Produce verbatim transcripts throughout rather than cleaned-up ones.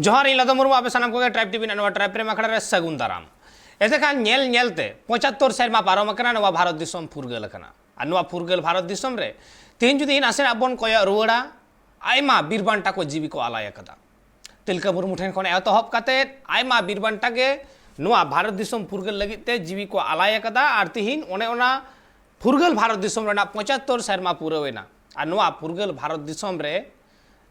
ᱡᱚᱦᱟᱨ, ᱤᱧ ᱞᱟᱫᱚ ᱢᱩᱨᱢᱩ, ᱟᱯᱮ ᱥᱟᱱᱟᱢ ᱠᱚᱜᱮ ᱴᱨᱟᱭᱤᱵᱽ ᱴᱤᱵᱷᱤ ᱨᱮᱱᱟᱜ ᱱᱚᱣᱟ ᱴᱨᱟᱭᱤᱵᱽ ᱯᱨᱮᱢ ᱟᱠᱷᱲᱟ ᱨᱮ ᱥᱟᱹᱜᱩᱱ ᱫᱟᱨᱟᱢ᱾ ᱮᱛᱮ ᱠᱷᱟᱱ ᱧᱮᱞ ᱧᱮᱞ ᱛᱮ ᱯᱚᱸᱪᱟᱛᱛᱳᱨ ᱥᱮᱨᱢᱟ ᱯᱟᱨᱚᱢ ᱟᱠᱟᱱᱟ, ᱱᱚᱣᱟ ᱵᱷᱟᱨᱚᱛ ᱫᱤᱥᱚᱢ ᱯᱷᱩᱨᱜᱟᱹᱞ ᱟᱠᱟᱱᱟ᱾ ᱟᱨ ᱱᱚᱣᱟ ᱯᱷᱩᱨᱜᱟᱹᱞ ᱵᱷᱟᱨᱚᱛ ᱫᱤᱥᱚᱢ ᱨᱮ ᱛᱮᱦᱮᱧ ᱡᱩᱫᱤ ᱱᱟᱥᱮᱱᱟᱜ ᱵᱚᱱ ᱠᱚᱭᱚᱜ ᱨᱩᱣᱟᱹᱲᱟ, ᱟᱭᱢᱟ ᱵᱤᱨ ᱵᱟᱱᱴᱟ ᱠᱚ ᱡᱤᱣᱤ ᱠᱚ ᱟᱞᱟᱭ ᱟᱠᱟᱫᱟ᱾ ᱛᱤᱞᱠᱟᱹ ᱢᱩᱨᱢᱩ ᱴᱷᱮᱱ ᱠᱷᱚᱱ ᱮᱛᱚᱦᱚᱵ ᱠᱟᱛᱮ ᱟᱭᱢᱟ ᱵᱤᱨ ᱵᱟᱱᱴᱟ ᱜᱮ ᱱᱚᱣᱟ ᱵᱷᱟᱨᱚᱛ ᱫᱤᱥᱚᱢ ᱯᱷᱩᱨᱜᱟᱹᱞ ᱞᱟᱹᱜᱤᱫ ᱛᱮ ᱡᱤᱣᱤ ᱠᱚ ᱟᱞᱟᱭ ᱟᱠᱟᱫᱟ᱾ ᱟᱨ ᱛᱤᱦᱤᱧ ᱚᱱᱮ ᱚᱱᱟ ᱯᱷᱩᱨᱜᱟᱹᱞ ᱵᱷᱟᱨᱚᱛ ᱫᱤᱥᱚᱢ ᱨᱮᱱᱟᱜ ᱯᱚᱸᱪᱟᱛᱛᱳᱨ ᱥᱮᱨᱢᱟ ᱯᱩᱨᱟᱹᱣ ᱮᱱᱟ᱾ ᱟᱨ ᱱᱚᱣᱟ ᱯᱷᱩᱨᱜᱟᱹᱞ ᱵᱷᱟᱨᱚᱛ ᱫᱤᱥᱚᱢ ᱨᱮ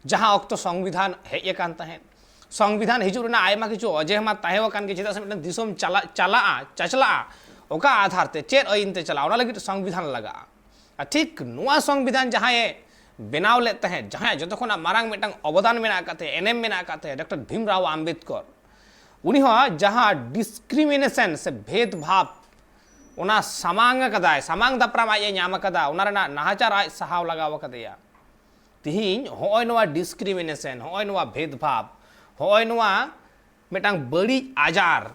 ᱡᱟᱦᱟᱸ ᱚᱠᱛᱚ ᱥᱚᱝᱵᱤᱫᱷᱟᱱ ᱦᱮᱡ ᱟᱠᱟᱱ ᱛᱟᱦᱮᱸᱫ, ᱥᱚᱝᱵᱤᱫᱷᱟᱱ ᱦᱤᱡᱩᱜ ᱨᱮᱱᱟᱜ ᱟᱭᱢᱟ ᱠᱤᱪᱷᱩ ᱚᱡᱮ ᱢᱟ ᱛᱟᱦᱮᱸ ᱟᱠᱟᱱ ᱜᱮ, ᱪᱮᱫᱟᱜ ᱥᱮ ᱢᱤᱫᱴᱟᱝ ᱫᱤᱥᱚᱢ ᱪᱟᱞᱟᱜ, ᱪᱟᱞᱟᱜᱼᱟ, ᱪᱟᱪᱞᱟᱜᱼᱟ, ᱚᱠᱟ ᱟᱫᱷᱟᱨ ᱛᱮ, ᱪᱮᱫ ᱟᱹᱭᱤᱱ ᱛᱮ ᱪᱟᱞᱟᱜᱼᱟ, ᱚᱱᱟ ᱞᱟᱹᱜᱤᱫ ᱥᱚᱝᱵᱤᱫᱷᱟᱱ ᱞᱟᱜᱟᱜᱼᱟ᱾ ᱟᱨ ᱴᱷᱤᱠ ᱱᱚᱣᱟ ᱥᱚᱝᱵᱤᱫᱷᱟᱱ ᱡᱟᱦᱟᱸᱭᱮ ᱵᱮᱱᱟᱣ ᱞᱮᱫ ᱛᱟᱦᱮᱸᱫ, ᱡᱟᱦᱟᱸᱭᱟᱜ ᱡᱚᱛᱚ ᱠᱷᱚᱱᱟᱜ ᱢᱟᱨᱟᱝ ᱢᱤᱫᱴᱟᱝ ᱚᱵᱚᱫᱟᱱ ᱢᱮᱱᱟᱜ ᱟᱠᱟᱫ ᱛᱟᱭᱟ, ᱰᱚᱠᱴᱚᱨ ᱵᱷᱤᱢᱨᱟᱣ ᱟᱢᱵᱮᱫᱠᱚᱨ, ᱩᱱᱤ ᱦᱚᱸ ᱡᱟᱦᱟᱸ ᱰᱤᱥᱠᱨᱤᱢᱤᱱᱮᱥᱚᱱ ᱥᱮ ᱵᱷᱮᱫᱽ ᱵᱷᱟᱵᱽ, ᱚᱱᱟ ᱥᱟᱢᱟᱝ ᱟᱠᱟᱫᱟᱭ, ᱥᱟᱢᱟᱝ ᱫᱟᱯᱨᱟᱢ ᱟᱡ ᱮ ᱧᱟᱢ ᱟᱠᱟᱫᱟ, ᱚᱱᱟ ᱨᱮᱱᱟᱜ ᱱᱟᱦᱟᱪᱟᱨ ᱟᱡ ᱥᱟᱦᱟᱣ ᱞᱟᱜᱟᱣ ᱟᱠᱟᱫᱮᱭᱟ᱾ ᱛᱤᱦᱤᱧ ᱦᱚᱸᱜᱼᱚᱭ ᱱᱚᱣᱟ ᱰᱤᱥᱠᱨᱤᱢᱤᱱᱮᱥᱚᱱ, ᱦᱚᱸᱜᱼᱚᱭ ᱱᱚᱣᱟ ᱵᱷᱮᱫᱽ ᱵᱷᱟᱵᱽ, ᱦᱚᱸᱜᱼᱚᱭ ᱱᱚᱣᱟ ᱢᱤᱫᱴᱟᱝ ᱵᱟᱹᱲᱤᱡ ᱟᱡᱟᱨ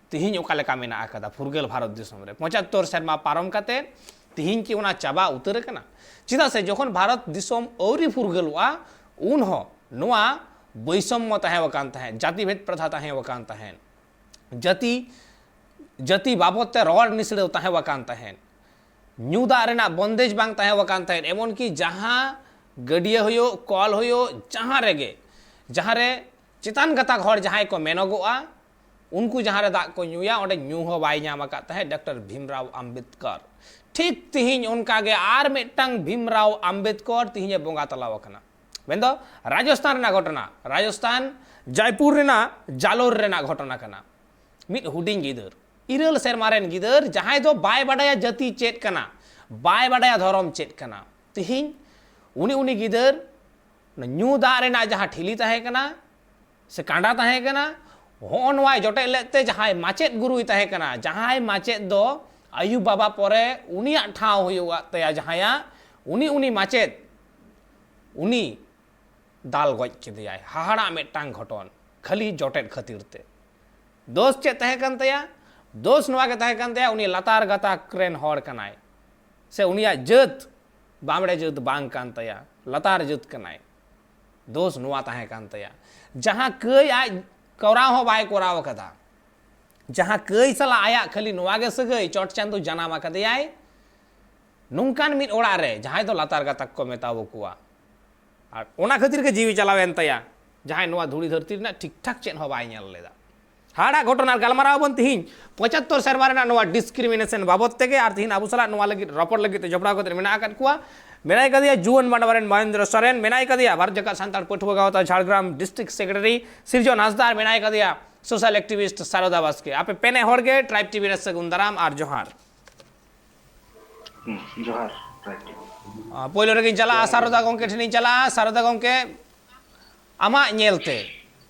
ᱛᱤᱦᱤᱧ ᱚᱠᱟ ᱞᱮᱠᱟ ᱢᱮᱱᱟᱜ ᱟᱠᱟᱫᱟ ᱯᱷᱩᱨᱜᱟᱹᱞ ᱵᱷᱟᱨᱚᱛ ᱫᱤᱥᱚᱢ ᱨᱮ? ᱯᱚᱸᱪᱟᱛᱛᱳᱨ ᱥᱮᱨᱢᱟ ᱯᱟᱨᱚᱢ ᱠᱟᱛᱮ ᱛᱤᱦᱤᱧ ᱠᱤ ᱚᱱᱟ ᱪᱟᱵᱟ ᱩᱛᱟᱹᱨ ᱟᱠᱟᱱᱟ? ᱪᱮᱫᱟᱜ ᱥᱮ ᱡᱚᱠᱷᱚᱱ ᱵᱷᱟᱨᱚᱛ ᱫᱤᱥᱚᱢ ᱟᱹᱣᱨᱤ ᱯᱷᱩᱨᱜᱟᱹᱞᱚᱜᱼᱟ, ᱩᱱ ᱦᱚᱸ ᱱᱚᱣᱟ ᱵᱳᱭᱥᱚᱢᱢᱚ ᱛᱟᱦᱮᱸ ᱟᱠᱟᱱ ᱛᱟᱦᱮᱸᱫ, ᱡᱟᱹᱛᱤ ᱵᱷᱮᱫᱽ ᱯᱨᱚᱛᱷᱟ ᱛᱟᱦᱮᱸ ᱟᱠᱟᱱ ᱛᱟᱦᱮᱸᱫ, ᱡᱟᱹᱛᱤ, ᱡᱟᱹᱛᱤ ᱵᱟᱵᱚᱫ ᱛᱮ ᱨᱚᱲ ᱱᱤᱥᱲᱟᱹᱣ ᱛᱟᱦᱮᱸ ᱟᱠᱟᱱ ᱛᱟᱦᱮᱸᱫ, ᱧᱩ ᱫᱟᱜ ᱨᱮᱱᱟᱜ ᱵᱚᱱᱫᱮᱡᱽ ᱵᱟᱝ ᱛᱟᱦᱮᱸ ᱟᱠᱟᱱ ᱛᱟᱦᱮᱸᱫ, ᱮᱢᱚᱱ ᱠᱤ ᱡᱟᱦᱟᱸ ᱜᱟᱹᱰᱭᱟᱹ ᱦᱩᱭᱩᱜ, ᱠᱚᱞ ᱦᱩᱭᱩᱜ, ᱡᱟᱦᱟᱸ ᱨᱮᱜᱮ, ᱡᱟᱦᱟᱸ ᱨᱮ ᱪᱮᱛᱟᱱ ᱜᱟᱛᱟᱠ ᱦᱚᱲ ᱡᱟᱦᱟᱸᱭ ᱠᱚ ᱢᱮᱱᱚᱜᱚᱜᱼᱟ, ᱩᱱᱠᱩ ᱡᱟᱦᱟᱸ ᱨᱮ ᱫᱟᱜ ᱠᱚ ᱧᱩᱭᱟ, ᱚᱸᱰᱮ ᱧᱩ ᱦᱚᱸ ᱵᱟᱭ ᱧᱟᱢ ᱟᱠᱟᱫ ᱛᱟᱦᱮᱸᱫ ᱰᱚᱠᱴᱚᱨ ᱵᱷᱤᱢᱨᱟᱣ ᱟᱢᱵᱮᱫᱠᱚᱨ᱾ ᱴᱷᱤᱠ ᱛᱤᱦᱤᱧ ᱚᱱᱠᱟ ᱜᱮ ᱟᱨ ᱢᱤᱫᱴᱟᱝ ᱵᱷᱤᱢᱨᱟᱣ ᱟᱢᱵᱮᱫᱠᱚᱨ ᱛᱤᱦᱤᱧ ᱮ ᱵᱚᱸᱜᱟ ᱛᱟᱞᱟᱣ ᱟᱠᱟᱱᱟ᱾ ᱢᱮᱱᱫᱚ ᱨᱟᱡᱚᱥᱛᱷᱟᱱ ᱨᱮᱱᱟᱜ ᱜᱷᱚᱴᱚᱱᱟ, ᱨᱟᱡᱚᱥᱛᱷᱟᱱ ᱡᱟᱭᱯᱩᱨ ᱨᱮᱱᱟᱜ ᱡᱟᱞᱳᱨ ᱨᱮᱱᱟᱜ ᱜᱷᱚᱴᱚᱱᱟ ᱠᱟᱱᱟ᱾ ᱢᱤᱫ ᱦᱩᱰᱤᱧ ᱜᱤᱫᱟᱹᱨ, ᱤᱨᱟᱹᱞ ᱥᱮᱨᱢᱟ ᱨᱮᱱ ᱜᱤᱫᱟᱹᱨ, ᱡᱟᱦᱟᱸᱭ ᱫᱚ ᱵᱟᱭ ᱵᱟᱰᱟᱭᱟ ᱡᱟᱹᱛᱤ ᱪᱮᱫ ᱠᱟᱱᱟ, ᱵᱟᱭ ᱵᱟᱰᱟᱭᱟ ᱫᱷᱚᱨᱚᱢ ᱪᱮᱫ ᱠᱟᱱᱟ᱾ ᱛᱤᱦᱤᱧ ᱩᱱᱤ, ᱩᱱᱤ ᱜᱤᱫᱟᱹᱨ ᱚᱱᱟ ᱧᱩ ᱫᱟᱜ ᱨᱮᱱᱟᱜ ᱡᱟᱦᱟᱸ ᱴᱷᱤᱞᱤ ᱛᱟᱦᱮᱸ ᱠᱟᱱᱟ ᱥᱮ ᱠᱟᱸᱰᱟ ᱛᱟᱦᱮᱸ ᱠᱟᱱᱟ, ᱦᱚᱸᱜᱼᱚ ᱱᱚᱣᱟᱭ ᱡᱚᱴᱮᱫ ᱞᱮᱫ ᱛᱮ ᱡᱟᱦᱟᱸᱭ ᱢᱟᱪᱮᱫ ᱜᱩᱨᱩᱭ ᱛᱟᱦᱮᱸ ᱠᱟᱱᱟ, ᱡᱟᱦᱟᱸᱭ ᱢᱟᱪᱮᱫ ᱫᱚ ᱟᱭᱩ ᱵᱟᱵᱟ ᱯᱚᱨᱮ ᱩᱱᱤᱭᱟᱜ ᱴᱷᱟᱶ ᱦᱩᱭᱩᱜ ᱛᱟᱭᱟ ᱡᱟᱦᱟᱸᱭᱟᱜ, ᱩᱱᱤ, ᱩᱱᱤ ᱢᱟᱪᱮᱫ, ᱩᱱᱤ ᱫᱟᱞ ᱜᱚᱡ ᱠᱮᱫᱮᱭᱟᱭ᱾ ᱦᱟᱦᱟᱲᱟᱜ ᱢᱤᱫᱴᱟᱝ ᱜᱷᱚᱴᱚᱱ, ᱠᱷᱟᱹᱞᱤ ᱡᱚᱴᱮᱫ ᱠᱷᱟᱹᱛᱤᱨ ᱛᱮ᱾ ᱫᱳᱥ ᱪᱮᱫ ᱛᱟᱦᱮᱸ ᱠᱟᱱ ᱛᱟᱭᱟ? ᱫᱳᱥ ᱱᱚᱣᱟ ᱜᱮ ᱛᱟᱦᱮᱸ ᱠᱟᱱ ᱛᱟᱭᱟ, ᱩᱱᱤ ᱞᱟᱛᱟᱨ ᱜᱟᱛᱟᱠ ᱨᱮᱱ ᱦᱚᱲ ᱠᱟᱱᱟᱭ, ᱥᱮ ᱩᱱᱤᱭᱟᱜ ᱡᱟᱹᱛ ᱵᱟᱢᱲᱮ ᱡᱟᱹᱛ ᱵᱟᱝ ᱠᱟᱱ ᱛᱟᱭᱟ, ᱞᱟᱛᱟᱨ ᱡᱟᱹᱛ ᱠᱟᱱᱟᱭ᱾ ᱫᱳᱥ ᱱᱚᱣᱟ ᱛᱟᱦᱮᱸ ᱠᱟᱱ ᱛᱟᱭᱟ, ᱡᱟᱦᱟᱸ ᱠᱟᱹᱭ ᱟᱡ ᱠᱚᱨᱟᱣ ᱦᱚᱸ ᱵᱟᱭ ᱠᱚᱨᱟᱣ ᱟᱠᱟᱫᱟ, ᱡᱟᱦᱟᱸ ᱠᱟᱹᱭ ᱥᱟᱞᱟᱜ ᱟᱭᱟᱜ ᱠᱷᱟᱹᱞᱤ ᱱᱚᱣᱟ ᱜᱮ ᱥᱟᱹᱜᱟᱹᱭ, ᱪᱚᱴ ᱪᱟᱸᱫᱚ ᱡᱟᱱᱟᱢ ᱟᱠᱟᱫᱮᱭᱟᱭ, ᱱᱚᱝᱠᱟᱱ ᱢᱤᱫ ᱚᱲᱟᱜ ᱨᱮ ᱡᱟᱦᱟᱸᱭ ᱫᱚ ᱞᱟᱛᱟᱨ ᱜᱟᱛᱟᱠ ᱠᱚ ᱢᱮᱛᱟᱣ ᱠᱚᱣᱟ, ᱟᱨ ᱚᱱᱟ ᱠᱷᱟᱹᱛᱤᱨ ᱜᱮ ᱡᱤᱣᱤ ᱪᱟᱞᱟᱣᱮᱱ ᱛᱟᱭᱟ, ᱡᱟᱦᱟᱸᱭ ᱱᱚᱣᱟ ᱫᱷᱩᱲᱤ ᱫᱷᱟᱹᱨᱛᱤ ᱨᱮᱱᱟᱜ ᱴᱷᱤᱠ ᱴᱷᱟᱠ ᱪᱮᱫ ᱦᱚᱸ ᱵᱟᱭ ᱧᱮᱞ ᱞᱮᱫᱟ᱾ ᱦᱟᱦᱟᱲᱟᱜ ᱜᱷᱚᱴᱚᱱᱟ ᱜᱟᱞᱢᱟᱨᱟᱣ ᱟᱵᱚᱱ ᱛᱤᱦᱤᱧ ᱯᱚᱸᱪᱟᱛᱛᱳᱨ ᱥᱮᱨᱢᱟ ᱨᱮᱱᱟᱜ ᱱᱚᱣᱟ ᱰᱤᱥᱠᱨᱤᱢᱤᱱᱮᱥᱚᱱ ᱵᱟᱵᱚᱛ ᱛᱮᱜᱮ, ᱟᱨ ᱛᱤᱦᱤᱧ ᱟᱵᱚ ᱥᱟᱞᱟᱜ ᱱᱚᱣᱟ ᱞᱟᱹᱜᱤᱫ ᱨᱚᱯᱚᱲ ᱞᱟᱹᱜᱤᱫ ᱛᱮ ᱡᱚᱯᱲᱟᱣ ᱠᱟᱛᱮ ᱢᱮᱱᱟᱜ ᱟᱠᱟᱫ ᱠᱚᱣᱟ, ᱢᱮᱱᱟᱭ ᱠᱟᱫᱮᱭᱟ ᱡᱩᱣᱟᱹᱱ ᱢᱟᱰᱣᱟ ᱨᱮᱱ ᱢᱚᱦᱮᱱᱫᱨᱚ ᱥᱚᱨᱮᱱ, ᱢᱮᱱᱟᱭ ᱠᱟᱫᱮᱭᱟ ᱵᱷᱟᱨᱚᱛ ᱡᱟᱠᱟᱛ ᱥᱟᱱᱛᱟᱲ ᱯᱟᱹᱴᱷᱩᱣᱟᱹ ᱜᱟᱶᱛᱟ ᱡᱷᱟᱲᱜᱨᱟᱢ ᱰᱤᱥᱴᱨᱤᱠᱴ ᱥᱮᱠᱨᱮᱴᱟᱨᱤ ᱥᱤᱨᱡᱚᱱ ᱦᱟᱸᱥᱫᱟ, ᱟᱨ ᱢᱮᱱᱟᱭ ᱠᱟᱫᱮᱭᱟ ᱥᱳᱥᱟᱞ ᱮᱠᱴᱤᱵᱷᱤᱥᱴ ᱥᱟᱨᱚᱫᱟ ᱵᱟᱥᱠᱮ᱾ ᱟᱯᱮ ᱯᱮᱱᱮ ᱦᱚᱲ ᱜᱮ ᱴᱨᱟᱭᱤᱵᱽ ᱴᱤᱵᱷᱤ ᱨᱮ ᱥᱟᱹᱜᱩᱱ ᱫᱟᱨᱟᱢ ᱟᱨ ᱡᱚᱦᱟᱨ᱾ ᱦᱩᱸ, ᱡᱚᱦᱟᱨ ᱴᱨᱟᱭᱤᱵᱽ ᱴᱤᱵᱷᱤ᱾ ᱟᱨ ᱯᱳᱭᱞᱳ ᱨᱮᱜᱮᱧ ᱪᱟᱞᱟᱜᱼᱟ ᱥᱟᱨᱚᱫᱟ ᱜᱚᱢᱠᱮ ᱴᱷᱮᱱᱤᱧ ᱪᱟᱞᱟᱜᱼᱟ᱾ ᱥᱟᱨᱚᱫᱟ ᱜᱚᱢᱠᱮ, ᱟᱢᱟᱜ ᱧᱮᱞᱛᱮ,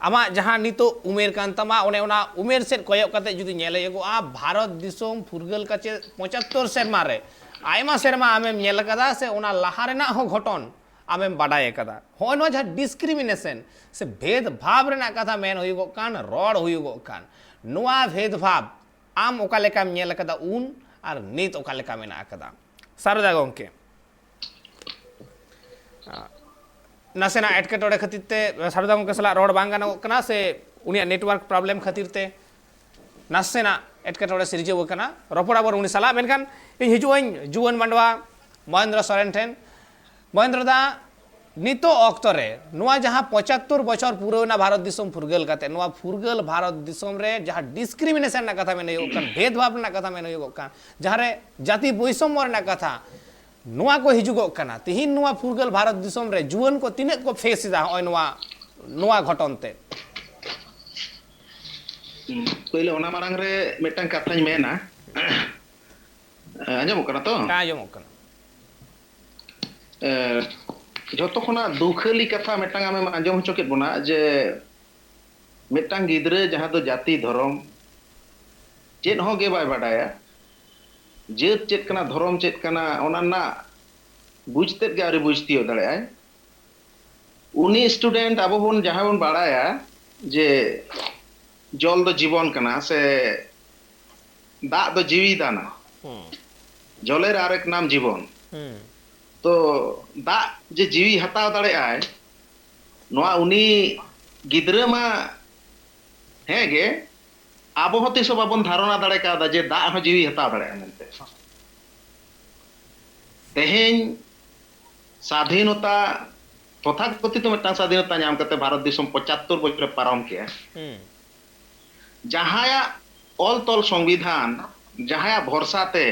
ᱟᱢᱟᱜ ᱡᱟᱦᱟᱸ ᱱᱤᱛᱚᱜ ᱩᱢᱮᱨ ᱠᱟᱱ ᱛᱟᱢᱟ, ᱚᱱᱮ ᱚᱱᱟ ᱩᱢᱮᱨ ᱥᱮᱫ ᱠᱚᱭᱚᱜ ᱠᱟᱛᱮ ᱡᱩᱫᱤ ᱧᱮᱞ ᱦᱩᱭᱩᱜᱚᱜᱼᱟ, ᱵᱷᱟᱨᱚᱛ ᱫᱤᱥᱚᱢ ᱯᱷᱩᱨᱜᱟᱹᱞ ᱠᱟᱛᱮ ᱯᱚᱸᱪᱟᱛᱛᱳᱨ ᱥᱮᱨᱢᱟ ᱨᱮ ᱟᱭᱢᱟ ᱥᱮᱨᱢᱟ ᱟᱢᱮᱢ ᱧᱮᱞ ᱟᱠᱟᱫᱟ ᱥᱮ ᱚᱱᱟ ᱞᱟᱦᱟ ᱨᱮᱱᱟᱜ ᱦᱚᱸ ᱜᱷᱚᱴᱚᱱ ᱟᱢᱮᱢ ᱵᱟᱰᱟᱭ ᱟᱠᱟᱫᱟ᱾ ᱦᱚᱸᱜᱼᱚᱭ ᱱᱚᱣᱟ ᱡᱟᱦᱟᱸ ᱰᱤᱥᱠᱨᱤᱢᱤᱱᱮᱥᱚᱱ ᱥᱮ ᱵᱷᱮᱫᱽ ᱵᱷᱟᱵᱽ ᱨᱮᱱᱟᱜ ᱠᱟᱛᱷᱟ ᱢᱮᱱ ᱦᱩᱭᱩᱜᱚᱜ ᱠᱟᱱ, ᱨᱚᱲ ᱦᱩᱭᱩᱜᱚᱜ ᱠᱟᱱ, ᱱᱚᱣᱟ ᱵᱷᱮᱫᱽ ᱵᱷᱟᱵᱽ ᱟᱢ ᱚᱠᱟ ᱞᱮᱠᱟᱢ ᱧᱮᱞ ᱟᱠᱟᱫᱟ ᱩᱱ, ᱟᱨ ᱱᱤᱛ ᱚᱠᱟ ᱞᱮᱠᱟ ᱢᱮᱱᱟᱜ ᱟᱠᱟᱫᱟ? ᱥᱟᱨᱚᱫᱟ ᱜᱚᱢᱠᱮ, ᱱᱟᱥᱮᱱᱟᱜ ᱮᱴᱠᱮᱴᱚᱬᱮ ᱠᱷᱟᱹᱛᱤᱨ ᱛᱮ ᱥᱟᱨᱚᱫᱟ ᱜᱚᱢᱠᱮ ᱥᱟᱞᱟᱜ ᱨᱚᱲ ᱵᱟᱝ ᱜᱟᱱᱚᱜ ᱠᱟᱱᱟ, ᱥᱮ ᱩᱱᱤᱭᱟᱜ ᱱᱮᱴᱣᱟᱨᱠ ᱯᱨᱚᱵᱞᱮᱢ ᱠᱷᱟᱹᱛᱤᱨ ᱛᱮ ᱱᱟᱥᱮᱱᱟᱜ ᱮᱴᱠᱮᱴᱚᱬᱮ ᱥᱤᱨᱡᱟᱹᱣ ᱟᱠᱟᱱᱟ᱾ ᱨᱚᱯᱚᱲ ᱟᱵᱚᱱ ᱩᱱᱤ ᱥᱟᱞᱟᱜ, ᱢᱮᱱᱠᱷᱟᱱ ᱤᱧ ᱦᱤᱡᱩᱜ ᱟᱹᱧ ᱡᱩᱣᱟᱹᱱ ᱢᱟᱰᱣᱟ ᱢᱚᱦᱮᱱᱫᱨᱚ ᱥᱚᱨᱮᱱ ᱴᱷᱮᱱ᱾ ᱢᱚᱦᱮᱱᱫᱨᱚ ᱫᱟ, ᱱᱤᱛᱚᱜ ᱚᱠᱛᱚ ᱨᱮ ᱱᱚᱣᱟ ᱡᱟᱦᱟᱸ ᱯᱚᱸᱪᱟᱛᱛᱳᱨ ᱵᱚᱪᱷᱚᱨ ᱯᱩᱨᱟᱹᱣ ᱮᱱᱟ ᱵᱷᱟᱨᱚᱛ ᱫᱤᱥᱚᱢ ᱯᱷᱩᱨᱜᱟᱹᱞ ᱠᱟᱛᱮ, ᱱᱚᱣᱟ ᱯᱷᱩᱨᱜᱟᱹᱞ ᱵᱷᱟᱨᱚᱛ ᱫᱤᱥᱚᱢ ᱨᱮ ᱡᱟᱦᱟᱸ ᱰᱤᱥᱠᱨᱤᱢᱤᱱᱮᱥᱚᱱ ᱨᱮᱱᱟᱜ ᱠᱟᱛᱷᱟ ᱢᱮᱱ ᱦᱩᱭᱩᱜᱚᱜ ᱠᱟᱱ, ᱵᱷᱮᱫᱽ ᱵᱷᱟᱵᱽ ᱨᱮᱱᱟᱜ ᱠᱟᱛᱷᱟ ᱢᱮᱱ ᱦᱩᱭᱩᱜᱚᱜ ᱠᱟᱱ, ᱡᱟᱦᱟᱸ ᱨᱮ ᱡᱟᱹᱛᱤ ᱵᱳᱭᱥᱚᱢᱢᱚ ᱨᱮᱱᱟᱜ ᱠᱟᱛᱷᱟ, ᱱᱚᱣᱟ ᱠᱚ ᱦᱤᱡᱩᱜᱚᱜ ᱠᱟᱱᱟ, ᱛᱤᱦᱤᱧ ᱱᱚᱣᱟ ᱯᱷᱩᱨᱜᱟᱹᱞ ᱵᱷᱟᱨᱚᱛ ᱫᱤᱥᱚᱢ ᱨᱮ ᱡᱩᱣᱟᱹᱱ ᱠᱚ ᱛᱤᱱᱟᱹᱜ ᱠᱚ ᱯᱷᱮᱥ ᱮᱫᱟ ᱦᱚᱸᱜᱼᱚᱭ ᱱᱚᱣᱟ, ᱱᱚᱣᱟ ᱜᱷᱚᱴᱚᱱ ᱛᱮ? ᱦᱩᱸ, ᱯᱳᱭᱞᱳ ᱚᱱᱟ ᱢᱟᱲᱟᱝ ᱨᱮ ᱢᱤᱫᱴᱟᱝ ᱠᱟᱛᱷᱟᱧ ᱢᱮᱱᱟ᱾ ᱟᱸᱡᱚᱢᱚᱜ ᱠᱟᱱᱟ ᱛᱚ? ᱦᱮᱸ, ᱟᱸᱡᱚᱢᱚᱜ ᱠᱟᱱᱟ᱾ ᱮ, ᱡᱷᱚᱛᱚ ᱠᱷᱚᱱᱟᱜ ᱫᱩᱠᱷᱟᱹᱞᱤ ᱠᱟᱛᱷᱟ ᱢᱤᱫᱴᱟᱝ ᱟᱢᱮᱢ ᱟᱸᱡᱚᱢ ᱦᱚᱪᱚ ᱠᱮᱫ ᱵᱚᱱᱟ ᱡᱮ ᱢᱤᱫᱴᱟᱝ ᱜᱤᱫᱽᱨᱟᱹ ᱡᱟᱦᱟᱸ ᱫᱚ ᱡᱟᱹᱛᱤ ᱫᱷᱚᱨᱚᱢ ᱪᱮᱫ ᱦᱚᱸ ᱜᱮ ᱵᱟᱭ ᱵᱟᱰᱟᱭᱟ, ᱡᱟᱹᱛ ᱪᱮᱫ ᱠᱟᱱᱟ, ᱫᱷᱚᱨᱚᱢ ᱪᱮᱫ ᱠᱟᱱᱟ, ᱚᱱᱟ ᱨᱮᱱᱟᱜ ᱵᱩᱡᱽ ᱛᱮᱫ ᱜᱮ ᱟᱹᱣᱨᱤ ᱵᱩᱡᱽ ᱛᱤᱭᱳᱜ ᱫᱟᱲᱮᱭᱟᱜᱼᱟᱭ᱾ ᱩᱱᱤ ᱥᱴᱩᱰᱮᱱᱴ ᱟᱵᱚ ᱵᱚᱱ ᱡᱟᱦᱟᱸ ᱵᱚᱱ ᱵᱟᱲᱟᱭᱟ ᱡᱮ ᱡᱚᱞ ᱫᱚ ᱡᱤᱵᱚᱱ ᱠᱟᱱᱟ ᱥᱮ ᱫᱟᱜ ᱫᱚ ᱡᱤᱣᱤ ᱫᱟᱱᱟ, ᱦᱩᱸ, ᱡᱚᱞᱮᱨ ᱟᱨᱮᱠ ᱱᱟᱢ ᱡᱤᱵᱚᱱ᱾ ᱦᱩᱸ, ᱛᱚ ᱫᱟᱜ ᱡᱮ ᱡᱤᱣᱤ ᱦᱟᱛᱟᱣ ᱫᱟᱲᱮᱭᱟᱜᱼᱟᱭ, ᱱᱚᱣᱟ ᱩᱱᱤ ᱜᱤᱫᱽᱨᱟᱹ ᱢᱟ ᱦᱮᱸ ᱜᱮ, ᱟᱵᱚ ᱦᱚᱸ ᱛᱤᱥ ᱦᱚᱸ ᱵᱟᱵᱚᱱ ᱫᱷᱟᱨᱚᱱᱟ ᱫᱟᱲᱮ ᱠᱟᱣᱫᱟ ᱡᱮ ᱫᱟᱜ ᱦᱚᱸ ᱡᱤᱣᱤ ᱦᱟᱛᱟᱣ ᱫᱟᱲᱮᱭᱟᱜᱼᱟ ᱢᱮᱱᱛᱮ᱾ ᱛᱮᱦᱮᱧ ᱥᱟᱫᱷᱤᱱᱚᱛᱟ, ᱛᱚᱛᱷᱟᱠᱚᱛᱷᱤᱛ ᱢᱤᱫᱴᱟᱝ ᱥᱟᱫᱷᱤᱱᱚᱛᱟ ᱧᱟᱢ ᱠᱟᱛᱮ ᱵᱷᱟᱨᱚᱛ ᱫᱤᱥᱚᱢ ᱯᱚᱸᱪᱟᱛᱛᱳᱨ ᱵᱚᱪᱷᱚᱨᱮ ᱯᱟᱨᱚᱢ ᱠᱮᱜᱼᱟ᱾ ᱦᱩᱸ᱾ ᱡᱟᱦᱟᱸᱭᱟᱜ ᱚᱞ ᱛᱚᱞ ᱥᱚᱝᱵᱤᱫᱷᱟᱱ, ᱡᱟᱦᱟᱸᱭᱟᱜ ᱵᱷᱚᱨᱥᱟ ᱛᱮ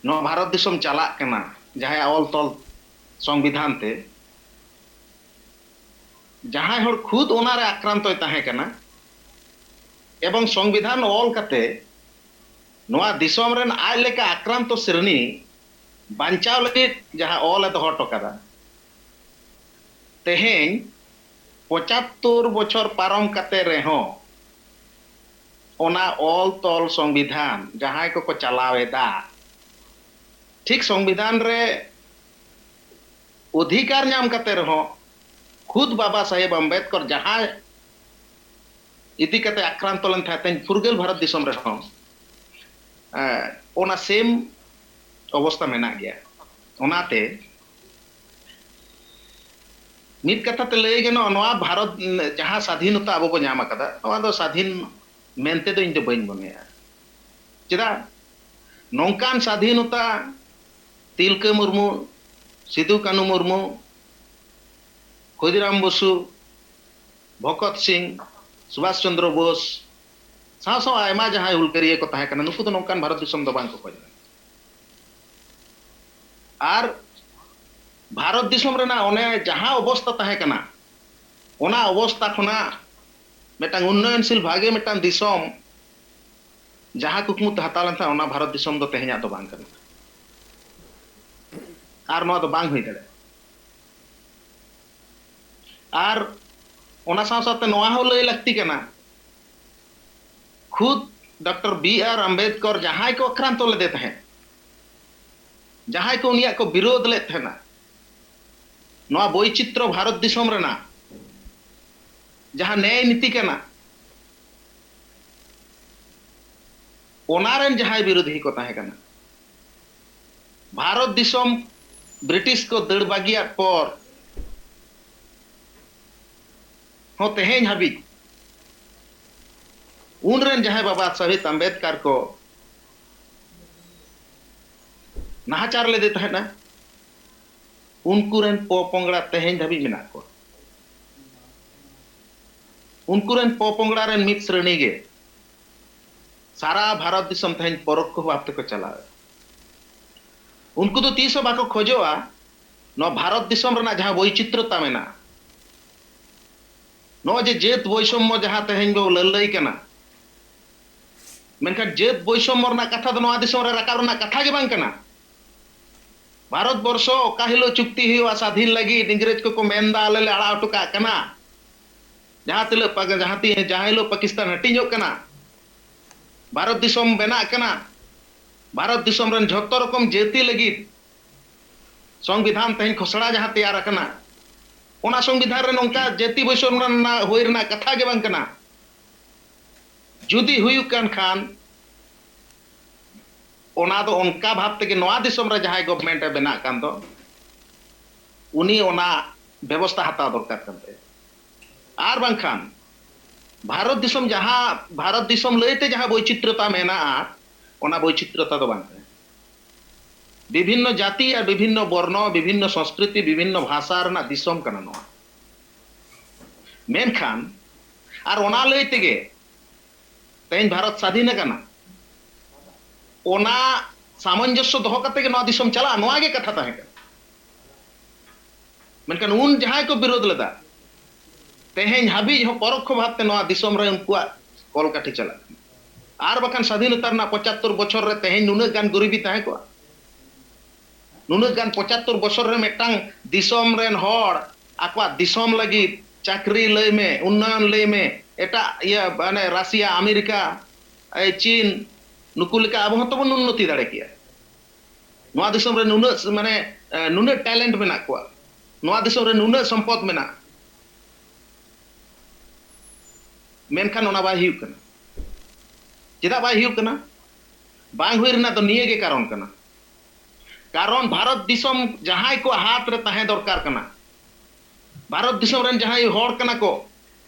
ᱱᱚᱣᱟ ᱵᱷᱟᱨᱚᱛ ᱫᱤᱥᱚᱢ ᱪᱟᱞᱟᱜ ᱠᱟᱱᱟ, ᱡᱟᱦᱟᱸᱭᱟᱜ ᱚᱞ ᱛᱚᱞ ᱥᱚᱝᱵᱤᱫᱷᱟᱱ ᱛᱮ, ᱡᱟᱦᱟᱸᱭ ᱦᱚᱲ ᱠᱷᱩᱫ ᱚᱱᱟᱨᱮ ᱟᱠᱨᱟᱱᱛᱚᱭ ᱛᱟᱦᱮᱸ ᱠᱟᱱᱟ ᱮᱵᱚᱝ ᱥᱚᱝᱵᱤᱫᱷᱟᱱ ᱚᱞ ᱠᱟᱛᱮ ᱱᱚᱣᱟ ᱫᱤᱥᱚᱢ ᱨᱮᱱ ᱟᱡ ᱞᱮᱠᱟ ᱟᱠᱨᱟᱱᱛᱚ ᱥᱨᱮᱱᱤ ᱵᱟᱧᱪᱟᱣ ᱞᱟᱹᱜᱤᱫ ᱡᱟᱦᱟᱸ ᱚᱞ ᱮ ᱫᱚᱦᱚ ᱦᱚᱴᱚ ᱠᱟᱫᱟ, ᱛᱮᱦᱮᱧ ᱯᱚᱸᱪᱟᱛᱛᱳᱨ ᱵᱚᱪᱷᱚᱨ ᱯᱟᱨᱚᱢ ᱠᱟᱛᱮ ᱨᱮᱦᱚᱸ ᱚᱱᱟ ᱚᱞ ᱛᱚᱞ ᱥᱚᱝᱵᱤᱫᱷᱟᱱ ᱡᱟᱦᱟᱸᱭ ᱠᱚᱠᱚ ᱪᱟᱞᱟᱣ ᱮᱫᱟ, ᱴᱷᱤᱠ ᱥᱚᱝᱵᱤᱫᱷᱟᱱ ᱨᱮ ᱚᱫᱷᱤᱠᱟᱨ ᱧᱟᱢ ᱠᱟᱛᱮ ᱨᱮᱦᱚᱸ ᱠᱷᱩᱫ ᱵᱟᱵᱟ ᱥᱟᱦᱮᱵ ᱟᱢᱵᱮᱫᱠᱚᱨ ᱡᱟᱦᱟᱸᱭ ᱤᱫᱤ ᱠᱟᱛᱮ ᱟᱠᱨᱟᱱᱛᱚ ᱞᱮᱱ ᱛᱟᱦᱮᱸ, ᱛᱮᱦᱮᱧ ᱯᱷᱩᱨᱜᱟᱹᱞ ᱵᱷᱟᱨᱚᱛ ᱫᱤᱥᱚᱢ ᱨᱮᱦᱚᱸ ᱮ, ᱚᱱᱟ ᱥᱮᱢ ᱚᱵᱚᱥᱛᱟ ᱢᱮᱱᱟᱜ ᱜᱮᱭᱟ᱾ ᱚᱱᱟᱛᱮ ᱢᱤᱫ ᱠᱟᱛᱷᱟ ᱛᱮ ᱞᱟᱹᱭ ᱜᱟᱱᱚᱜᱼᱟ, ᱱᱚᱣᱟ ᱵᱷᱟᱨᱚᱛ ᱡᱟᱦᱟᱸ ᱥᱟᱫᱷᱤᱱᱚᱛᱟ ᱟᱵᱚ ᱵᱚ ᱧᱟᱢ ᱟᱠᱟᱫᱟ, ᱱᱚᱣᱟ ᱫᱚ ᱥᱟᱫᱷᱤᱱ ᱢᱮᱱᱛᱮ ᱫᱚ ᱤᱧ ᱫᱚ ᱵᱟᱹᱧ ᱢᱚᱱᱮᱭᱟ᱾ ᱪᱮᱫᱟᱜ? ᱱᱚᱝᱠᱟᱱ ᱥᱟᱫᱷᱤᱱᱚᱛᱟ ᱛᱤᱞᱠᱟᱹ ᱢᱩᱨᱢᱩ, ᱥᱤᱫᱩ ᱠᱟᱹᱱᱩ ᱢᱩᱨᱢᱩ, ᱠᱷᱩᱫᱤᱨᱟᱢ ᱵᱚᱥᱩ, ᱵᱷᱚᱜᱚᱛ ᱥᱤᱝ, ᱥᱩᱵᱷᱟᱥ ᱪᱚᱱᱫᱨᱚ ᱵᱳᱥ ᱥᱟᱶ ᱥᱟᱶ ᱟᱭᱢᱟ ᱡᱟᱦᱟᱸᱭ ᱦᱩᱞᱜᱟᱹᱨᱤᱭᱟᱹ ᱠᱚ ᱛᱟᱦᱮᱸ ᱠᱟᱱᱟ, ᱱᱩᱠᱩ ᱫᱚ ᱱᱚᱝᱠᱟᱱ ᱵᱷᱟᱨᱚᱛ ᱫᱤᱥᱚᱢ ᱫᱚ ᱵᱟᱝ ᱠᱚ ᱠᱷᱚᱡ ᱞᱮᱱᱟ᱾ ᱟᱨ ᱵᱷᱟᱨᱚᱛ ᱫᱤᱥᱚᱢ ᱨᱮᱱᱟᱜ ᱚᱱᱮ ᱡᱟᱦᱟᱸ ᱚᱵᱚᱥᱛᱟ ᱛᱟᱦᱮᱸ ᱠᱟᱱᱟ, ᱚᱱᱟ ᱚᱵᱚᱥᱛᱟ ᱠᱷᱚᱱᱟᱜ ᱢᱤᱫᱴᱟᱝ ᱩᱱᱱᱚᱭᱚᱱᱥᱤᱞ ᱵᱷᱟᱜᱮ ᱢᱤᱫᱴᱟᱝ ᱫᱤᱥᱚᱢ ᱡᱟᱦᱟᱸ ᱠᱩᱠᱢᱩ ᱛᱮ ᱦᱟᱛᱟᱣ ᱞᱮᱱ ᱛᱟᱦᱮᱸᱫ, ᱚᱱᱟ ᱵᱷᱟᱨᱚᱛ ᱫᱤᱥᱚᱢ ᱫᱚ ᱛᱮᱦᱮᱧᱟᱜ ᱫᱚ ᱵᱟᱝ ᱠᱟᱱᱟ᱾ ᱟᱨ ᱱᱚᱣᱟ ᱫᱚ ᱵᱟᱝ ᱦᱩᱭ ᱫᱟᱲᱮᱭᱟᱜᱼᱟ᱾ ᱟᱨ ᱚᱱᱟ ᱥᱟᱶ ᱥᱟᱶᱛᱮ ᱱᱚᱣᱟ ᱦᱚᱸ ᱞᱟᱹᱭ ᱞᱟᱹᱠᱛᱤ ᱠᱟᱱᱟ, ᱠᱷᱩᱫ ᱰᱚᱠᱴᱚᱨ ᱵᱤ ᱟᱨ ᱟᱢᱵᱮᱫᱠᱚᱨ ᱡᱟᱦᱟᱸᱭ ᱠᱚ ᱟᱠᱨᱟᱱᱛᱚ ᱞᱮᱫᱮ ᱛᱟᱦᱮᱸᱫ, ᱡᱟᱦᱟᱸᱭ ᱠᱚ ᱩᱱᱤᱭᱟᱜ ᱠᱚ ᱵᱤᱨᱳᱫ ᱞᱮᱫ ᱛᱟᱦᱮᱱᱟ, ᱱᱚᱣᱟ ᱵᱳᱭᱪᱤᱛᱨᱚ ᱵᱷᱟᱨᱚᱛ ᱫᱤᱥᱚᱢ ᱨᱮᱱᱟᱜ ᱡᱟᱦᱟᱸ ᱱᱮᱭ ᱱᱤᱛᱤ ᱠᱟᱱᱟ, ᱚᱱᱟ ᱨᱮᱱ ᱡᱟᱦᱟᱸᱭ ᱵᱤᱨᱳᱫᱷᱤ ᱠᱚ ᱛᱟᱦᱮᱸ ᱠᱟᱱᱟ, ᱵᱷᱟᱨᱚᱛ ᱫᱤᱥᱚᱢ ᱵᱨᱤᱴᱤᱥ ᱠᱚ ᱫᱟᱹᱲ ᱵᱟᱹᱜᱤᱭᱟᱫ ᱯᱚᱨ ᱦᱚᱸ ᱛᱮᱦᱮᱧ ᱦᱟᱹᱵᱤᱡ ᱩᱱ ᱨᱮᱱ ᱡᱟᱦᱟᱸᱭ ᱵᱟᱵᱟ ᱥᱟᱦᱮᱵᱽ ᱟᱢᱵᱮᱫᱠᱟᱨ ᱠᱚ ᱱᱟᱦᱟᱪᱟᱨ ᱞᱮᱫᱮ ᱛᱟᱦᱮᱸᱫᱼᱟ, ᱩᱱᱠᱩ ᱨᱮᱱ ᱯᱚᱯᱚᱝᱲᱟ ᱛᱮᱦᱮᱧ ᱫᱷᱟᱹᱵᱤᱡ ᱢᱮᱱᱟᱜ ᱠᱚᱣᱟ᱾ ᱩᱱᱠᱩ ᱨᱮᱱ ᱯᱚᱯᱚᱝᱲᱟ ᱨᱮᱱ ᱢᱤᱫ ᱥᱨᱮᱱᱤ ᱜᱮ ᱥᱟᱨᱟ ᱵᱷᱟᱨᱚᱛ ᱫᱤᱥᱚᱢ ᱛᱮᱦᱮᱧ ᱯᱚᱨᱚᱠᱠᱷᱚ ᱵᱷᱟᱵᱽ ᱛᱮᱠᱚ ᱪᱟᱞᱟᱣᱮᱫ᱾ ᱩᱱᱠᱩ ᱫᱚ ᱛᱤᱥ ᱦᱚᱸ ᱵᱟᱠᱚ ᱠᱷᱚᱡᱚᱜᱼᱟ ᱱᱚᱣᱟ ᱵᱷᱟᱨᱚᱛ ᱫᱤᱥᱚᱢ ᱨᱮᱱᱟᱜ ᱡᱟᱦᱟᱸ ᱵᱳᱭᱪᱤᱛᱨᱚᱛᱟ ᱢᱮᱱᱟᱜᱼᱟ, ᱱᱚᱜᱼᱚᱭ ᱡᱮ ᱡᱟᱹᱛ ᱵᱳᱭᱥᱚᱢᱢᱚ ᱡᱟᱦᱟᱸ ᱛᱮᱦᱮᱧ ᱵᱚ ᱞᱟᱹᱞᱟᱹᱭ ᱠᱟᱱᱟ, ᱢᱮᱱᱠᱷᱟᱱ ᱡᱟᱹᱛ ᱵᱳᱭᱥᱚᱢᱢᱚ ᱨᱮᱱᱟᱜ ᱠᱟᱛᱷᱟ ᱫᱚ ᱱᱚᱣᱟ ᱫᱤᱥᱚᱢ ᱨᱮ ᱨᱟᱠᱟᱵ ᱨᱮᱱᱟᱜ ᱠᱟᱛᱷᱟ ᱜᱮ ᱵᱟᱝ ᱠᱟᱱᱟ᱾ ᱵᱷᱟᱨᱚᱛ ᱵᱚᱨᱥᱚ ᱚᱠᱟ ᱦᱤᱞᱳᱜ ᱪᱩᱠᱛᱤ ᱦᱩᱭᱩᱜᱼᱟ ᱥᱟᱫᱷᱤᱱ ᱞᱟᱹᱜᱤᱫ, ᱤᱝᱨᱮᱡᱽ ᱠᱚᱠᱚ ᱢᱮᱱᱫᱟ ᱟᱞᱮ ᱞᱮ ᱟᱲᱟᱜ ᱦᱚᱴᱚ ᱠᱟᱜ ᱠᱟᱱᱟ, ᱡᱟᱦᱟᱸ ᱛᱤᱱᱟᱹᱜ ᱯᱟ-, ᱡᱟᱦᱟᱸ ᱛᱤ-, ᱡᱟᱦᱟᱸ ᱦᱤᱞᱳᱜ ᱯᱟᱠᱤᱥᱛᱟᱱ ᱦᱟᱹᱴᱤᱧᱚᱜ ᱠᱟᱱᱟ, ᱵᱷᱟᱨᱚᱛ ᱫᱤᱥᱚᱢ ᱵᱮᱱᱟᱜ ᱠᱟᱱᱟ, ᱵᱷᱟᱨᱚᱛ ᱫᱤᱥᱚᱢ ᱨᱮᱱ ᱡᱷᱚᱛᱚ ᱨᱚᱠᱚᱢ ᱡᱟᱹᱛᱤ ᱞᱟᱹᱜᱤᱫ ᱥᱚᱝᱵᱤᱫᱷᱟᱱ ᱛᱮᱦᱮᱧ ᱠᱷᱚᱥᱲᱟ ᱡᱟᱦᱟᱸ ᱛᱮᱭᱟᱨ ᱟᱠᱟᱱᱟ, ᱚᱱᱟ ᱥᱚᱝᱵᱤᱫᱷᱟᱱ ᱨᱮ ᱱᱚᱝᱠᱟ ᱡᱟᱹᱛᱤ ᱵᱳᱭᱥᱚᱢ ᱨᱮᱱᱟᱜ ᱦᱩᱭ ᱨᱮᱱᱟᱜ ᱠᱟᱛᱷᱟ ᱜᱮ ᱵᱟᱝ ᱠᱟᱱᱟ᱾ ᱡᱩᱫᱤ ᱦᱩᱭᱩᱜ ᱠᱟᱱ ᱠᱷᱟᱱ, ᱚᱱᱟ ᱫᱚ ᱚᱱᱠᱟ ᱵᱷᱟᱵᱽ ᱛᱮᱜᱮ ᱱᱚᱣᱟ ᱫᱤᱥᱚᱢ ᱨᱮ ᱡᱟᱦᱟᱸᱭ ᱜᱚᱵᱷᱢᱮᱱᱴ ᱮ ᱵᱮᱱᱟᱜ ᱠᱟᱱ ᱫᱚ, ᱩᱱᱤ ᱚᱱᱟ ᱵᱮᱵᱚᱥᱛᱷᱟ ᱦᱟᱛᱟᱣ ᱫᱚᱨᱠᱟᱨ ᱠᱟᱱ ᱛᱟᱭᱟ᱾ ᱟᱨ ᱵᱟᱝᱠᱷᱟᱱ ᱵᱷᱟᱨᱚᱛ ᱫᱤᱥᱚᱢ ᱡᱟᱦᱟᱸ, ᱵᱷᱟᱨᱚᱛ ᱫᱤᱥᱚᱢ ᱞᱟᱹᱭᱛᱮ ᱡᱟᱦᱟᱸ ᱵᱳᱭᱪᱤᱛᱨᱚᱛᱟ ᱢᱮᱱᱟᱜᱼᱟ, ᱚᱱᱟ ᱵᱳᱭᱪᱤᱛᱨᱚᱛᱟ ᱫᱚ ᱵᱟᱝ ᱠᱟᱱᱟ᱾ ᱵᱤᱵᱷᱤᱱᱱᱚ ᱡᱟᱹᱛᱤ ᱟᱨ ᱵᱤᱵᱷᱤᱱᱱᱚ ᱵᱚᱨᱱᱚ, ᱵᱤᱵᱷᱤᱱᱱᱚ ᱥᱚᱝᱥᱠᱨᱤᱛᱤ, ᱵᱤᱵᱷᱤᱱᱱᱚ ᱵᱷᱟᱥᱟ ᱨᱮᱱᱟᱜ ᱫᱤᱥᱚᱢ ᱠᱟᱱᱟ ᱱᱚᱣᱟ᱾ ᱢᱮᱱᱠᱷᱟᱱ ᱟᱨ ᱚᱱᱟ ᱞᱟᱹᱭ ᱛᱮᱜᱮ ᱛᱮᱦᱮᱧ ᱵᱷᱟᱨᱚᱛ ᱥᱟᱫᱷᱤᱱ ᱟᱠᱟᱱᱟ, ᱚᱱᱟ ᱥᱟᱢᱚᱧᱡᱚᱥᱥᱚ ᱫᱚᱦᱚ ᱠᱟᱛᱮ ᱜᱮ ᱱᱚᱣᱟ ᱫᱤᱥᱚᱢ ᱪᱟᱞᱟᱜᱼᱟ, ᱱᱚᱣᱟ ᱜᱮ ᱠᱟᱛᱷᱟ ᱛᱟᱦᱮᱸ ᱠᱟᱱᱟ᱾ ᱢᱮᱱᱠᱷᱟᱱ ᱩᱱ ᱡᱟᱦᱟᱸᱭ ᱠᱚ ᱵᱤᱨᱳᱫᱷ ᱞᱮᱫᱟ, ᱛᱮᱦᱮᱧ ᱦᱟᱹᱵᱤᱡ ᱦᱚᱸ ᱯᱚᱨᱚᱠᱠᱷᱚ ᱵᱷᱟᱵᱽ ᱛᱮ ᱱᱚᱣᱟ ᱫᱤᱥᱚᱢ ᱨᱮ ᱩᱱᱠᱩᱣᱟᱜ ᱠᱚᱞ ᱠᱟᱹᱴᱷᱤ ᱪᱟᱞᱟᱜ ᱠᱟᱱᱟ᱾ ᱟᱨ ᱵᱟᱠᱷᱟᱱ ᱥᱟᱫᱷᱤᱱᱚᱛᱟ ᱨᱮᱱᱟᱜ ᱯᱚᱸᱪᱟᱛᱛᱳᱨ ᱵᱚᱪᱷᱚᱨ ᱨᱮ ᱛᱮᱦᱮᱧ ᱱᱩᱱᱟᱹᱜ ᱜᱟᱱ ᱜᱚᱨᱤᱵᱤ ᱛᱟᱦᱮᱸ ᱠᱚᱜᱼᱟ? ᱱᱩᱱᱟᱹᱜ ᱜᱟᱱ ᱯᱚᱸᱪᱟᱛᱛᱳᱨ ᱵᱚᱪᱷᱚᱨ ᱨᱮ ᱢᱤᱫᱴᱟᱝ ᱫᱤᱥᱚᱢ ᱨᱮᱱ ᱦᱚᱲ ᱟᱠᱚᱣᱟᱜ ᱫᱤᱥᱚᱢ ᱞᱟᱹᱜᱤᱫ ᱪᱟᱹᱠᱨᱤ ᱞᱟᱹᱭ ᱢᱮ, ᱩᱱᱱᱚᱭᱚᱱ ᱞᱟᱹᱭ ᱢᱮ, ᱮᱴᱟᱜ ᱤᱭᱟᱹ ᱢᱟᱱᱮ ᱨᱟᱥᱤᱭᱟ, ᱟᱢᱮᱨᱤᱠᱟ, ᱮ, ᱪᱤᱱ, ᱱᱩᱠᱩ ᱞᱮᱠᱟ ᱟᱵᱚ ᱦᱚᱸ ᱛᱚᱵᱚᱱ ᱩᱱᱱᱚᱛᱤ ᱫᱟᱲᱮ ᱠᱮᱭᱟ᱾ ᱱᱚᱣᱟ ᱫᱤᱥᱚᱢ ᱨᱮ ᱱᱩᱱᱟᱹᱜ ᱢᱟᱱᱮ, ᱮ, ᱱᱩᱱᱟᱹᱜ ᱴᱮᱞᱮᱱᱴ ᱢᱮᱱᱟᱜ ᱠᱚᱣᱟ, ᱱᱚᱣᱟ ᱫᱤᱥᱚᱢ ᱨᱮ ᱱᱩᱱᱟᱹᱜ ᱥᱚᱢᱯᱚᱫ ᱢᱮᱱᱟᱜᱼᱟ, ᱢᱮᱱᱠᱷᱟᱱ ᱚᱱᱟ ᱵᱟᱭ ᱦᱩᱭᱩᱜ ᱠᱟᱱᱟ᱾ ᱪᱮᱫᱟᱜ ᱵᱟᱭ ᱦᱩᱭᱩᱜ ᱠᱟᱱᱟ? ᱵᱟᱝ ᱦᱩᱭ ᱨᱮᱱᱟᱜ ᱫᱚ ᱱᱤᱭᱟᱹ ᱜᱮ ᱠᱟᱨᱚᱱ ᱠᱟᱱᱟ᱾ ᱠᱟᱨᱚᱱ ᱵᱷᱟᱨᱚᱛ ᱫᱤᱥᱚᱢ ᱡᱟᱦᱟᱸᱭ ᱠᱚ ᱦᱟᱛ ᱨᱮ ᱛᱟᱦᱮᱸ ᱫᱚᱨᱠᱟᱨ ᱠᱟᱱᱟ, ᱵᱷᱟᱨᱚᱛ ᱫᱤᱥᱚᱢ ᱨᱮᱱ ᱡᱟᱦᱟᱸᱭ ᱦᱚᱲ ᱠᱟᱱᱟ ᱠᱚ,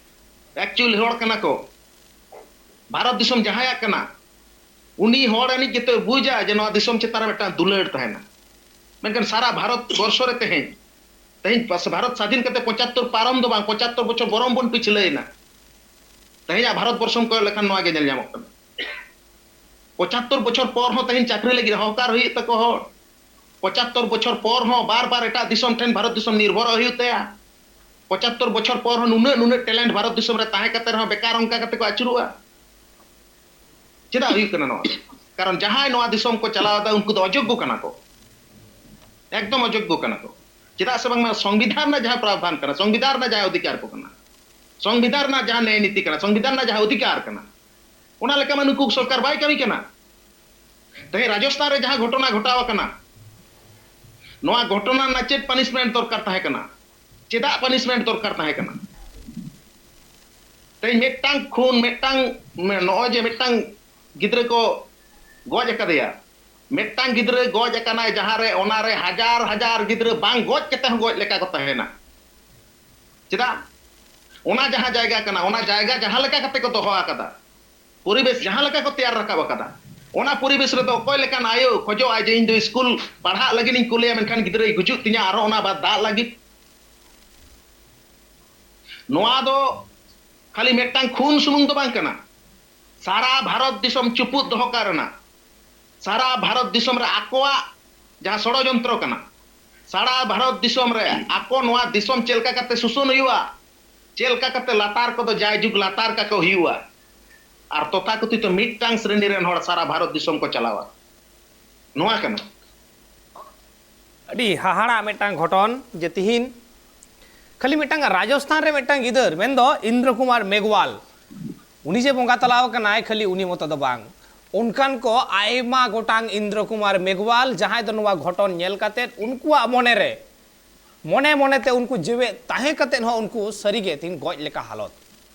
ᱮᱠᱪᱩᱭᱮᱞ ᱦᱚᱲ ᱠᱟᱱᱟ ᱠᱚ᱾ ᱵᱷᱟᱨᱚᱛ ᱫᱤᱥᱚᱢ ᱡᱟᱦᱟᱸᱭᱟᱜ ᱠᱟᱱᱟ, ᱩᱱᱤ ᱦᱚᱲ ᱟᱹᱱᱤᱡ ᱜᱮᱛᱚᱭ ᱵᱩᱡᱟ ᱡᱮ ᱱᱚᱣᱟ ᱫᱤᱥᱚᱢ ᱪᱮᱛᱟᱱ ᱨᱮ ᱢᱤᱫᱴᱟᱝ ᱫᱩᱞᱟᱹᱲ ᱛᱟᱦᱮᱱᱟ᱾ ᱢᱮᱱᱠᱷᱟᱱ ᱥᱟᱨᱟ ᱵᱷᱟᱨᱚᱛ ᱵᱚᱨᱥᱚ ᱨᱮ ᱛᱮᱦᱮᱧ, ᱛᱮᱦᱮᱧ ᱯᱟᱥ-, ᱵᱷᱟᱨᱚᱛ ᱥᱟᱫᱷᱤᱱ ᱠᱟᱛᱮ ᱯᱚᱸᱪᱟᱛᱛᱳᱨ ᱯᱟᱨᱚᱢ ᱫᱚ ᱵᱟᱝ, ᱯᱚᱸᱪᱟᱛᱛᱳᱨ ᱵᱚᱪᱷᱚᱨ ᱵᱚᱨᱚᱢ ᱵᱚᱱ ᱯᱤᱪᱷᱞᱟᱹᱭᱮᱱᱟ᱾ ᱛᱮᱦᱮᱧᱟᱜ ᱵᱷᱟᱨᱚᱛ ᱵᱚᱨᱥᱚᱢ ᱠᱚᱭᱚᱜ ᱞᱮᱠᱷᱟᱱ ᱱᱚᱣᱟ ᱜᱮ ᱧᱮᱞ ᱧᱟᱢᱚᱜ ᱠᱟᱱᱟ᱾ ᱯᱚᱸᱪᱟᱛᱛᱳᱨ ᱵᱚᱪᱷᱚᱨ ᱯᱚᱨ ᱦᱚᱸ ᱛᱮᱦᱮᱧ ᱪᱟᱹᱠᱨᱤ ᱞᱟᱹᱜᱤᱫ ᱦᱚᱦᱚᱠᱟᱨ ᱦᱩᱭᱩᱜ ᱛᱟᱠᱚ ᱦᱚᱲ᱾ ᱯᱚᱸᱪᱟᱛᱛᱳᱨ ᱵᱚᱪᱷᱚᱨ ᱯᱚᱨ ᱦᱚᱸ ᱵᱟᱨ ᱵᱟᱨ ᱮᱴᱟᱜ ᱫᱤᱥᱚᱢ ᱴᱷᱮᱱ ᱵᱷᱟᱨᱚᱛ ᱫᱤᱥᱚᱢ ᱱᱤᱨᱵᱷᱚᱨᱚᱜ ᱦᱩᱭᱩᱜ ᱛᱟᱭᱟ᱾ ᱯᱚᱸᱪᱟᱛᱛᱳᱨ ᱵᱚᱪᱷᱚᱨ ᱯᱚᱨ ᱦᱚᱸ ᱱᱩᱱᱟᱹᱜ, ᱱᱩᱱᱟᱹᱜ ᱴᱮᱞᱮᱱᱴ ᱵᱷᱟᱨᱚᱛ ᱫᱤᱥᱚᱢ ᱨᱮ ᱛᱟᱦᱮᱸ ᱠᱟᱛᱮ ᱨᱮᱦᱚᱸ ᱵᱮᱠᱟᱨ ᱚᱱᱠᱟ ᱠᱟᱛᱮ ᱠᱚ ᱟᱹᱪᱩᱨᱚᱜᱼᱟ᱾ ᱪᱮᱫᱟᱜ ᱦᱩᱭᱩᱜ ᱠᱟᱱᱟ ᱱᱚᱣᱟ? ᱠᱟᱨᱚᱱ ᱡᱟᱦᱟᱸᱭ ᱱᱚᱣᱟ ᱫᱤᱥᱚᱢ ᱠᱚ ᱪᱟᱞᱟᱣ ᱮᱫᱟ, ᱩᱱᱠᱩ ᱫᱚ ᱚᱡᱳᱜᱽᱜᱚ ᱠᱟᱱᱟ ᱠᱚ, ᱮᱠᱫᱚᱢ ᱚᱡᱳᱜᱽᱜᱚ ᱠᱟᱱᱟ ᱠᱚ᱾ ᱪᱮᱫᱟᱜ ᱥᱮ ᱵᱟᱝᱢᱟ ᱥᱚᱝᱵᱤᱫᱷᱟᱱ ᱨᱮᱱᱟᱜ ᱡᱟᱦᱟᱸ ᱯᱨᱟᱵᱷᱟᱱ ᱠᱟᱱᱟ, ᱥᱚᱝᱵᱤᱫᱷᱟᱱ ᱨᱮᱱᱟᱜ ᱡᱟᱦᱟᱸ ᱚᱫᱷᱤᱠᱟᱨ ᱠᱚ ᱠᱟᱱᱟ, ᱥᱚᱝᱵᱤᱫᱷᱟᱱ ᱨᱮᱱᱟᱜ ᱡᱟᱦᱟᱸ ᱱᱮᱭ ᱱᱤᱛᱤ ᱠᱟᱱᱟ, ᱥᱚᱝᱵᱤᱫᱷᱟᱱ ᱨᱮᱱᱟᱜ ᱡᱟᱦᱟᱸ ᱚᱫᱷᱤᱠᱟᱨ ᱠᱟᱱᱟ, ᱚᱱᱟ ᱞᱮᱠᱟ ᱢᱟ ᱱᱩᱠᱩ ᱥᱚᱨᱠᱟᱨ ᱵᱟᱭ ᱠᱟᱹᱢᱤ ᱠᱟᱱᱟ᱾ ᱛᱮᱦᱮᱧ ᱨᱟᱡᱚᱥᱛᱷᱟᱱ ᱨᱮ ᱡᱟᱦᱟᱸ ᱜᱷᱚᱴᱚᱱᱟ ᱜᱷᱚᱴᱟᱣ ᱟᱠᱟᱱᱟ, ᱱᱚᱣᱟ ᱜᱷᱚᱴᱚᱱᱟ ᱨᱮᱱᱟᱜ ᱪᱮᱫ ᱯᱟᱱᱤᱥᱢᱮᱱᱴ ᱫᱚᱨᱠᱟᱨ ᱛᱟᱦᱮᱸ ᱠᱟᱱᱟ? ᱪᱮᱫᱟᱜ ᱯᱟᱱᱤᱥᱢᱮᱱᱴ ᱫᱚᱨᱠᱟᱨ ᱛᱟᱦᱮᱸ ᱠᱟᱱᱟ? ᱛᱮᱦᱮᱧ ᱢᱤᱫᱴᱟᱝ ᱠᱷᱩᱱ, ᱢᱤᱫᱴᱟᱝ, ᱱᱚᱜᱼᱚᱭ ᱡᱮ ᱢᱤᱫᱴᱟᱝ ᱜᱤᱫᱽᱨᱟᱹ ᱠᱚ ᱜᱚᱡ ᱟᱠᱟᱫᱮᱭᱟ, ᱢᱤᱫᱴᱟᱝ ᱜᱤᱫᱽᱨᱟᱹ ᱜᱚᱡ ᱟᱠᱟᱱᱟᱭ, ᱡᱟᱦᱟᱸᱨᱮ, ᱚᱱᱟᱨᱮ ᱦᱟᱡᱟᱨ ᱦᱟᱡᱟᱨ ᱜᱤᱫᱽᱨᱟᱹ ᱵᱟᱝ ᱜᱚᱡ ᱠᱟᱛᱮ ᱦᱚᱸ ᱜᱚᱡ ᱞᱮᱠᱟ ᱠᱚ ᱛᱟᱦᱮᱱᱟ᱾ ᱪᱮᱫᱟᱜ? ᱚᱱᱟ ᱡᱟᱦᱟᱸ ᱡᱟᱭᱜᱟ ᱠᱟᱱᱟ, ᱚᱱᱟ ᱡᱟᱭᱜᱟ ᱡᱟᱦᱟᱸ ᱞᱮᱠᱟ ᱠᱟᱛᱮ ᱠᱚ ᱫᱚᱦᱚ ᱟᱠᱟᱫᱟ, ᱯᱚᱨᱤᱵᱮᱥ ᱡᱟᱦᱟᱸ ᱞᱮᱠᱟ ᱠᱚ ᱛᱮᱭᱟᱨ ᱨᱟᱠᱟᱵ ᱟᱠᱟᱫᱟ, ᱚᱱᱟ ᱯᱚᱨᱤᱵᱮᱥ ᱨᱮᱫᱚ ᱚᱠᱚᱭ ᱞᱮᱠᱟᱱ ᱟᱭᱳ ᱠᱷᱚᱡᱚᱜᱼᱟᱭ ᱡᱮ ᱤᱧ ᱫᱚ ᱥᱠᱩᱞ ᱯᱟᱲᱦᱟᱜ ᱞᱟᱹᱜᱤᱫ ᱤᱧ ᱠᱩᱞᱮᱭᱟ, ᱢᱮᱱᱠᱷᱟᱱ ᱜᱤᱫᱽᱨᱟᱹᱭ ᱜᱩᱡᱩᱜ ᱛᱤᱧᱟ, ᱟᱨᱦᱚᱸ ᱚᱱᱟ ᱵᱟᱫ ᱫᱟᱜ ᱞᱟᱹᱜᱤᱫ? ᱱᱚᱣᱟ ᱫᱚ ᱠᱷᱟᱹᱞᱤ ᱢᱤᱫᱴᱟᱝ ᱠᱷᱩᱱ ᱥᱩᱢᱩᱝ ᱫᱚ ᱵᱟᱝ ᱠᱟᱱᱟ, ᱥᱟᱨᱟ ᱵᱷᱟᱨᱚᱛ ᱫᱤᱥᱚᱢ ᱪᱩᱯᱩᱫ ᱫᱚᱦᱚ ᱠᱟᱜ ᱨᱮᱱᱟᱜ, ᱥᱟᱨᱟ ᱵᱷᱟᱨᱚᱛ ᱫᱤᱥᱚᱢ ᱨᱮ ᱟᱠᱚᱣᱟᱜ ᱡᱟᱦᱟᱸ ᱥᱚᱲᱚᱡᱚᱱᱛᱨᱚ ᱠᱟᱱᱟ, ᱥᱟᱨᱟ ᱵᱷᱟᱨᱚᱛ ᱫᱤᱥᱚᱢ ᱨᱮ ᱟᱠᱚ ᱱᱚᱣᱟ ᱫᱤᱥᱚᱢ ᱪᱮᱫ ᱞᱮᱠᱟ ᱠᱟᱛᱮ ᱥᱩᱥᱚᱱ ᱦᱩᱭᱩᱜᱼᱟ, ᱪᱮᱫ ᱞᱮᱠᱟ ᱠᱟᱛᱮ ᱞᱟᱛᱟᱨ ᱠᱚᱫᱚ ᱡᱟᱭᱡᱩᱜᱽ ᱞᱟᱛᱟᱨ ᱠᱟᱠᱚ ᱦᱩᱭᱩᱜᱼᱟ, ᱟᱨ ᱛᱚᱛᱷᱟᱠᱚᱛᱷᱤᱛ ᱢᱤᱫᱴᱟᱝ ᱥᱨᱮᱱᱤ ᱨᱮᱱ ᱦᱚᱲ ᱥᱟᱨᱟ ᱵᱷᱟᱨᱚᱛ ᱫᱤᱥᱚᱢ ᱠᱚ ᱪᱟᱞᱟᱣᱟ, ᱱᱚᱣᱟ ᱠᱟᱱᱟ᱾ ᱟᱹᱰᱤ ᱦᱟᱦᱟᱲᱟᱜ ᱢᱤᱫᱴᱟᱝ ᱜᱷᱚᱴᱚᱱ ᱡᱮ ᱛᱤᱦᱤᱧ ᱠᱷᱟᱹᱞᱤ ᱢᱤᱫᱴᱟᱝ ᱨᱟᱡᱚᱥᱛᱷᱟᱱ ᱨᱮ ᱢᱤᱫᱴᱟᱝ ᱜᱤᱫᱟᱹᱨ, ᱢᱮᱱᱫᱚ ᱤᱱᱫᱨᱚ ᱠᱩᱢᱟᱨ ᱢᱮᱜᱷᱣᱟᱞ, ᱩᱱᱤ ᱡᱮ ᱵᱚᱸᱜᱟ ᱛᱟᱞᱟᱣ ᱟᱠᱟᱱᱟᱭ, ᱠᱷᱟᱹᱞᱤ ᱩᱱᱤ ᱢᱚᱛᱚ ᱫᱚ ᱵᱟᱝ, ᱚᱱᱠᱟᱱ ᱠᱚ ᱟᱭᱢᱟ ᱜᱚᱴᱟᱝ ᱤᱱᱫᱨᱚ ᱠᱩᱢᱟᱨ ᱢᱮᱜᱷᱣᱟᱞ, ᱡᱟᱦᱟᱸᱭ ᱫᱚ ᱱᱚᱣᱟ ᱜᱷᱚᱴᱚᱱ ᱧᱮᱞ ᱠᱟᱛᱮᱫ ᱩᱱᱠᱩᱣᱟᱜ ᱢᱚᱱᱮᱨᱮ, ᱢᱚᱱᱮ ᱢᱚᱱᱮᱛᱮ ᱩᱱᱠᱩ ᱡᱮᱣᱮᱫ ᱛᱟᱦᱮᱸ ᱠᱟᱛᱮᱫ ᱦᱚᱸ ᱩᱱᱠᱩ ᱥᱟᱹᱨᱤᱜᱮ ᱛᱤᱦᱤᱧ ᱜᱚᱡ ᱞᱮᱠᱟ ᱦᱟᱞᱚᱛ᱾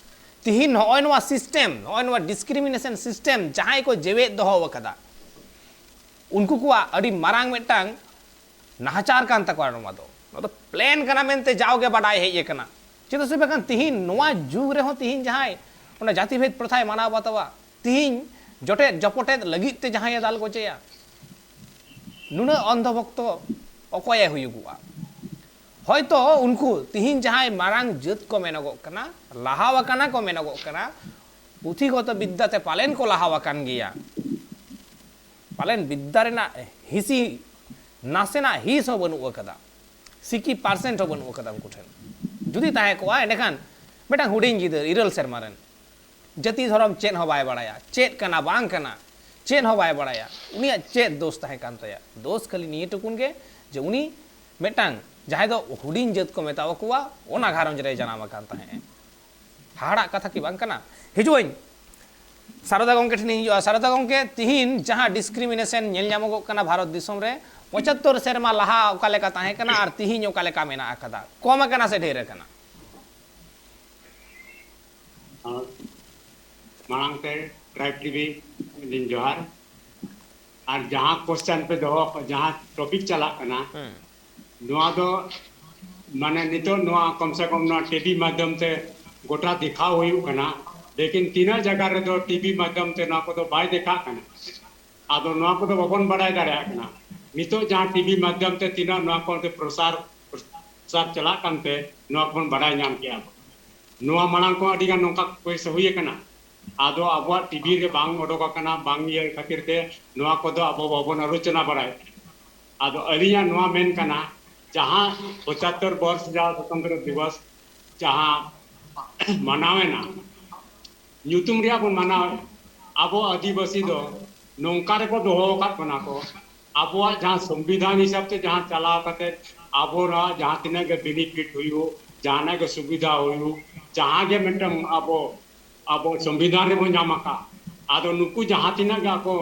ᱛᱤᱦᱤᱧ ᱱᱚᱜᱼᱚᱭ ᱱᱚᱣᱟ ᱥᱤᱥᱴᱮᱢ, ᱱᱚᱜᱼᱚᱭ ᱱᱚᱣᱟ ᱰᱤᱥᱠᱨᱤᱢᱤᱱᱮᱥᱚᱱ ᱥᱤᱥᱴᱮᱢ ᱡᱟᱦᱟᱸᱭ ᱠᱚ ᱡᱮᱣᱮᱫ ᱫᱚᱦᱚ ᱟᱠᱟᱫᱟ, ᱩᱱᱠᱩ ᱠᱚᱣᱟᱜ ᱟᱹᱰᱤ ᱢᱟᱨᱟᱝ ᱢᱤᱫᱴᱟᱝ ᱱᱟᱦᱟᱪᱟᱨ ᱠᱟᱱ ᱛᱟᱠᱚᱣᱟ᱾ ᱱᱚᱣᱟ ᱫᱚ, ᱱᱚᱣᱟ ᱫᱚ ᱯᱞᱮᱱ ᱠᱟᱱᱟ ᱢᱮᱱᱛᱮ ᱡᱟᱣᱜᱮ ᱵᱟᱰᱟᱭ ᱦᱮᱡ ᱟᱠᱟᱱᱟ᱾ ᱪᱮᱫᱟᱜ ᱥᱮ ᱵᱟᱠᱷᱟᱱ ᱛᱤᱦᱤᱧ ᱱᱚᱣᱟ ᱡᱩᱜᱽ ᱨᱮᱦᱚᱸ ᱛᱤᱦᱤᱧ ᱡᱟᱦᱟᱸᱭ ᱚᱱᱟ ᱡᱟᱹᱛᱤ ᱵᱷᱮᱫ ᱯᱨᱚᱛᱷᱟᱭ ᱢᱟᱱᱟᱣ ᱵᱟᱛᱟᱣᱟ, ᱛᱤᱦᱤᱧ ᱡᱚᱴᱮᱫ ᱡᱚᱯᱚᱴᱮᱫ ᱞᱟᱹᱜᱤᱫ ᱛᱮ ᱡᱟᱦᱟᱸᱭᱮ ᱫᱟᱞ ᱜᱚᱪᱮᱭᱟ, ᱱᱩᱱᱟᱹᱜ ᱚᱱᱫᱷᱚ ᱵᱷᱚᱠᱛᱚ ᱚᱠᱚᱭᱮ ᱦᱩᱭᱩᱜᱚᱜᱼᱟ? ᱦᱚᱭᱛᱚ ᱩᱱᱠᱩ ᱛᱤᱦᱤᱧ ᱡᱟᱦᱟᱸᱭ ᱢᱟᱨᱟᱝ ᱡᱟᱹᱛ ᱠᱚ ᱢᱮᱱᱚᱜᱚᱜ ᱠᱟᱱᱟ, ᱞᱟᱦᱟᱣ ᱟᱠᱟᱱᱟ ᱠᱚ ᱢᱮᱱᱚᱜᱚᱜ ᱠᱟᱱᱟ, ᱯᱩᱛᱷᱤᱜᱚᱛᱚ ᱵᱤᱫᱽᱫᱟ ᱛᱮ ᱯᱟᱞᱮᱱ ᱠᱚ ᱞᱟᱦᱟᱣ ᱟᱠᱟᱱ ᱜᱮᱭᱟ, ᱯᱟᱞᱮᱱ ᱵᱤᱫᱽᱫᱟ ᱨᱮᱱᱟᱜ ᱦᱤᱥᱤ ᱱᱟᱥᱮᱱᱟᱜ ᱦᱤᱸᱥ ᱦᱚᱸ ᱵᱟᱹᱱᱩᱜ ᱟᱠᱟᱫᱟ, ᱥᱤᱠᱤ ᱯᱟᱨᱥᱮᱱᱴ ᱦᱚᱸ ᱵᱟᱹᱱᱩᱜ ᱟᱠᱟᱫᱟ ᱩᱱᱠᱩ ᱴᱷᱮᱱ᱾ ᱡᱩᱫᱤ ᱛᱟᱦᱮᱸ ᱠᱚᱜᱼᱟ, ᱮᱸᱰᱮᱠᱷᱟᱱ ᱢᱤᱫᱴᱟᱝ ᱦᱩᱰᱤᱧ ᱜᱤᱫᱟᱹᱨ ᱤᱨᱟᱹᱞ ᱥᱮᱨᱢᱟ ᱨᱮᱱ ᱡᱟᱹᱛᱤ ᱫᱷᱚᱨᱚᱢ ᱪᱮᱫ ᱦᱚᱸ ᱵᱟᱭ ᱵᱟᱲᱟᱭᱟ, ᱪᱮᱫ ᱠᱟᱱᱟ ᱵᱟᱝ ᱠᱟᱱᱟ ᱪᱮᱫ ᱦᱚᱸ ᱵᱟᱭ ᱵᱟᱲᱟᱭᱟ, ᱩᱱᱤᱭᱟᱜ ᱪᱮᱫ ᱫᱳᱥ ᱛᱟᱦᱮᱸ ᱠᱟᱱ ᱛᱟᱭᱟ? ᱫᱳᱥ ᱠᱷᱟᱹᱞᱤ ᱱᱤᱭᱟᱹ ᱴᱩᱠᱩᱱ ᱜᱮ, ᱡᱮ ᱩᱱᱤ ᱢᱤᱫᱴᱟᱝ ᱡᱟᱦᱟᱸᱭ ᱫᱚ ᱦᱩᱰᱤᱧ ᱡᱟᱹᱛ ᱠᱚ ᱢᱮᱛᱟ ᱠᱚᱣᱟ, ᱚᱱᱟ ᱜᱷᱟᱨᱚᱸᱡᱽ ᱨᱮᱭ ᱡᱟᱱᱟᱢ ᱟᱠᱟᱱ ᱛᱟᱦᱮᱸᱫ᱾ ᱦᱟᱦᱟᱲᱟᱜ ᱠᱟᱛᱷᱟ ᱠᱤ ᱵᱟᱝ ᱠᱟᱱᱟ? ᱦᱤᱡᱩᱜ ᱟᱹᱧ, ᱥᱟᱨᱚᱫᱟ ᱜᱚᱢᱠᱮ ᱴᱷᱮᱱᱤᱧ ᱦᱤᱡᱩᱜᱼᱟ᱾ ᱥᱟᱨᱚᱫᱟ ᱜᱚᱢᱠᱮ, ᱛᱤᱦᱤᱧ ᱡᱟᱦᱟᱸ ᱰᱤᱥᱠᱨᱤᱢᱤᱱᱮᱥᱚᱱ ᱧᱮᱞ ᱧᱟᱢᱚᱜᱚᱜ ᱠᱟᱱᱟ ᱵᱷᱟᱨᱚᱛ ᱫᱤᱥᱚᱢ ᱨᱮ, ᱯᱚᱸᱪᱟᱛᱛᱳᱨ ᱥᱮᱨᱢᱟ ᱞᱟᱦᱟ ᱚᱠᱟ ᱞᱮᱠᱟ ᱛᱟᱦᱮᱸ ᱠᱟᱱᱟ ᱟᱨ ᱛᱤᱦᱤᱧ ᱚᱠᱟ ᱞᱮᱠᱟ ᱢᱮᱱᱟᱜ ᱟᱠᱟᱫᱟ, ᱠᱚᱢ ᱟᱠᱟᱱᱟ ᱥᱮ ᱰᱷᱮᱨ ᱟᱠᱟᱱᱟ? ᱟᱨ ᱢᱟᱲᱟᱝ ᱛᱮ ᱴᱨᱟᱭᱤᱵᱽ ᱴᱤᱵᱷᱤ ᱞᱤᱧ ᱡᱚᱦᱟᱨ᱾ ᱟᱨ ᱡᱟᱦᱟᱸ ᱠᱚᱥᱪᱟᱱ ᱯᱮ ᱫᱚᱦᱚ, ᱡᱟᱦᱟᱸ ᱴᱚᱯᱤᱠ ᱪᱟᱞᱟᱜ ᱠᱟᱱᱟ, ᱦᱩᱸ᱾ ᱱᱚᱣᱟ ᱫᱚ ᱢᱟᱱᱮ ᱱᱤᱛᱚᱜ ᱱᱚᱣᱟ ᱠᱚᱢ ᱥᱮ ᱠᱚᱢ ᱱᱚᱣᱟ ᱴᱤᱵᱷᱤ ᱢᱟᱫᱽᱫᱷᱚᱢ ᱛᱮ ᱜᱚᱴᱟ ᱫᱮᱠᱷᱟᱣ ᱦᱩᱭᱩᱜ ᱠᱟᱱᱟ᱾ ᱞᱮᱠᱤᱱ ᱛᱤᱱᱟᱹᱜ ᱡᱟᱭᱜᱟ ᱨᱮᱫᱚ ᱴᱤᱵᱷᱤ ᱢᱟᱫᱽᱫᱷᱚᱢ ᱛᱮ ᱱᱚᱣᱟ ᱠᱚᱫᱚ ᱵᱟᱭ ᱫᱮᱠᱷᱟᱜ ᱠᱟᱱᱟ᱾ ᱟᱫᱚ ᱱᱚᱣᱟ ᱠᱚᱫᱚ ᱵᱟᱵᱚᱱ ᱵᱟᱰᱟᱭ ᱫᱟᱲᱮᱭᱟᱜ ᱠᱟᱱᱟ᱾ ᱱᱤᱛᱚᱜ ᱡᱟᱦᱟᱸ ᱴᱤᱵᱷᱤ ᱢᱟᱫᱽᱫᱷᱚᱢ ᱛᱮ ᱛᱤᱱᱟᱹᱜ ᱱᱚᱣᱟ ᱠᱚ ᱯᱨᱚᱥᱟᱨ, ᱯᱨᱚᱥᱟᱨ ᱪᱟᱞᱟᱜ ᱠᱟᱱᱛᱮ ᱱᱚᱣᱟ ᱠᱚᱵᱚᱱ ᱵᱟᱰᱟᱭ ᱧᱟᱢ ᱠᱮᱜᱼᱟ ᱵᱚᱱ᱾ ᱱᱚᱣᱟ ᱢᱟᱲᱟᱝ ᱠᱚ ᱟᱹᱰᱤ ᱜᱟᱱ ᱱᱚᱝᱠᱟ ᱠᱮᱥ ᱦᱩᱭ ᱟᱠᱟᱱᱟ᱾ ᱟᱫᱚ ᱟᱵᱚᱣᱟᱜ ᱴᱤᱵᱷᱤ ᱨᱮ ᱵᱟᱝ ᱚᱰᱚᱠ ᱟᱠᱟᱱᱟ, ᱵᱟᱝ ᱤᱭᱟᱹ ᱠᱷᱟᱹᱛᱤᱨ ᱛᱮ ᱱᱚᱣᱟ ᱠᱚᱫᱚ ᱟᱵᱚ ᱵᱟᱵᱚᱱ ᱟᱞᱳᱪᱚᱱᱟ ᱵᱟᱲᱟᱭᱮᱫ᱾ ᱟᱫᱚ ᱟᱹᱞᱤᱧᱟᱜ ᱱᱚᱣᱟ ᱢᱮᱱ ᱠᱟᱱᱟ, ᱡᱟᱦᱟᱸ ᱯᱚᱸᱪᱟᱛᱛᱳᱨ ᱵᱚᱨᱥ ᱡᱟᱦᱟᱸ ᱥᱚᱛᱚᱱᱛᱨᱚ ᱫᱤᱵᱚᱥ ᱡᱟᱦᱟᱸ ᱢᱟᱱᱟᱣᱮᱱᱟ, ᱧᱩᱛᱩᱢ ᱨᱮᱭᱟᱜ ᱵᱚᱱ ᱢᱟᱱᱟᱣᱮᱫ, ᱟᱵᱚ ᱟᱹᱫᱤᱵᱟᱹᱥᱤ ᱫᱚ ᱱᱚᱝᱠᱟ ᱨᱮᱠᱚ ᱫᱚᱦᱚ ᱟᱠᱟᱫ ᱵᱚᱱᱟ ᱠᱚ, ᱟᱵᱚᱣᱟᱜ ᱡᱟᱦᱟᱸ ᱥᱚᱝᱵᱤᱫᱷᱟᱱ ᱦᱤᱥᱟᱹᱵ ᱛᱮ ᱡᱟᱦᱟᱸ ᱪᱟᱞᱟᱣ ᱠᱟᱛᱮ ᱟᱵᱚᱨᱟᱜ ᱡᱟᱦᱟᱸ ᱛᱤᱱᱟᱹᱜ ᱜᱮ ᱵᱮᱱᱤᱯᱷᱤᱴ ᱦᱩᱭᱩᱜ, ᱡᱟᱦᱟᱱᱟᱜ ᱜᱮ ᱥᱩᱵᱤᱫᱷᱟ ᱦᱩᱭᱩᱜ, ᱡᱟᱦᱟᱸ ᱜᱮ ᱢᱤᱫᱴᱟᱝ ᱟᱵᱚ, ᱟᱵᱚ ᱥᱚᱝᱵᱤᱫᱷᱟᱱ ᱨᱮᱵᱚᱱ ᱧᱟᱢ ᱟᱠᱟᱫ, ᱟᱫᱚ ᱱᱩᱠᱩ ᱡᱟᱦᱟᱸ ᱛᱤᱱᱟᱹᱜ ᱜᱮ ᱟᱠᱚ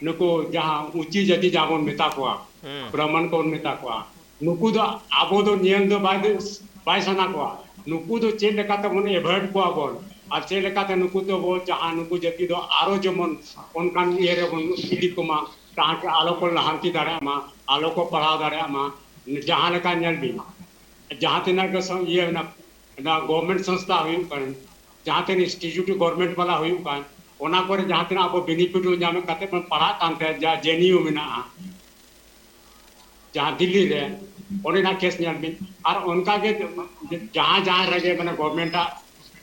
ᱱᱩᱠᱩ ᱡᱟᱦᱟᱸ ᱩᱪᱤ ᱡᱟᱹᱛᱤ ᱡᱟᱦᱟᱸ ᱵᱚᱱ ᱢᱮᱛᱟ ᱠᱚᱣᱟ, ᱦᱩᱸ᱾ ᱵᱨᱟᱦᱢᱚᱱ ᱠᱚᱵᱚᱱ ᱢᱮᱛᱟ ᱠᱚᱣᱟ, ᱱᱩᱠᱩ ᱫᱚ ᱟᱵᱚ ᱫᱚ ᱧᱮᱞ ᱫᱚ ᱵᱟᱭ, ᱵᱟᱭ ᱥᱟᱱᱟ ᱠᱚᱣᱟ᱾ ᱱᱩᱠᱩ ᱫᱚ ᱪᱮᱫ ᱞᱮᱠᱟᱛᱮ ᱵᱚᱱ ᱮᱵᱷᱚᱭᱮᱰ ᱠᱚᱣᱟ ᱵᱚᱱ, ᱟᱨ ᱪᱮᱫ ᱞᱮᱠᱟᱛᱮ ᱱᱩᱠᱩ ᱫᱚ ᱵᱚ-, ᱡᱟᱦᱟᱸ ᱱᱩᱠᱩ ᱡᱟᱹᱛᱤ ᱫᱚ ᱟᱨᱚ ᱡᱮᱢᱚᱱ ᱚᱱᱠᱟᱱ ᱤᱭᱟᱹ ᱨᱮᱵᱚᱱ ᱤᱫᱤ ᱠᱚᱢᱟ, ᱛᱟᱦᱚᱸ ᱠᱤ ᱟᱞᱚ ᱠᱚ ᱞᱟᱦᱟᱱᱛᱤ ᱫᱟᱲᱮᱭᱟᱜ ᱢᱟ, ᱟᱞᱚ ᱠᱚ ᱯᱟᱲᱦᱟᱣ ᱫᱟᱲᱮᱭᱟᱜ ᱢᱟ᱾ ᱡᱟᱦᱟᱸ ᱞᱮᱠᱟ ᱧᱮᱞ ᱵᱤᱱ, ᱡᱟᱦᱟᱸ ᱛᱤᱱᱟᱹᱜ ᱜᱮ ᱥᱚ-, ᱤᱭᱟᱹ ᱢᱮᱱᱟᱜ, ᱱᱚᱣᱟ ᱜᱚᱵᱷᱚᱨᱱᱢᱮᱱᱴ ᱥᱚᱝᱥᱛᱷᱟ ᱦᱩᱭᱩᱜ ᱠᱟᱱ, ᱡᱟᱦᱟᱸ ᱛᱤᱱᱟᱹᱜ ᱤᱱᱥᱴᱤᱴᱤᱭᱩᱴ ᱜᱚᱵᱷᱚᱨᱱᱢᱮᱱᱴ ᱵᱟᱞᱟ ᱦᱩᱭᱩᱜ ᱠᱟᱱ, ᱚᱱᱟ ᱠᱚᱨᱮ ᱡᱟᱦᱟᱸ ᱛᱤᱱᱟᱹᱜ ᱟᱵᱚ ᱵᱮᱱᱤᱯᱷᱤᱴ ᱵᱚᱱ ᱧᱟᱢᱮᱫ ᱠᱟᱛᱮ ᱵᱚᱱ ᱯᱟᱲᱦᱟᱜ ᱠᱟᱱ ᱛᱟᱦᱮᱸᱫ, ᱡᱟ ᱡᱮ ᱮᱱ ᱭᱩ ᱢᱮᱱᱟᱜᱼᱟ, ᱡᱟᱦᱟᱸ ᱫᱤᱞᱞᱤ ᱨᱮ, ᱚᱸᱰᱮᱱᱟᱜ ᱠᱮᱥ ᱧᱮᱞ ᱵᱤᱱ᱾ ᱟᱨ ᱚᱱᱠᱟ ᱜᱮ ᱡᱟᱦᱟᱸ ᱡᱟᱦᱟᱸ ᱨᱮᱜᱮ ᱢᱟᱱᱮ ᱜᱚᱵᱷᱚᱨᱱᱢᱮᱱᱴ ᱟᱜ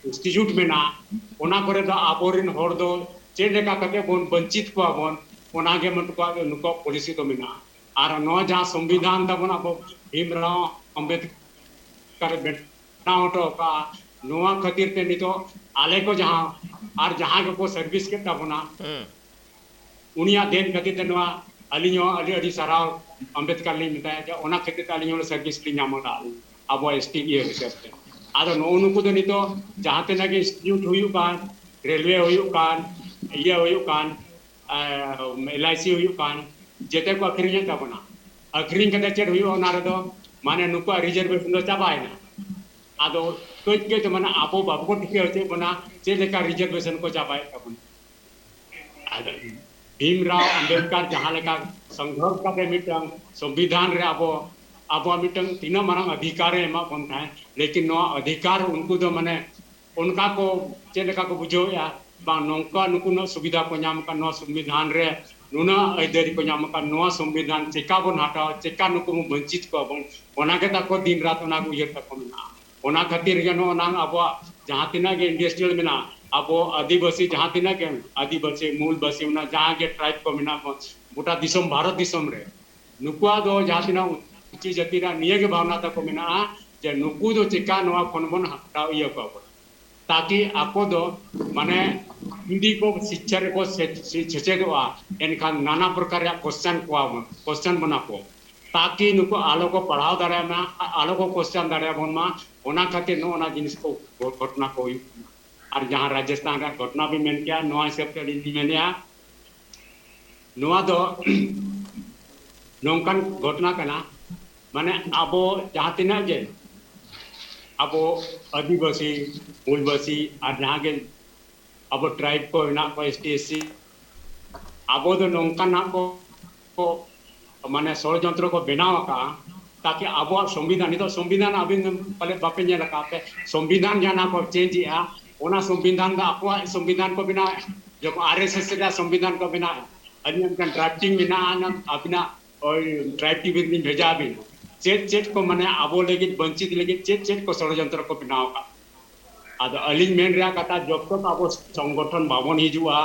ᱤᱱᱥᱴᱤᱴᱤᱭᱩᱴ ᱢᱮᱱᱟᱜᱼᱟ, ᱚᱱᱟ ᱠᱚᱨᱮ ᱫᱚ ᱟᱵᱚᱨᱮᱱ ᱦᱚᱲ ᱫᱚ ᱪᱮᱫ ᱞᱮᱠᱟ ᱠᱟᱛᱮ ᱵᱚᱱ ᱵᱚᱧᱪᱤᱛ ᱠᱚᱣᱟ ᱵᱚᱱ, ᱚᱱᱟ ᱜᱮ ᱱᱩᱠᱩᱣᱟᱜ, ᱱᱩᱠᱩᱣᱟᱜ ᱯᱚᱞᱤᱥᱤ ᱫᱚ ᱢᱮᱱᱟᱜᱼᱟ᱾ ᱟᱨ ᱱᱚᱣᱟ ᱡᱟᱦᱟᱸ ᱥᱚᱝᱵᱤᱫᱷᱟᱱ ᱛᱟᱵᱚᱱ ᱟᱵᱚ ᱵᱷᱤᱢᱨᱟᱣ ᱟᱢᱵᱮᱫᱠᱚᱨ ᱵᱮᱱᱟᱣ ᱦᱚᱴᱚ ᱠᱟᱜᱼᱟ, ᱱᱚᱣᱟ ᱠᱷᱟᱹᱛᱤᱨ ᱛᱮ ᱱᱤᱛᱚᱜ ᱟᱞᱮ ᱠᱚ ᱡᱟᱦᱟᱸ ᱟᱨ ᱡᱟᱦᱟᱸ ᱜᱮᱠᱚ ᱥᱟᱨᱵᱷᱤᱥ ᱠᱮᱫ ᱛᱟᱵᱚᱱᱟ, ᱦᱩᱸ᱾ ᱩᱱᱤᱭᱟᱜ ᱫᱮᱱ ᱠᱷᱟᱹᱛᱤᱨ ᱛᱮ ᱱᱚᱣᱟ ᱟᱹᱞᱤᱧ ᱦᱚᱸ ᱟᱹᱰᱤ ᱟᱹᱰᱤ ᱥᱟᱨᱦᱟᱣ ᱟᱢᱵᱮᱫᱠᱟᱨ ᱞᱤᱧ ᱢᱮᱛᱟᱭᱟ ᱡᱮ ᱚᱱᱟ ᱠᱷᱟᱹᱛᱤᱨ ᱛᱮ ᱟᱹᱞᱤᱧ ᱦᱚᱸ ᱥᱟᱨᱵᱷᱤᱥ ᱞᱤᱧ ᱧᱟᱢ ᱟᱠᱟᱫ ᱞᱤᱧ ᱟᱵᱚ ᱮᱥ ᱴᱤ ᱤᱭᱟᱹ ᱦᱤᱥᱟᱹᱵ ᱛᱮ᱾ ᱟᱫᱚ ᱱᱚᱜᱼᱚ ᱱᱩᱠᱩ ᱫᱚ ᱱᱤᱛᱚᱜ ᱡᱟᱦᱟᱸ ᱛᱤᱱᱟᱹᱜ ᱜᱮ ᱤᱱᱥᱴᱤᱴᱤᱭᱩᱴ ᱦᱩᱭᱩᱜ ᱠᱟᱱ, ᱨᱮᱞᱣᱮ ᱦᱩᱭᱩᱜ ᱠᱟᱱ, ᱤᱭᱟᱹ ᱦᱩᱭᱩᱜ ᱠᱟᱱ, ᱮᱞ ᱟᱭ ᱥᱤ ᱦᱩᱭᱩᱜ ᱠᱟᱱ, ᱡᱮᱛᱮ ᱠᱚ ᱟᱹᱠᱷᱨᱤᱧᱮᱫ ᱛᱟᱵᱚᱱᱟ᱾ ᱟᱹᱠᱷᱨᱤᱧ ᱠᱟᱛᱮ ᱪᱮᱫ ᱦᱩᱭᱩᱜᱼᱟ? ᱚᱱᱟ ᱨᱮᱫᱚ ᱢᱟᱱᱮ ᱱᱩᱠᱩᱣᱟᱜ ᱨᱤᱡᱟᱨᱵᱷᱮᱥᱚᱱ ᱫᱚ ᱪᱟᱵᱟᱭᱮᱱᱟ᱾ ᱟᱫᱚ ᱠᱟᱹᱡ ᱠᱟᱹᱡ ᱢᱟᱱᱮ ᱟᱵᱚ ᱵᱟᱵᱚ ᱴᱷᱤᱠᱟᱹ ᱦᱚᱪᱚᱭᱮᱫ ᱵᱚᱱᱟ ᱪᱮᱫ ᱞᱮᱠᱟ ᱨᱤᱡᱟᱨᱵᱷᱮᱥᱚᱱ ᱠᱚ ᱪᱟᱵᱟᱭᱮᱫ ᱛᱟᱵᱚᱱᱟ᱾ ᱟᱫᱚ ᱵᱷᱤᱢᱨᱟᱣ ᱟᱢᱵᱮᱫᱠᱟᱨ ᱡᱟᱦᱟᱸ ᱞᱮᱠᱟ ᱥᱚᱝᱜᱷᱚᱨᱥ ᱠᱟᱛᱮ ᱢᱤᱫᱴᱟᱝ ᱥᱚᱝᱵᱤᱫᱷᱟᱱ ᱨᱮ ᱟᱵᱚ, ᱟᱵᱚᱣᱟᱜ ᱢᱤᱫᱴᱟᱝ ᱛᱤᱱᱟᱹᱜ ᱢᱟᱨᱟᱝ ᱚᱫᱷᱤᱠᱟᱨ ᱮ ᱮᱢᱟᱜ ᱵᱚᱱ ᱛᱟᱦᱮᱸᱫ, ᱞᱮᱠᱤᱱ ᱱᱚᱣᱟ ᱚᱫᱷᱤᱠᱟᱨ ᱩᱱᱠᱩ ᱫᱚ ᱢᱟᱱᱮ ᱚᱱᱠᱟ ᱠᱚ ᱪᱮᱫ ᱞᱮᱠᱟ ᱠᱚ ᱵᱩᱡᱷᱟᱹᱣᱮᱫᱼᱟ, ᱵᱟᱝ ᱱᱚᱝᱠᱟ ᱱᱩᱠᱩ ᱱᱩᱱᱟᱹᱜ ᱥᱩᱵᱤᱫᱷᱟ ᱠᱚ ᱧᱟᱢ ᱟᱠᱟᱫ, ᱱᱚᱣᱟ ᱥᱚᱝᱵᱤᱫᱷᱟᱱ ᱨᱮ ᱱᱩᱱᱟᱹᱜ ᱟᱹᱭᱫᱟᱹᱨᱤ ᱠᱚ ᱧᱟᱢ ᱟᱠᱟᱫ, ᱱᱚᱣᱟ ᱥᱚᱝᱵᱤᱫᱷᱟᱱ ᱪᱮᱠᱟ ᱵᱚᱱ ᱦᱟᱛᱟᱣᱟ, ᱪᱮᱠᱟ ᱱᱩᱠᱩ ᱵᱚᱱ ᱵᱚᱧᱪᱤᱛ ᱠᱚᱣᱟ ᱵᱚᱱ, ᱚᱱᱟ ᱜᱮ ᱛᱟᱠᱚ ᱫᱤᱱ ᱨᱟᱛ ᱚᱱᱟ ᱠᱚ ᱩᱭᱦᱟᱹᱨ ᱛᱟᱠᱚ ᱢᱮᱱᱟᱜᱼᱟ᱾ ᱚᱱᱟ ᱠᱷᱟᱹᱛᱤᱨ ᱜᱮ ᱱᱚᱜᱼᱚ ᱱᱟ ᱟᱵᱚᱣᱟᱜ ᱡᱟᱦᱟᱸ ᱛᱤᱱᱟᱹᱜ ᱜᱮ ᱤᱱᱰᱟᱥᱴᱨᱤᱭᱟᱞ ᱢᱮᱱᱟᱜᱼᱟ, ᱟᱵᱚ ᱟᱹᱫᱤᱵᱟᱹᱥᱤ ᱡᱟᱦᱟᱸ ᱛᱤᱱᱟᱹᱜ ᱜᱮ ᱟᱹᱫᱤᱵᱟᱹᱥᱤ, ᱢᱩᱞᱵᱟᱹᱥᱤ, ᱚᱱᱟ ᱡᱟᱦᱟᱸ ᱜᱮ ᱴᱨᱟᱭᱤᱵᱽ ᱠᱚ ᱢᱮᱱᱟᱜ ᱠᱚ ᱜᱚᱴᱟ ᱫᱤᱥᱚᱢ, ᱵᱷᱟᱨᱚᱛ ᱫᱤᱥᱚᱢ ᱨᱮ, ᱱᱩᱠᱩᱣᱟᱜ ᱫᱚ ᱡᱟᱦᱟᱸ ᱛᱤᱱᱟᱹᱜ ᱩᱪᱤ ᱡᱟᱹᱛᱤ ᱨᱮᱱᱟᱜ ᱱᱤᱭᱟᱹ ᱜᱮ ᱵᱷᱟᱵᱽᱱᱟ ᱛᱟᱠᱚ ᱢᱮᱱᱟᱜᱼᱟ ᱡᱮ ᱱᱩᱠᱩ ᱫᱚ ᱪᱮᱠᱟ ᱱᱚᱣᱟ ᱠᱷᱚᱱ ᱵᱚᱱ ᱦᱟᱛᱟᱣ ᱤᱭᱟᱹ ᱠᱚᱣᱟ ᱵᱚᱱ, ᱛᱟᱠᱤ ᱟᱠᱚ ᱫᱚ ᱢᱟᱱᱮ ᱡᱩᱫᱤ ᱠᱚ ᱥᱤᱪᱪᱷᱟ ᱨᱮᱠᱚ ᱥᱮ-, ᱥᱮ-, ᱥᱮᱪᱮᱫᱚᱜᱼᱟ, ᱮᱱᱠᱷᱟᱱ ᱱᱟᱱᱟ ᱯᱨᱚᱠᱟᱨ ᱨᱮᱭᱟᱜ ᱠᱚᱥᱪᱟᱱ ᱠᱚᱣᱟ ᱵᱚᱱ, ᱠᱚᱥᱪᱟᱱ ᱵᱚᱱᱟ ᱠᱚ, ᱛᱟᱠᱤ ᱱᱩᱠᱩ ᱟᱞᱚ ᱠᱚ ᱯᱟᱲᱦᱟᱣ ᱫᱟᱲᱮᱭᱟᱜ ᱢᱟ, ᱟᱞᱚ ᱠᱚ ᱠᱚᱥᱪᱟᱱ ᱫᱟᱲᱮᱭᱟᱵᱚᱱ ᱢᱟ᱾ ᱚᱱᱟ ᱠᱷᱟᱹᱛᱤᱨ ᱱᱚᱜᱼᱚ ᱱᱟ ᱡᱤᱱᱤᱥ ᱠᱚ ᱜᱷᱚᱴᱚᱱᱟ ᱠᱚ ᱦᱩᱭᱩᱜ ᱠᱟᱱᱟ᱾ ᱟᱨ ᱡᱟᱦᱟᱸ ᱨᱟᱡᱚᱥᱛᱷᱟᱱ ᱨᱮᱭᱟᱜ ᱜᱷᱚᱴᱚᱱᱟ ᱵᱤᱱ ᱢᱮᱱ ᱠᱮᱜᱼᱟ, ᱱᱚᱣᱟ ᱦᱤᱥᱟᱹᱵ ᱛᱮ ᱟᱹᱞᱤᱧ ᱞᱤᱧ ᱢᱮᱱᱮᱜᱼᱟ, ᱱᱚᱣᱟ ᱫᱚ ᱱᱚᱝᱠᱟᱱ ᱜᱷᱚᱴᱚᱱᱟ ᱠᱟᱱᱟ, ᱢᱟᱱᱮ ᱟᱵᱚ ᱡᱟᱦᱟᱸ ᱛᱤᱱᱟᱹᱜ ᱜᱮ ᱟᱵᱚ ᱟᱹᱫᱤᱵᱟᱹᱥᱤ, ᱢᱩᱞᱵᱟᱹᱥᱤ ᱟᱨ ᱡᱟᱦᱟᱸ ᱜᱮ ᱟᱵᱚ ᱴᱨᱟᱭᱤᱵᱽ ᱠᱚ ᱢᱮᱱᱟᱜ ᱠᱚᱣᱟ, ᱮᱥ ᱴᱤ, ᱮᱥ ᱥᱤ, ᱟᱵᱚ ᱫᱚ ᱱᱚᱝᱠᱟᱱᱟᱜ ᱠᱚ, ᱠᱚ ᱢᱟᱱᱮ ᱥᱚᱲᱡᱚᱱᱛᱨᱚ ᱠᱚ ᱵᱮᱱᱟᱣ ᱟᱠᱟᱫᱼᱟ ᱛᱟᱠᱤ ᱟᱵᱚᱣᱟᱜ ᱥᱚᱝᱵᱤᱫᱷᱟᱱ, ᱱᱤᱛᱚᱜ ᱥᱚᱝᱵᱤᱫᱷᱟᱱ ᱟᱹᱵᱤᱱ ᱯᱟᱞᱮ ᱵᱟᱯᱮ ᱧᱮᱞ ᱟᱠᱟᱫ ᱯᱮ, ᱥᱚᱝᱵᱤᱫᱷᱟᱱ ᱡᱟᱦᱟᱸ ᱠᱚ ᱪᱮᱧᱡᱽ ᱮᱜᱼᱟ, ᱚᱱᱟ ᱥᱚᱝᱵᱤᱫᱷᱟᱱ ᱫᱚ ᱟᱠᱚᱣᱟᱜ ᱥᱚᱝᱵᱤᱫᱷᱟᱱ ᱠᱚ ᱵᱮᱱᱟᱣᱮᱫᱼᱟ᱾ ᱡᱚᱠᱷᱚᱱ ᱟᱨ ᱮᱥ ᱮᱥ ᱨᱮᱭᱟᱜ ᱥᱚᱝᱵᱤᱫᱷᱟᱱ ᱠᱚ ᱵᱮᱱᱟᱣᱮᱫᱼᱟ, ᱟᱹᱞᱤᱧᱟᱜ ᱢᱤᱫᱴᱟᱝ ᱰᱨᱟᱯᱴᱤᱝ ᱢᱮᱱᱟᱜᱼᱟ, ᱟᱹᱵᱤᱱᱟᱜ ᱳᱭ ᱰᱨᱟᱯᱴᱤᱝ ᱵᱤᱱ ᱵᱷᱮᱡᱟ ᱟᱵᱤᱱ, ᱪᱮᱫ ᱪᱮᱫ ᱠᱚ ᱢᱟᱱᱮ ᱟᱵᱚ ᱞᱟᱹᱜᱤᱫ ᱵᱚᱧᱪᱤᱛ ᱞᱟᱹᱜᱤᱫ ᱪᱮᱫ ᱪᱮᱫ ᱠᱚ ᱥᱚᱲᱚᱡᱚᱱᱛᱨᱚ ᱠᱚ ᱵᱮᱱᱟᱣ ᱟᱠᱟᱫ᱾ ᱟᱫᱚ ᱟᱹᱞᱤᱧ ᱢᱮᱱ ᱨᱮᱭᱟᱜ ᱠᱟᱛᱷᱟ, ᱡᱚᱵ ᱛᱚᱠ ᱟᱵᱚ ᱥᱚᱝᱜᱚᱴᱷᱚᱱ ᱵᱟᱵᱚᱱ ᱦᱤᱡᱩᱜᱼᱟ,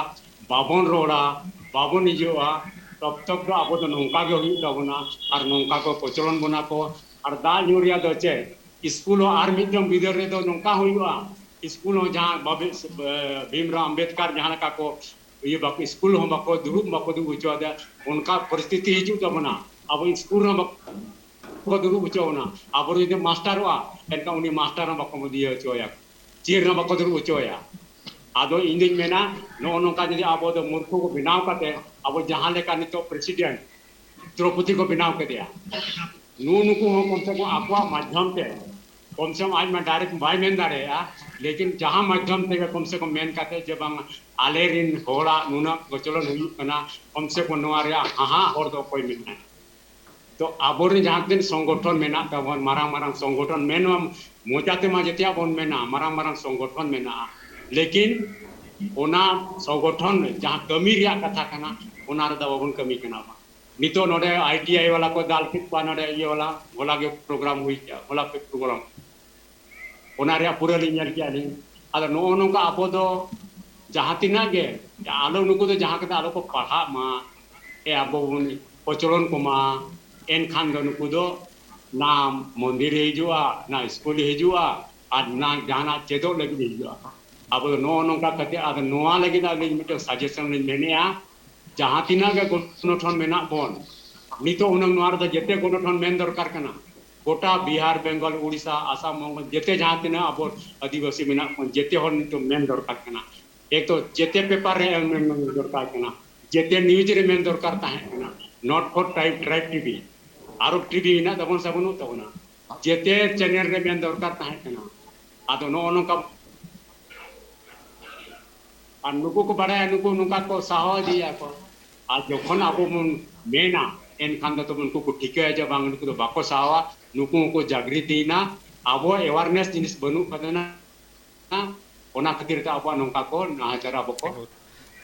ᱵᱟᱵᱚᱱ ᱨᱚᱲᱟ, ᱵᱟᱵᱚᱱ ᱤᱭᱟᱹᱜᱼᱟ, ᱛᱚᱵ ᱛᱚᱠ ᱫᱚ ᱟᱵᱚ ᱫᱚ ᱱᱚᱝᱠᱟ ᱜᱮ ᱦᱩᱭᱩᱜ ᱛᱟᱵᱚᱱᱟ᱾ ᱟᱨ ᱱᱚᱝᱠᱟ ᱠᱚ ᱠᱚᱪᱞᱚᱱ ᱵᱚᱱᱟ ᱠᱚ᱾ ᱟᱨ ᱫᱟᱜ ᱧᱩ ᱨᱮᱭᱟᱜ ᱫᱚ ᱪᱮᱫ? ᱥᱠᱩᱞ ᱦᱚᱸ ᱟᱨ ᱢᱤᱫᱴᱟᱝ ᱵᱤᱫᱟᱹᱞ ᱨᱮᱫᱚ ᱱᱚᱝᱠᱟ ᱦᱩᱭᱩᱜᱼᱟ, ᱥᱠᱩᱞ ᱦᱚᱸ ᱡᱟᱦᱟᱸ ᱵᱟᱵᱮ-, ᱵᱷᱤᱢᱨᱟᱣ ᱟᱢᱵᱮᱫᱠᱟᱨ ᱡᱟᱦᱟᱸ ᱞᱮᱠᱟ ᱠᱚ ᱤᱭᱟᱹ ᱵᱟᱠᱚ, ᱥᱠᱩᱞ ᱦᱚᱸ ᱵᱟᱠᱚ ᱫᱩᱲᱩᱵ, ᱵᱟᱠᱚ ᱫᱩᱲᱩᱵ ᱦᱚᱪᱚ ᱟᱫᱮᱭᱟ, ᱚᱱᱠᱟ ᱯᱚᱨᱤᱥᱛᱷᱤᱛᱤ ᱦᱤᱡᱩᱜ ᱛᱟᱵᱚᱱᱟ᱾ ᱟᱵᱚ ᱥᱠᱩᱞ ᱨᱮᱦᱚᱸ ᱵᱟᱠᱚ ᱫᱩᱲᱩᱵ ᱦᱚᱪᱚ ᱵᱚᱱᱟ᱾ ᱟᱵᱚ ᱡᱩᱫᱤ ᱢᱟᱥᱴᱟᱨᱚᱜᱼᱟ, ᱮᱱᱠᱷᱟᱱ ᱩᱱᱤ ᱢᱟᱥᱴᱟᱨ ᱦᱚᱸ ᱵᱟᱠᱚ ᱤᱭᱟᱹ ᱦᱚᱪᱚ ᱟᱭᱟ, ᱪᱮᱭᱟᱨ ᱨᱮᱦᱚᱸ ᱵᱟᱠᱚ ᱫᱩᱲᱩᱵ ᱦᱚᱪᱚ ᱟᱭᱟ᱾ ᱟᱫᱚ ᱤᱧ ᱫᱩᱧ ᱢᱮᱱᱟ, ᱱᱚᱜᱼᱚ ᱱᱚᱝᱠᱟ ᱡᱩᱫᱤ ᱟᱵᱚ ᱫᱚ ᱢᱩᱨᱠᱷᱩ ᱠᱚ ᱵᱮᱱᱟᱣ ᱠᱟᱛᱮ, ᱟᱵᱚ ᱡᱟᱦᱟᱸ ᱞᱮᱠᱟ ᱱᱤᱛᱚᱜ ᱯᱨᱮᱥᱤᱰᱮᱱᱴ ᱫᱨᱚᱯᱚᱫᱤ ᱠᱚ ᱵᱮᱱᱟᱣ ᱠᱮᱫᱮᱭᱟ, ᱱᱩᱜᱼᱩ ᱱᱩᱠᱩ ᱦᱚᱸ ᱠᱚᱢ ᱥᱮ ᱠᱚᱢ ᱟᱠᱚᱣᱟᱜ ᱢᱟᱫᱽᱫᱷᱚᱢ ᱛᱮ, ᱠᱚᱢ ᱥᱮ ᱠᱚᱢ ᱟᱡ ᱢᱟ ᱰᱟᱭᱨᱮᱠᱴ ᱵᱟᱭ ᱢᱮᱱ ᱫᱟᱲᱮᱭᱟᱜᱼᱟ, ᱞᱮᱠᱤᱱ ᱡᱟᱦᱟᱸ ᱢᱟᱫᱽᱫᱷᱚᱢ ᱛᱮᱜᱮ ᱠᱚᱢ ᱥᱮ ᱠᱚᱢ ᱢᱮᱱ ᱠᱟᱛᱮ ᱡᱮ ᱵᱟᱝ ᱟᱞᱮ ᱨᱤᱱ ᱦᱚᱲᱟᱜ ᱱᱩᱱᱟᱹᱜ ᱠᱚᱪᱞᱚᱱ ᱦᱩᱭᱩᱜ ᱠᱟᱱᱟ, ᱠᱚᱢ ᱥᱮ ᱠᱚᱢ ᱱᱚᱣᱟ ᱨᱮᱭᱟᱜ ᱦᱟᱦᱟᱜ ᱦᱚᱲ ᱫᱚ ᱚᱠᱚᱭ ᱢᱮᱱᱟᱭ? ᱛᱚ ᱟᱵᱚᱨᱮᱱ ᱡᱟᱦᱟᱸ ᱛᱤᱱᱟᱹᱜ ᱥᱚᱝᱜᱚᱴᱷᱚᱱ ᱢᱮᱱᱟᱜ ᱛᱟᱵᱚᱱ, ᱢᱟᱨᱟᱝ ᱢᱟᱨᱟᱝ ᱥᱚᱝᱜᱚᱴᱷᱚᱱ ᱢᱮᱱ ᱢᱟ ᱢᱚᱪᱟ ᱛᱮᱢᱟ ᱡᱮᱛᱮᱭᱟᱜ ᱵᱚᱱ ᱢᱮᱱᱟ, ᱢᱟᱨᱟᱝ ᱢᱟᱨᱟᱝ ᱥᱚᱝᱜᱚᱴᱷᱚᱱ ᱢᱮᱱᱟᱜᱼᱟ, ᱞᱮᱠᱤᱱ ᱚᱱᱟ ᱥᱚᱝᱜᱚᱴᱷᱚᱱ ᱨᱮ ᱡᱟᱦᱟᱸ ᱠᱟᱹᱢᱤ ᱨᱮᱭᱟᱜ ᱠᱟᱛᱷᱟ ᱠᱟᱱᱟ, ᱚᱱᱟ ᱨᱮᱫᱚ ᱵᱟᱵᱚᱱ ᱠᱟᱹᱢᱤ ᱠᱟᱱᱟ᱾ ᱱᱤᱛᱚᱜ ᱱᱚᱰᱮ ᱟᱭ ᱴᱤ ᱟᱭ ᱵᱟᱞᱟ ᱠᱚ ᱫᱟᱞ ᱠᱮᱫ ᱠᱚᱣᱟ, ᱱᱚᱰᱮ ᱤᱭᱟᱹ ᱵᱟᱞᱟ, ᱦᱚᱞᱟ ᱜᱮ ᱯᱨᱳᱜᱨᱟᱢ ᱦᱩᱭ ᱠᱮᱜᱼᱟ, ᱦᱚᱞᱟ ᱯᱮ ᱯᱨᱳᱜᱨᱟᱢ, ᱚᱱᱟ ᱨᱮᱭᱟᱜ ᱯᱩᱨᱟᱹ ᱞᱤᱧ ᱧᱮᱞ ᱠᱮᱜᱼᱟ ᱞᱤᱧ᱾ ᱟᱫᱚ ᱱᱚᱜᱼᱚ ᱱᱚᱝᱠᱟ ᱟᱵᱚ ᱫᱚ ᱡᱟᱦᱟᱸ ᱛᱤᱱᱟᱹᱜ ᱜᱮ, ᱟᱞᱚ ᱱᱩᱠᱩ ᱫᱚ ᱡᱟᱦᱟᱸ ᱠᱟᱛᱮ ᱟᱞᱚ ᱠᱚ ᱯᱟᱲᱦᱟᱜ ᱢᱟ, ᱮ ᱟᱵᱚ ᱵᱚᱱ ᱠᱚᱪᱞᱚᱱ ᱠᱚᱢᱟ, ᱮᱱᱠᱷᱟᱱ ᱫᱚ ᱱᱩᱠᱩ ᱫᱚ ᱱᱟ ᱢᱚᱱᱫᱤᱨ ᱮ ᱦᱤᱡᱩᱜᱼᱟ, ᱱᱟ ᱥᱠᱩᱞ ᱮ ᱦᱤᱡᱩᱜᱼᱟ, ᱟᱨ ᱱᱟ ᱡᱟᱦᱟᱱᱟᱜ ᱪᱮᱫᱚᱜ ᱞᱟᱹᱜᱤᱫ ᱮ ᱦᱤᱡᱩᱜᱼᱟ᱾ ᱟᱵᱚ ᱫᱚ ᱱᱚᱜᱼᱚ ᱱᱚᱝᱠᱟ ᱠᱟᱛᱮ, ᱟᱫᱚ ᱱᱚᱣᱟ ᱞᱟᱹᱜᱤᱫ ᱟᱹᱞᱤᱧ ᱢᱤᱫᱴᱮᱱ ᱥᱟᱡᱮᱥᱚᱱ ᱞᱤᱧ ᱢᱮᱱᱮᱫᱼᱟ, ᱡᱟᱦᱟᱸ ᱛᱤᱱᱟᱹᱜ ᱜᱮ ᱜᱚᱱᱚᱴᱷᱚᱱ ᱢᱮᱱᱟᱜ ᱵᱚᱱ, ᱱᱤᱛᱚᱜ ᱦᱩᱱᱟᱹᱝ ᱱᱚᱣᱟ ᱨᱮᱫᱚ ᱡᱮᱛᱮ ᱜᱚᱱᱚᱴᱷᱚᱱ ᱢᱮᱱ ᱫᱚᱨᱠᱟᱨ ᱠᱟᱱᱟ᱾ ᱜᱚᱴᱟ ᱵᱤᱦᱟᱨ, ᱵᱮᱝᱜᱚᱞ, ᱩᱲᱤᱥᱥᱟ, ᱟᱥᱟᱢ, ᱵᱚᱝᱜᱚᱞ, ᱡᱮᱛᱮ ᱡᱟᱦᱟᱸ ᱛᱤᱱᱟᱹᱜ ᱟᱵᱚ ᱟᱹᱫᱤᱵᱟᱹᱥᱤ ᱢᱮᱱᱟᱜ ᱵᱚᱱ, ᱡᱮᱛᱮ ᱦᱚᱲ ᱱᱤᱛᱚᱜ ᱢᱮᱱ ᱫᱚᱨᱠᱟᱨ ᱠᱟᱱᱟ᱾ ᱮᱠ ᱛᱚ ᱡᱮᱛᱮ ᱯᱮᱯᱟᱨ ᱨᱮ ᱮᱢ, ᱮᱢ ᱫᱚᱨᱠᱟᱨ ᱠᱟᱱᱟ, ᱡᱮᱛᱮ ᱱᱤᱭᱩᱡᱽ ᱨᱮ ᱢᱮᱱ ᱫᱚᱨᱠᱟᱨ ᱛᱟᱦᱮᱸ ᱠᱟᱱᱟ, not for tribe, tribe T V, ᱟᱨᱚ ᱴᱤ ᱵᱷᱤ ᱢᱮᱱᱟᱜ ᱛᱟᱵᱚᱱ ᱥᱮ ᱵᱟᱹᱱᱩᱜ ᱛᱟᱵᱚᱱᱟ, ᱡᱮᱛᱮ ᱪᱮᱱᱮᱞ ᱨᱮ ᱢᱮᱱ ᱫᱚᱨᱠᱟᱨ ᱛᱟᱦᱮᱸ ᱠᱟᱱᱟ᱾ ᱟᱫᱚ ᱱᱚᱜᱼᱚ ᱱᱚᱝᱠᱟ ᱟᱨ ᱱᱩᱠᱩ ᱠᱚ ᱵᱟᱲᱟᱭᱟ, ᱱᱩᱠᱩ ᱱᱚᱝᱠᱟ ᱠᱚ ᱥᱟᱦᱟᱣ ᱤᱫᱤᱭᱟ ᱠᱚ᱾ ᱟᱨ ᱡᱚᱠᱷᱚᱱ ᱟᱵᱚ ᱵᱚᱱ ᱢᱮᱱᱟ, ᱮᱱᱠᱷᱟᱱ ᱫᱚ ᱛᱚᱵᱮ ᱩᱱᱠᱩ ᱠᱚ ᱴᱷᱤᱠᱟᱹᱭᱟ ᱡᱮ ᱵᱟᱝ, ᱱᱩᱠᱩ ᱫᱚ ᱵᱟᱠᱚ ᱥᱟᱦᱟᱣᱟ, ᱱᱩᱠᱩ ᱦᱚᱸᱠᱚ ᱡᱟᱜᱽᱨᱤᱛᱤᱭᱮᱱᱟ᱾ ᱟᱵᱚᱣᱟᱜ awareness ᱡᱤᱱᱤᱥ ᱵᱟᱹᱱᱩᱜ ᱠᱟᱫᱟ, ᱚᱱᱟ ᱠᱷᱟᱹᱛᱤᱨ ᱛᱮ ᱟᱵᱚᱣᱟᱜ ᱱᱚᱝᱠᱟ ᱠᱚ ᱱᱟᱦᱟᱪᱟᱨᱟ, ᱟᱵᱚ ᱠᱚ ᱮᱠᱟᱞ᱾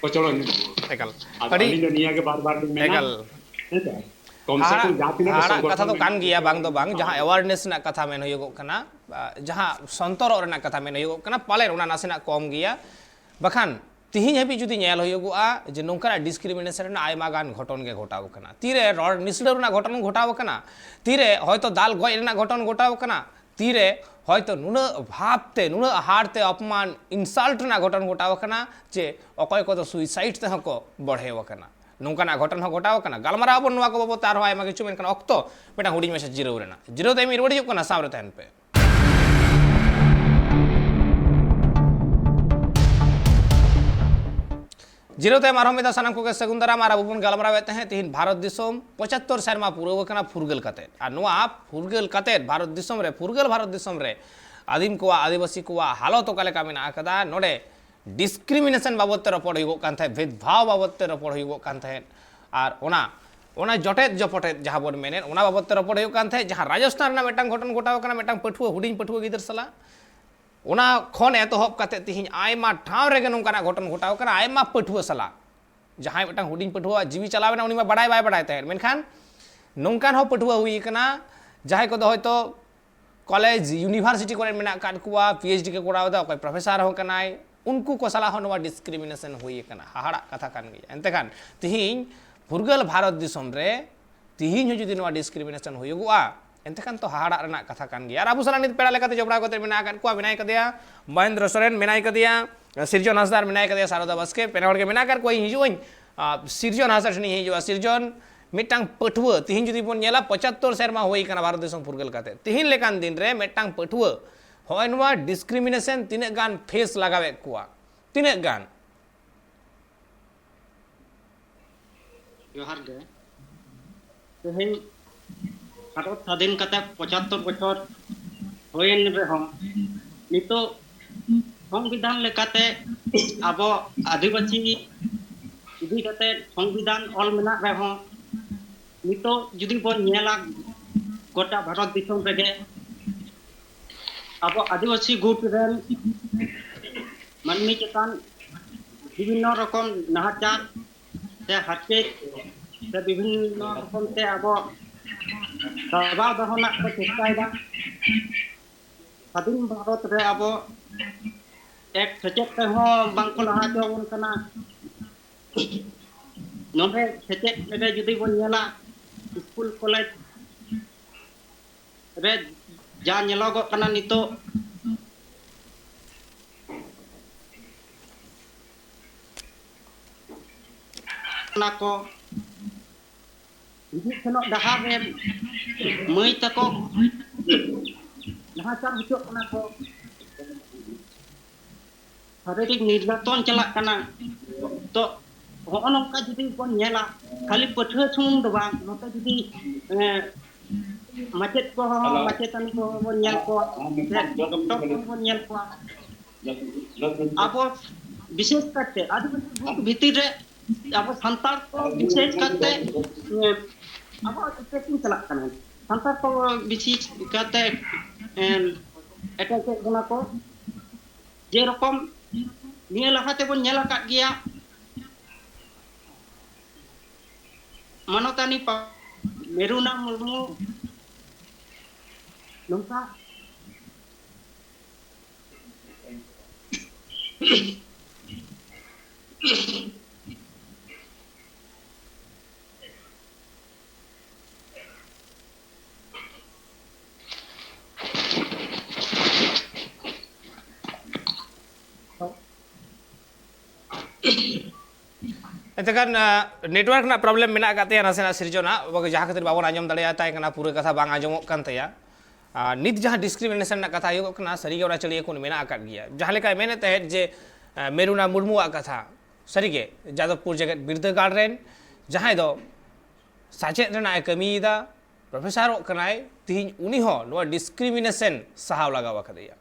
ᱠᱚᱪᱞᱚᱱ ᱮᱫ ᱵᱚᱱᱟ᱾ ᱮᱠᱟᱞ᱾ ᱟᱫᱚ ᱟᱹᱰᱤ ᱟᱹᱞᱤᱧ ᱫᱚ ᱱᱤᱭᱟᱹ ᱜᱮ ᱵᱟᱨ ᱵᱟᱨ ᱞᱤᱧ ᱢᱮᱱᱟ, ᱮᱠᱟᱞ᱾ ᱦᱮᱸ ᱥᱮ? ᱠᱚᱢ ᱥᱮ ᱦᱟᱦᱟᱲᱟᱜ, ᱠᱚᱢ ᱡᱟᱦᱟᱸ ᱛᱤᱱᱟᱹᱜ ᱦᱟᱦᱟᱲᱟᱜ ᱠᱟᱛᱷᱟ ᱥᱚᱝᱜᱚᱴᱷᱚᱱ ᱫᱚ ᱠᱟᱱ ᱢᱮᱱᱟᱜ ᱜᱮᱭᱟ, ᱵᱟᱝ ᱫᱚ ᱵᱟᱝ, ᱡᱟᱦᱟᱸ ᱟᱵᱚ awareness ᱨᱮᱱᱟᱜ ᱠᱟᱛᱷᱟ ᱢᱮᱱ ᱦᱩᱭᱩᱜᱚᱜ ᱠᱟᱱᱟ, ᱟ, ᱡᱟᱦᱟᱸ ᱥᱚᱱᱛᱚᱨᱚᱜ ᱨᱮᱱᱟᱜ ᱠᱟᱛᱷᱟ ᱢᱮᱱ ᱦᱩᱭᱩᱜᱚᱜ ᱠᱟᱱᱟ, ᱯᱟᱞᱮᱱ ᱚᱱᱟ ᱱᱟᱥᱮᱱᱟᱜ ᱠᱚᱢ ᱜᱮᱭᱟ᱾ ᱵᱟᱠᱷᱟᱱ ᱛᱤᱦᱤᱧ ᱦᱟᱹᱵᱤᱡ ᱡᱩᱫᱤ ᱧᱮᱞ ᱦᱩᱭᱩᱜᱚᱜᱼᱟ ᱡᱮ ᱱᱚᱝᱠᱟᱱᱟᱜ discrimination ᱨᱮᱱᱟᱜ ᱟᱭᱢᱟ ᱜᱟᱱ ᱜᱷᱚᱴᱚᱱ ᱜᱮ ᱜᱷᱚᱴᱟᱣ ᱟᱠᱟᱱᱟ᱾ ᱛᱤᱨᱮ ᱨᱚᱲ ᱱᱤᱥᱲᱟᱹᱣ ᱨᱮᱱᱟᱜ ᱜᱷᱚᱴᱚᱱ ᱜᱷᱚᱴᱟᱣ ᱟᱠᱟᱱᱟ, ᱛᱤᱨᱮ ᱦᱚᱭᱛᱚ ᱫᱟᱞ ᱜᱚᱡ ᱨᱮᱱᱟᱜ ᱜᱷᱚᱴᱚᱱ ᱜᱷᱚᱴᱟᱣ ᱟᱠᱟᱱᱟ, ᱛᱤᱨᱮ ᱦᱚᱭᱛᱚ ᱱᱩᱱᱟᱹᱜ ᱵᱷᱟᱵᱽ ᱛᱮ, ᱱᱩᱱᱟᱹᱜ ᱦᱟᱨ ᱛᱮ ᱚᱯᱚᱢᱟᱱ, insult ᱨᱮᱱᱟᱜ ᱜᱷᱚᱴᱚᱱ ᱜᱷᱚᱴᱟᱣ ᱟᱠᱟᱱᱟ ᱡᱮ ᱚᱠᱚᱭ ᱠᱚᱫᱚ suicide ᱛᱮᱦᱚᱸ ᱠᱚ ᱵᱚᱲᱦᱮᱣ ᱟᱠᱟᱱᱟ᱾ ᱱᱚᱝᱠᱟᱱᱟᱜ ᱜᱷᱚᱴᱚᱱ ᱦᱚᱸ ᱜᱷᱚᱴᱟᱣ ᱟᱠᱟᱱᱟ᱾ ᱜᱟᱞᱢᱟᱨᱟᱣ ᱟᱵᱚᱱ ᱱᱚᱣᱟ ᱠᱚ ᱵᱟᱵᱚᱫ ᱛᱮ ᱟᱨᱦᱚᱸ ᱟᱭᱢᱟ ᱠᱤᱪᱷᱩ, ᱢᱮᱱᱠᱷᱟᱱ ᱚᱠᱛᱚ ᱢᱤᱫᱴᱟᱝ ᱦᱩᱰᱤᱧ ᱢᱟᱪᱷᱟ ᱡᱤᱨᱟᱹᱣ ᱨᱮᱱᱟᱜ᱾ ᱡᱤᱨᱟᱹᱣ ᱛᱟᱭᱚᱢ ᱤᱧ ᱨᱩᱣᱟᱹᱲ ᱦᱤᱡᱩᱜ ᱠᱟᱱᱟ, ᱥᱟᱶ ᱨᱮ ᱛᱟᱦᱮᱱ ᱯᱮ᱾ ᱡᱤᱨᱟᱹᱣ ᱛᱟᱭᱚᱢ ᱟᱨᱦᱚᱸ ᱢᱤᱫ ᱫᱷᱟᱣ ᱥᱟᱱᱟᱢ ᱠᱚᱜᱮ ᱥᱟᱹᱜᱩᱱ ᱫᱟᱨᱟᱢ᱾ ᱟᱨ ᱟᱵᱚ ᱵᱚᱱ ᱜᱟᱞᱢᱟᱨᱟᱣᱮᱫ ᱛᱟᱦᱮᱸᱫ ᱛᱤᱦᱤᱧ ᱵᱷᱟᱨᱚᱛ ᱫᱤᱥᱚᱢ ᱯᱚᱸᱪᱟᱛᱛᱳᱨ ᱥᱮᱨᱢᱟ ᱯᱩᱨᱟᱹᱣ ᱟᱠᱟᱱᱟ ᱯᱷᱩᱨᱜᱟᱹᱞ ᱠᱟᱛᱮᱫ᱾ ᱟᱨ ᱱᱚᱣᱟ ᱯᱷᱩᱨᱜᱟᱹᱞ ᱠᱟᱛᱮᱫ ᱵᱷᱟᱨᱚᱛ ᱫᱤᱥᱚᱢ ᱨᱮ, ᱯᱷᱩᱨᱜᱟᱹᱞ ᱵᱷᱟᱨᱚᱛ ᱫᱤᱥᱚᱢ ᱨᱮ ᱟᱹᱫᱤᱢ ᱠᱚᱣᱟᱜ, ᱟᱹᱫᱤᱵᱟᱹᱥᱤ ᱠᱚᱣᱟᱜ ᱦᱟᱞᱚᱛ ᱚᱠᱟ ᱞᱮᱠᱟ ᱢᱮᱱᱟᱜ ᱟᱠᱟᱫᱟ, ᱱᱚᱰᱮ discrimination ᱵᱟᱵᱚᱫ ᱛᱮ ᱨᱚᱯᱚᱲ ᱦᱩᱭᱩᱜᱚᱜ ᱠᱟᱱ ᱛᱟᱦᱮᱸᱫ, ᱵᱷᱮᱫᱽᱵᱷᱟᱣ ᱵᱟᱵᱚᱫ ᱛᱮ ᱨᱚᱯᱚᱲ ᱦᱩᱭᱩᱜᱚᱜ ᱠᱟᱱ ᱛᱟᱦᱮᱸᱫ, ᱟᱨ ᱚᱱᱟ, ᱚᱱᱟ ᱡᱚᱴᱮᱫ ᱡᱚᱯᱚᱴᱮᱫ ᱡᱟᱦᱟᱸ ᱵᱚᱱ ᱢᱮᱱᱮᱫ, ᱚᱱᱟ ᱵᱟᱵᱚᱫ ᱛᱮ ᱨᱚᱯᱚᱲ ᱦᱩᱭᱩᱜ ᱠᱟᱱ ᱛᱟᱦᱮᱸᱫ᱾ ᱡᱟᱦᱟᱸ ᱨᱟᱡᱚᱥᱛᱷᱟᱱ ᱨᱮᱱᱟᱜ ᱢᱤᱫᱴᱟᱝ ᱜᱷᱚᱴᱚᱱ ᱜᱷᱚᱴᱟᱣ ᱟᱠᱟᱱᱟ, ᱢᱤᱫᱴᱟᱝ ᱯᱟᱹᱴᱷᱩᱣᱟᱹ, ᱦᱩᱰᱤᱧ ᱯᱟᱹᱴᱷᱩᱣᱟᱹ ᱜᱤᱫᱟᱹᱨ ᱥᱟᱞᱟᱜ, ᱚᱱᱟ ᱠᱷᱚᱱ ᱮᱛᱚᱦᱚᱵ ᱠᱟᱛᱮ ᱛᱤᱦᱤᱧ ᱟᱭᱢᱟ ᱴᱷᱟᱶ ᱨᱮᱜᱮ ᱱᱚᱝᱠᱟᱱᱟᱜ ᱜᱷᱚᱴᱚᱱ ᱜᱷᱚᱴᱟᱣ ᱟᱠᱟᱱᱟ, ᱟᱭᱢᱟ ᱯᱟᱹᱴᱷᱩᱣᱟᱹ ᱥᱟᱞᱟᱜ᱾ ᱡᱟᱦᱟᱸᱭ ᱢᱤᱫᱴᱟᱝ ᱦᱩᱰᱤᱧ ᱯᱟᱹᱴᱷᱩᱣᱟᱹᱣᱟᱜ ᱡᱤᱣᱤ ᱪᱟᱞᱟᱣ ᱮᱱᱟ, ᱩᱱᱤ ᱢᱟ ᱵᱟᱰᱟᱭ ᱵᱟᱭ ᱵᱟᱰᱟᱭ ᱛᱟᱦᱮᱸᱫ, ᱢᱮᱱᱠᱷᱟᱱ ᱱᱚᱝᱠᱟᱱ ᱦᱚᱸ ᱯᱟᱹᱴᱷᱩᱣᱟᱹ ᱦᱩᱭ ᱟᱠᱟᱱᱟ, ᱡᱟᱦᱟᱸᱭ ᱠᱚᱫᱚ ᱦᱚᱭᱛᱳ ᱠᱚᱞᱮᱡᱽ, ᱤᱭᱩᱱᱤᱵᱷᱟᱨᱥᱤᱴᱤ ᱠᱚᱨᱮ ᱢᱮᱱᱟᱜ ᱟᱠᱟᱫ ᱠᱚᱣᱟ, PhD ᱠᱚ ᱠᱚᱨᱟᱣ ᱮᱫᱟ, ᱚᱠᱚᱭ ᱯᱨᱚᱯᱷᱮᱥᱟᱨ ᱦᱚᱸ ᱠᱟᱱᱟᱭ, ᱩᱱᱠᱩ ᱠᱚ ᱥᱟᱞᱟᱜ ᱦᱚᱸ ᱱᱚᱣᱟ discrimination ᱦᱩᱭ ᱟᱠᱟᱱᱟ᱾ ᱦᱟᱦᱟᱲᱟᱜ ᱠᱟᱛᱷᱟ ᱠᱟᱱ ᱜᱮᱭᱟ᱾ ᱮᱱᱛᱮ ᱠᱷᱟᱱ ᱛᱤᱦᱤᱧ ᱯᱷᱩᱨᱜᱟᱹᱞ ᱵᱷᱟᱨᱚᱛ ᱫᱤᱥᱚᱢ ᱨᱮ ᱛᱤᱦᱤᱧ ᱦᱚᱸ ᱡᱩᱫᱤ ᱱᱚᱣᱟ discrimination ᱦᱩᱭᱩᱜᱚᱜᱼᱟ, ᱮᱱᱛᱮ ᱠᱷᱟᱱ ᱛᱚ ᱦᱟᱦᱟᱲᱟᱜ ᱨᱮᱱᱟᱜ ᱠᱟᱛᱷᱟ ᱠᱟᱱ ᱜᱮᱭᱟ᱾ ᱟᱨ ᱟᱵᱚ ᱥᱟᱞᱟᱜ ᱱᱤᱛ ᱯᱮᱲᱟ ᱞᱮᱠᱟᱛᱮ ᱡᱚᱯᱲᱟᱣ ᱠᱟᱛᱮ ᱢᱮᱱᱟᱜ ᱟᱠᱟᱫ ᱠᱚᱣᱟ, ᱢᱮᱱᱟᱭ ᱠᱟᱫᱮᱭᱟ ᱢᱚᱦᱮᱱᱫᱨᱚ ᱥᱚᱨᱮᱱ, ᱢᱮᱱᱟᱭ ᱠᱟᱫᱮᱭᱟ ᱥᱤᱨᱡᱚᱱ ᱦᱟᱸᱥᱫᱟ, ᱢᱮᱱᱟᱭ ᱠᱟᱫᱮᱭᱟ ᱥᱟᱨᱚᱫᱟ ᱵᱟᱥᱠᱮ, ᱯᱮ ᱦᱚᱲ ᱜᱮ ᱢᱮᱱᱟᱜ ᱟᱠᱟᱫ ᱠᱚᱣᱟ᱾ ᱤᱧ ᱦᱤᱡᱩᱜ ᱟᱹᱧ, ᱟᱨ ᱥᱤᱨᱡᱚᱱ ᱦᱟᱸᱥᱫᱟ ᱴᱷᱮᱱ ᱤᱧ ᱦᱤᱡᱩᱜᱼᱟ᱾ ᱥᱤᱨᱡᱚᱱ, ᱢᱤᱫᱴᱟᱝ ᱯᱟᱹᱴᱷᱩᱣᱟᱹ, ᱛᱤᱦᱤᱧ ᱡᱩᱫᱤ ᱵᱚᱱ ᱧᱮᱞᱟ, ᱯᱚᱸᱪᱟᱛᱛᱳᱨ ᱥᱮᱨᱢᱟ ᱦᱩᱭ ᱟᱠᱟᱱᱟ ᱵᱷᱟᱨᱚᱛ ᱫᱤᱥᱚᱢ ᱯᱷᱩᱨᱜᱟᱹᱞ ᱠᱟᱛᱮ, ᱛᱤᱦᱤᱧ ᱞᱮᱠᱟᱱ ᱫᱤᱱ ᱨᱮ ᱢᱤᱫᱴᱟᱝ ᱯᱟᱹᱴᱷᱩᱣᱟᱹ ᱦᱚᱸᱜᱼᱚᱭ ᱱᱚᱣᱟ discrimination ᱛᱤᱱᱟᱹᱜ ᱜᱟᱱ face ᱞᱟᱜᱟᱣᱮᱫ ᱠᱚᱣᱟ, ᱛᱤᱱᱟᱹᱜ ᱜᱟᱱ? ᱡᱚᱦᱟᱨ ᱜᱮ᱾ ᱛᱮᱦᱮᱧ ᱵᱷᱟᱨᱚᱛ ᱥᱟᱫᱷᱤᱱ ᱠᱟᱛᱮ ᱯᱚᱸᱪᱟᱛᱛᱳᱨ ᱵᱚᱪᱷᱚᱨ ᱦᱩᱭᱮᱱ ᱨᱮᱦᱚᱸ, ᱱᱤᱛᱚᱜ ᱥᱚᱝᱵᱤᱫᱷᱟᱱ ᱞᱮᱠᱟᱛᱮ ᱟᱵᱚ ᱟᱹᱫᱤᱵᱟᱹᱥᱤ ᱤᱫᱤ ᱠᱟᱛᱮ ᱥᱚᱝᱵᱤᱫᱷᱟᱱ ᱚᱞ ᱢᱮᱱᱟᱜ ᱨᱮᱦᱚᱸ, ᱱᱤᱛᱚᱜ ᱡᱩᱫᱤ ᱵᱚᱱ ᱧᱮᱞᱟ, ᱜᱚᱴᱟ ᱵᱷᱟᱨᱚᱛ ᱫᱤᱥᱚᱢ ᱨᱮᱜᱮ ᱟᱵᱚ ᱟᱹᱫᱤᱵᱟᱹᱥᱤ ᱜᱩᱴ ᱨᱮᱱ ᱢᱟᱹᱱᱢᱤ ᱪᱮᱛᱟᱱ ᱵᱤᱵᱷᱤᱱᱱᱚ ᱨᱚᱠᱚᱢ ᱱᱟᱦᱟᱪᱟᱨ ᱥᱮ ᱦᱟᱨᱠᱮᱛ ᱥᱮ ᱵᱤᱵᱷᱤᱱᱱᱚ ᱨᱚᱠᱚᱢ ᱛᱮ ᱟᱵᱚ ᱫᱟᱵᱟᱣ ᱫᱚᱦᱚ ᱨᱮᱱᱟᱜ ᱠᱚ ᱪᱮᱥᱴᱟᱭᱮᱫᱟ᱾ ᱥᱟᱹᱫᱷᱤᱱ ᱵᱷᱟᱨᱚᱛ ᱨᱮ ᱟᱵᱚ ᱮᱠ ᱥᱮᱪᱮᱫ ᱛᱮᱦᱚᱸ ᱵᱟᱝᱠᱚ ᱞᱟᱦᱟ ᱦᱚᱪᱚ ᱟᱵᱚᱱ ᱠᱟᱱᱟ᱾ ᱱᱚᱰᱮ ᱥᱮᱪᱮᱫ ᱨᱮ ᱡᱩᱫᱤ ᱵᱚᱱ ᱧᱮᱞᱟ, ᱥᱠᱩᱞ ᱠᱚᱞᱮᱡᱽ ᱨᱮ ᱡᱟ ᱧᱮᱞᱚᱜᱚᱜ ᱠᱟᱱᱟ ᱱᱤᱛᱚᱜ, ᱚᱱᱟ ᱠᱚ ᱦᱤᱡᱩᱜ ᱥᱮᱱᱚᱜ ᱰᱟᱦᱟᱨ ᱨᱮ ᱢᱟᱹᱭ ᱛᱟᱠᱚ ᱱᱟᱦᱟᱪᱟᱨ ᱦᱚᱪᱚᱜ ᱠᱟᱱᱟ ᱠᱚ, ᱥᱟᱨᱤᱨᱤᱠ ᱱᱤᱨᱡᱟᱛᱚᱱ ᱪᱟᱞᱟᱜ ᱠᱟᱱᱟ᱾ ᱛᱚ ᱦᱚᱸᱜᱼᱚ ᱱᱚᱝᱠᱟ ᱡᱩᱫᱤ ᱵᱚᱱ ᱧᱮᱞᱟ, ᱠᱷᱟᱹᱞᱤ ᱯᱟᱹᱴᱷᱩᱣᱟᱹ ᱥᱩᱢᱩᱝ ᱫᱚ ᱵᱟᱝ, ᱱᱚᱛᱮ ᱡᱩᱫᱤ ᱮᱸ, ᱢᱟᱪᱮᱫ ᱠᱚᱦᱚᱸ, ᱢᱟᱪᱮᱛᱟᱹᱱᱤ ᱠᱚᱦᱚᱸ ᱵᱚᱱ ᱧᱮᱞ ᱠᱚᱣᱟ, ᱥᱮ ᱰᱚᱠᱴᱚᱨ ᱠᱚᱦᱚᱸ ᱵᱚᱱ ᱧᱮᱞ ᱠᱚᱣᱟ, ᱟᱵᱚ ᱵᱤᱥᱮᱥ ᱠᱟᱨᱛᱮ ᱟᱹᱫᱤᱵᱟᱹᱥᱤ ᱜᱩᱴ ᱵᱷᱤᱛᱤᱨ ᱨᱮ ᱟᱵᱚ ᱥᱟᱱᱛᱟᱲ ᱠᱚ ᱵᱤᱥᱮᱥ ᱠᱟᱨᱛᱮ, ᱮᱸ, ᱟᱵᱚᱣᱟᱜ ᱮᱴᱨᱮᱠᱥᱚᱱ ᱪᱟᱞᱟᱜ ᱠᱟᱱᱟ᱾ ᱥᱟᱱᱛᱟᱲ ᱠᱚ ᱵᱤᱥᱮᱥ ᱠᱟᱨᱛᱮ, ᱮᱸ, ᱮᱴᱮᱠᱮᱫ ᱵᱚᱱᱟ ᱠᱚ᱾ ᱡᱮᱨᱚᱠᱚᱢ ᱱᱤᱭᱟᱹ ᱞᱟᱦᱟ ᱛᱮᱵᱚᱱ ᱧᱮᱞ ᱟᱠᱟᱫ ᱜᱮᱭᱟ, ᱢᱟᱱᱚᱛᱟᱱᱤ ᱯᱟ-, ᱢᱮᱨᱩᱱᱟ ᱢᱩᱨᱢᱩ ᱱᱚᱝᱠᱟ ᱮᱱᱛᱮ ᱠᱷᱟᱱ, ᱟ, network ᱨᱮᱱᱟᱜ problem ᱢᱮᱱᱟᱜ ᱟᱠᱟᱫ ᱛᱟᱭᱟ ᱱᱟᱥᱮᱱᱟᱜ ᱥᱤᱨᱡᱚᱱᱟᱜ, ᱡᱟᱦᱟᱸ ᱠᱷᱟᱹᱛᱤᱨ ᱵᱟᱵᱚᱱ ᱟᱸᱡᱚᱢ ᱫᱟᱲᱮᱭᱟᱛᱟᱭ ᱠᱟᱱᱟ, ᱯᱩᱨᱟᱹ ᱠᱟᱛᱷᱟ ᱵᱟᱝ ᱟᱸᱡᱚᱢᱚᱜ ᱠᱟᱱ ᱛᱟᱭᱟ᱾ ᱟ, ᱱᱤᱛ ᱡᱟᱦᱟᱸ discrimination ᱨᱮᱱᱟᱜ ᱠᱟᱛᱷᱟ ᱦᱩᱭᱩᱜᱚᱜ ᱠᱟᱱᱟ, ᱥᱟᱹᱨᱤᱜᱮ ᱚᱱᱟ ᱪᱟᱹᱲᱤᱭᱟᱹ ᱠᱷᱚᱱ ᱢᱮᱱᱟᱜ ᱟᱠᱟᱫ ᱜᱮᱭᱟ᱾ ᱡᱟᱦᱟᱸ ᱞᱮᱠᱟᱭ ᱢᱮᱱᱮᱫ ᱛᱟᱦᱮᱸᱫ ᱡᱮ, ᱟ, ᱢᱮᱨᱩᱱᱟ ᱢᱩᱨᱢᱩᱣᱟᱜ ᱠᱟᱛᱷᱟ, ᱥᱟᱹᱨᱤᱜᱮ ᱡᱟᱫᱚᱵᱽᱯᱩᱨ ᱡᱮᱜᱮᱛ ᱵᱤᱨᱫᱟᱹᱜᱟᱲ ᱨᱮᱱ ᱡᱟᱦᱟᱸᱭ ᱫᱚ ᱥᱟᱪᱮᱫ ᱨᱮᱱᱟᱜ ᱮ ᱠᱟᱹᱢᱤᱭᱮᱫᱟ, ᱯᱨᱚᱯᱷᱮᱥᱟᱨᱚᱜ ᱠᱟᱱᱟᱭ, ᱛᱤᱦᱤᱧ ᱩᱱᱤ ᱦᱚᱸ ᱱᱚᱣᱟ discrimination ᱥᱟᱦᱟᱣ ᱞᱟᱜᱟᱣ ᱟᱠᱟᱫᱮᱭᱟ᱾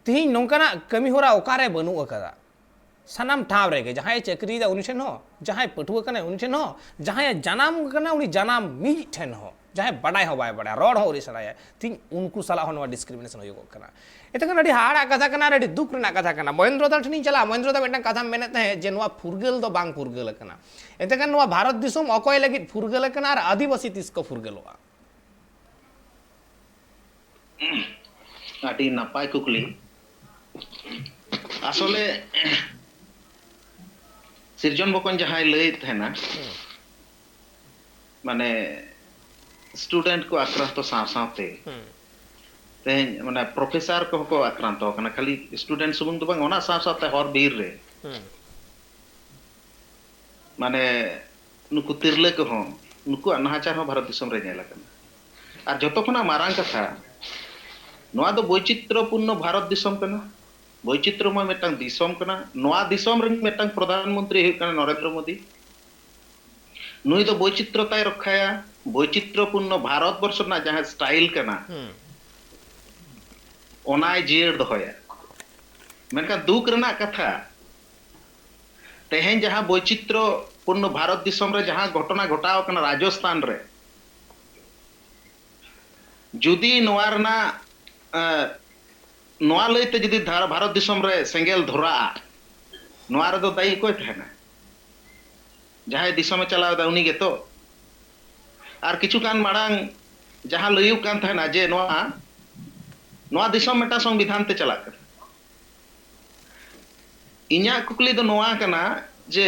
ᱛᱤᱦᱤᱧ ᱱᱚᱝᱠᱟᱱᱟᱜ ᱠᱟᱹᱢᱤ ᱦᱚᱨᱟ ᱚᱠᱟᱨᱮ ᱵᱟᱹᱱᱩᱜ ᱟᱠᱟᱫᱟ? ᱥᱟᱱᱟᱢ ᱴᱷᱟᱶ ᱨᱮᱜᱮ ᱡᱟᱦᱟᱸᱭ ᱪᱟᱹᱠᱨᱤᱭᱮᱫᱟ ᱩᱱᱤ ᱴᱷᱮᱱ ᱦᱚᱸ, ᱡᱟᱦᱟᱸᱭ ᱯᱟᱹᱴᱷᱩᱣᱟᱹ ᱠᱟᱱᱟᱭ ᱩᱱᱤ ᱴᱷᱮᱱ ᱦᱚᱸ, ᱡᱟᱦᱟᱸᱭ ᱡᱟᱱᱟᱢ ᱠᱟᱱᱟ ᱩᱱᱤ ᱡᱟᱱᱟᱢ ᱢᱤᱫ ᱴᱷᱮᱱ ᱦᱚᱸ, ᱡᱟᱦᱟᱸᱭ ᱵᱟᱰᱟᱭ ᱦᱚᱸ ᱵᱟᱭ ᱵᱟᱰᱟᱭᱟ, ᱨᱚᱲ ᱦᱚᱸ ᱟᱹᱣᱨᱤ ᱥᱮᱬᱟᱭᱟ, ᱛᱤᱧ ᱩᱱᱠᱩ ᱥᱟᱞᱟᱜ ᱦᱚᱸ ᱱᱚᱣᱟ ᱰᱤᱥᱠᱨᱤᱢᱤᱱᱮᱥᱚᱱ ᱦᱩᱭᱩᱜᱚᱜ ᱠᱟᱱᱟ᱾ ᱮᱱᱛᱮ ᱠᱷᱟᱱ ᱟᱹᱰᱤ ᱦᱟᱦᱟᱲᱟᱜ ᱠᱟᱛᱷᱟ ᱠᱟᱱᱟ ᱟᱨ ᱟᱹᱰᱤ ᱫᱩᱠ ᱨᱮᱱᱟᱜ ᱠᱟᱛᱷᱟ ᱠᱟᱱᱟ᱾ ᱢᱚᱦᱮᱱᱫᱨᱚ ᱫᱟ ᱴᱷᱮᱱᱤᱧ ᱪᱟᱞᱟᱜᱼᱟ, ᱢᱚᱦᱮᱱᱫᱨᱚ ᱫᱟ ᱢᱤᱫᱴᱟᱝ ᱠᱟᱛᱷᱟᱢ ᱢᱮᱱᱮᱫ ᱛᱟᱦᱮᱸᱫ ᱡᱮ ᱱᱚᱣᱟ ᱯᱷᱩᱨᱜᱟᱹᱞ ᱫᱚ ᱵᱟᱝ ᱯᱷᱩᱨᱜᱟᱹᱞ ᱟᱠᱟᱱᱟ᱾ ᱮᱱᱛᱮ ᱠᱷᱟᱱ ᱱᱚᱣᱟ ᱵᱷᱟᱨᱚᱛ ᱫᱤᱥᱚᱢ ᱚᱠᱚᱭ ᱞᱟᱹᱜᱤᱫ ᱯᱷᱩᱨᱜᱟᱹᱞ ᱟᱠᱟᱱᱟ ᱟᱨ ᱟᱹᱫᱤᱵᱟᱹᱥᱤ ᱛᱤᱥ ᱠᱚ ᱯᱷᱩᱨᱜᱟᱹᱞᱚᱜᱼᱟ? ᱟᱹᱰᱤ ᱱᱟᱯᱟᱭ ᱠᱩᱠᱞᱤ᱾ ᱟᱥᱚᱞᱮ ᱥᱤᱨᱡᱚᱱ ᱵᱚᱠᱚᱧ ᱡᱟᱦᱟᱸᱭ ᱞᱟᱹᱭᱮᱫ ᱛᱟᱦᱮᱱᱟ, ᱢᱟᱱᱮ ᱥᱴᱩᱰᱮᱱᱴ ᱠᱚ ᱟᱠᱨᱟᱱᱛᱚ ᱥᱟᱶ ᱥᱟᱶᱛᱮ ᱦᱩᱸ᱾ ᱛᱮᱦᱮᱧ ᱢᱟᱱᱮ ᱯᱨᱚᱯᱷᱮᱥᱟᱨ ᱠᱚᱦᱚᱸ ᱠᱚ ᱟᱠᱨᱟᱱᱛᱚ ᱟᱠᱟᱱᱟ, ᱠᱷᱟᱹᱞᱤ ᱥᱴᱩᱰᱮᱱᱴ ᱥᱩᱢᱩᱝ ᱫᱚ ᱵᱟᱝ, ᱚᱱᱟ ᱥᱟᱶ ᱥᱟᱶᱛᱮ ᱦᱚᱨ ᱵᱤᱨ ᱨᱮ ᱦᱩᱸ᱾ ᱢᱟᱱᱮ ᱱᱩᱠᱩ ᱛᱤᱨᱞᱟᱹ ᱠᱚᱦᱚᱸ, ᱱᱩᱠᱩᱣᱟᱜ ᱱᱟᱦᱟᱪᱟᱨ ᱦᱚᱸ ᱵᱷᱟᱨᱚᱛ ᱫᱤᱥᱚᱢ ᱨᱮ ᱧᱮᱞ ᱟᱠᱟᱱᱟ᱾ ᱟᱨ ᱡᱚᱛᱚ ᱠᱷᱚᱱᱟᱜ ᱢᱟᱨᱟᱝ ᱠᱟᱛᱷᱟ, ᱱᱚᱣᱟ ᱫᱚ ᱵᱳᱭᱪᱤᱛᱨᱚᱯᱩᱨᱱᱚ ᱵᱷᱟᱨᱚᱛ ᱫᱤᱥᱚᱢ ᱠᱟᱱᱟ, ᱵᱳᱭᱪᱤᱛᱨᱚᱢᱚᱭ ᱢᱤᱫᱴᱟᱝ ᱫᱤᱥᱚᱢ ᱠᱟᱱᱟ᱾ ᱱᱚᱣᱟ ᱫᱤᱥᱚᱢ ᱨᱮᱱ ᱢᱤᱫᱴᱟᱝ ᱯᱨᱚᱫᱷᱟᱱ ᱢᱚᱱᱛᱨᱤ ᱦᱩᱭᱩᱜ ᱠᱟᱱᱟ ᱱᱚᱨᱮᱱᱫᱨᱚ ᱢᱳᱫᱤ᱾ ᱱᱩᱭ ᱫᱚ ᱵᱳᱭᱪᱤᱛᱨᱚᱛᱟᱭ ᱨᱚᱠᱷᱟᱭᱟ, ᱵᱳᱭᱪᱤᱛᱨᱚᱯᱩᱨᱱᱚ ᱵᱷᱟᱨᱚᱛ ᱵᱚᱨᱥᱚ ᱨᱮᱱᱟᱜ ᱡᱟᱦᱟᱸ ᱥᱴᱟᱭᱤᱞ ᱠᱟᱱᱟ, ᱦᱩᱸ᱾ ᱚᱱᱟᱭ ᱡᱤᱭᱟᱹᱲ ᱫᱚᱦᱚᱭᱟ᱾ ᱢᱮᱱᱠᱷᱟᱱ ᱫᱩᱠ ᱨᱮᱱᱟᱜ ᱠᱟᱛᱷᱟ, ᱛᱮᱦᱮᱧ ᱡᱟᱦᱟᱸ ᱵᱳᱭᱪᱤᱛᱨᱚ ᱯᱩᱨᱱᱚ ᱵᱷᱟᱨᱚᱛ ᱫᱤᱥᱚᱢ ᱨᱮ ᱡᱟᱦᱟᱸ ᱜᱷᱚᱴᱚᱱᱟ ᱜᱷᱚᱴᱟᱣ ᱟᱠᱟᱱᱟ ᱨᱟᱡᱚᱥᱛᱷᱟᱱ ᱨᱮ, ᱡᱩᱫᱤ ᱱᱚᱣᱟ ᱨᱮᱱᱟᱜ, ᱮ, ᱱᱚᱣᱟ ᱞᱟᱹᱭᱛᱮ ᱡᱩᱫᱤ ᱫᱷᱟᱨ-, ᱵᱷᱟᱨᱚᱛ ᱫᱤᱥᱚᱢ ᱨᱮ ᱥᱮᱸᱜᱮᱞ ᱫᱷᱚᱨᱟᱜᱼᱟ, ᱱᱚᱣᱟ ᱨᱮᱫᱚ ᱫᱟᱭᱤ ᱚᱠᱚᱭ ᱛᱟᱦᱮᱱᱟ? ᱡᱟᱦᱟᱸᱭ ᱫᱤᱥᱚᱢᱮ ᱪᱟᱞᱟᱣ ᱮᱫᱟ ᱩᱱᱤ ᱜᱮᱛᱚ᱾ ᱟᱨ ᱠᱤᱪᱷᱩ ᱜᱟᱱ ᱢᱟᱲᱟᱝ ᱡᱟᱦᱟᱸ ᱞᱟᱹᱭᱩᱜ ᱠᱟᱱ ᱛᱟᱦᱮᱱᱟ ᱡᱮ ᱱᱚᱣᱟ, ᱱᱚᱣᱟ ᱫᱤᱥᱚᱢ ᱢᱤᱫᱴᱟᱝ ᱥᱚᱝᱵᱤᱫᱷᱟᱱ ᱛᱮ ᱪᱟᱞᱟᱜ ᱠᱟᱱᱟ᱾ ᱤᱧᱟᱹᱜ ᱠᱩᱠᱞᱤ ᱫᱚ ᱱᱚᱣᱟ ᱠᱟᱱᱟ ᱡᱮ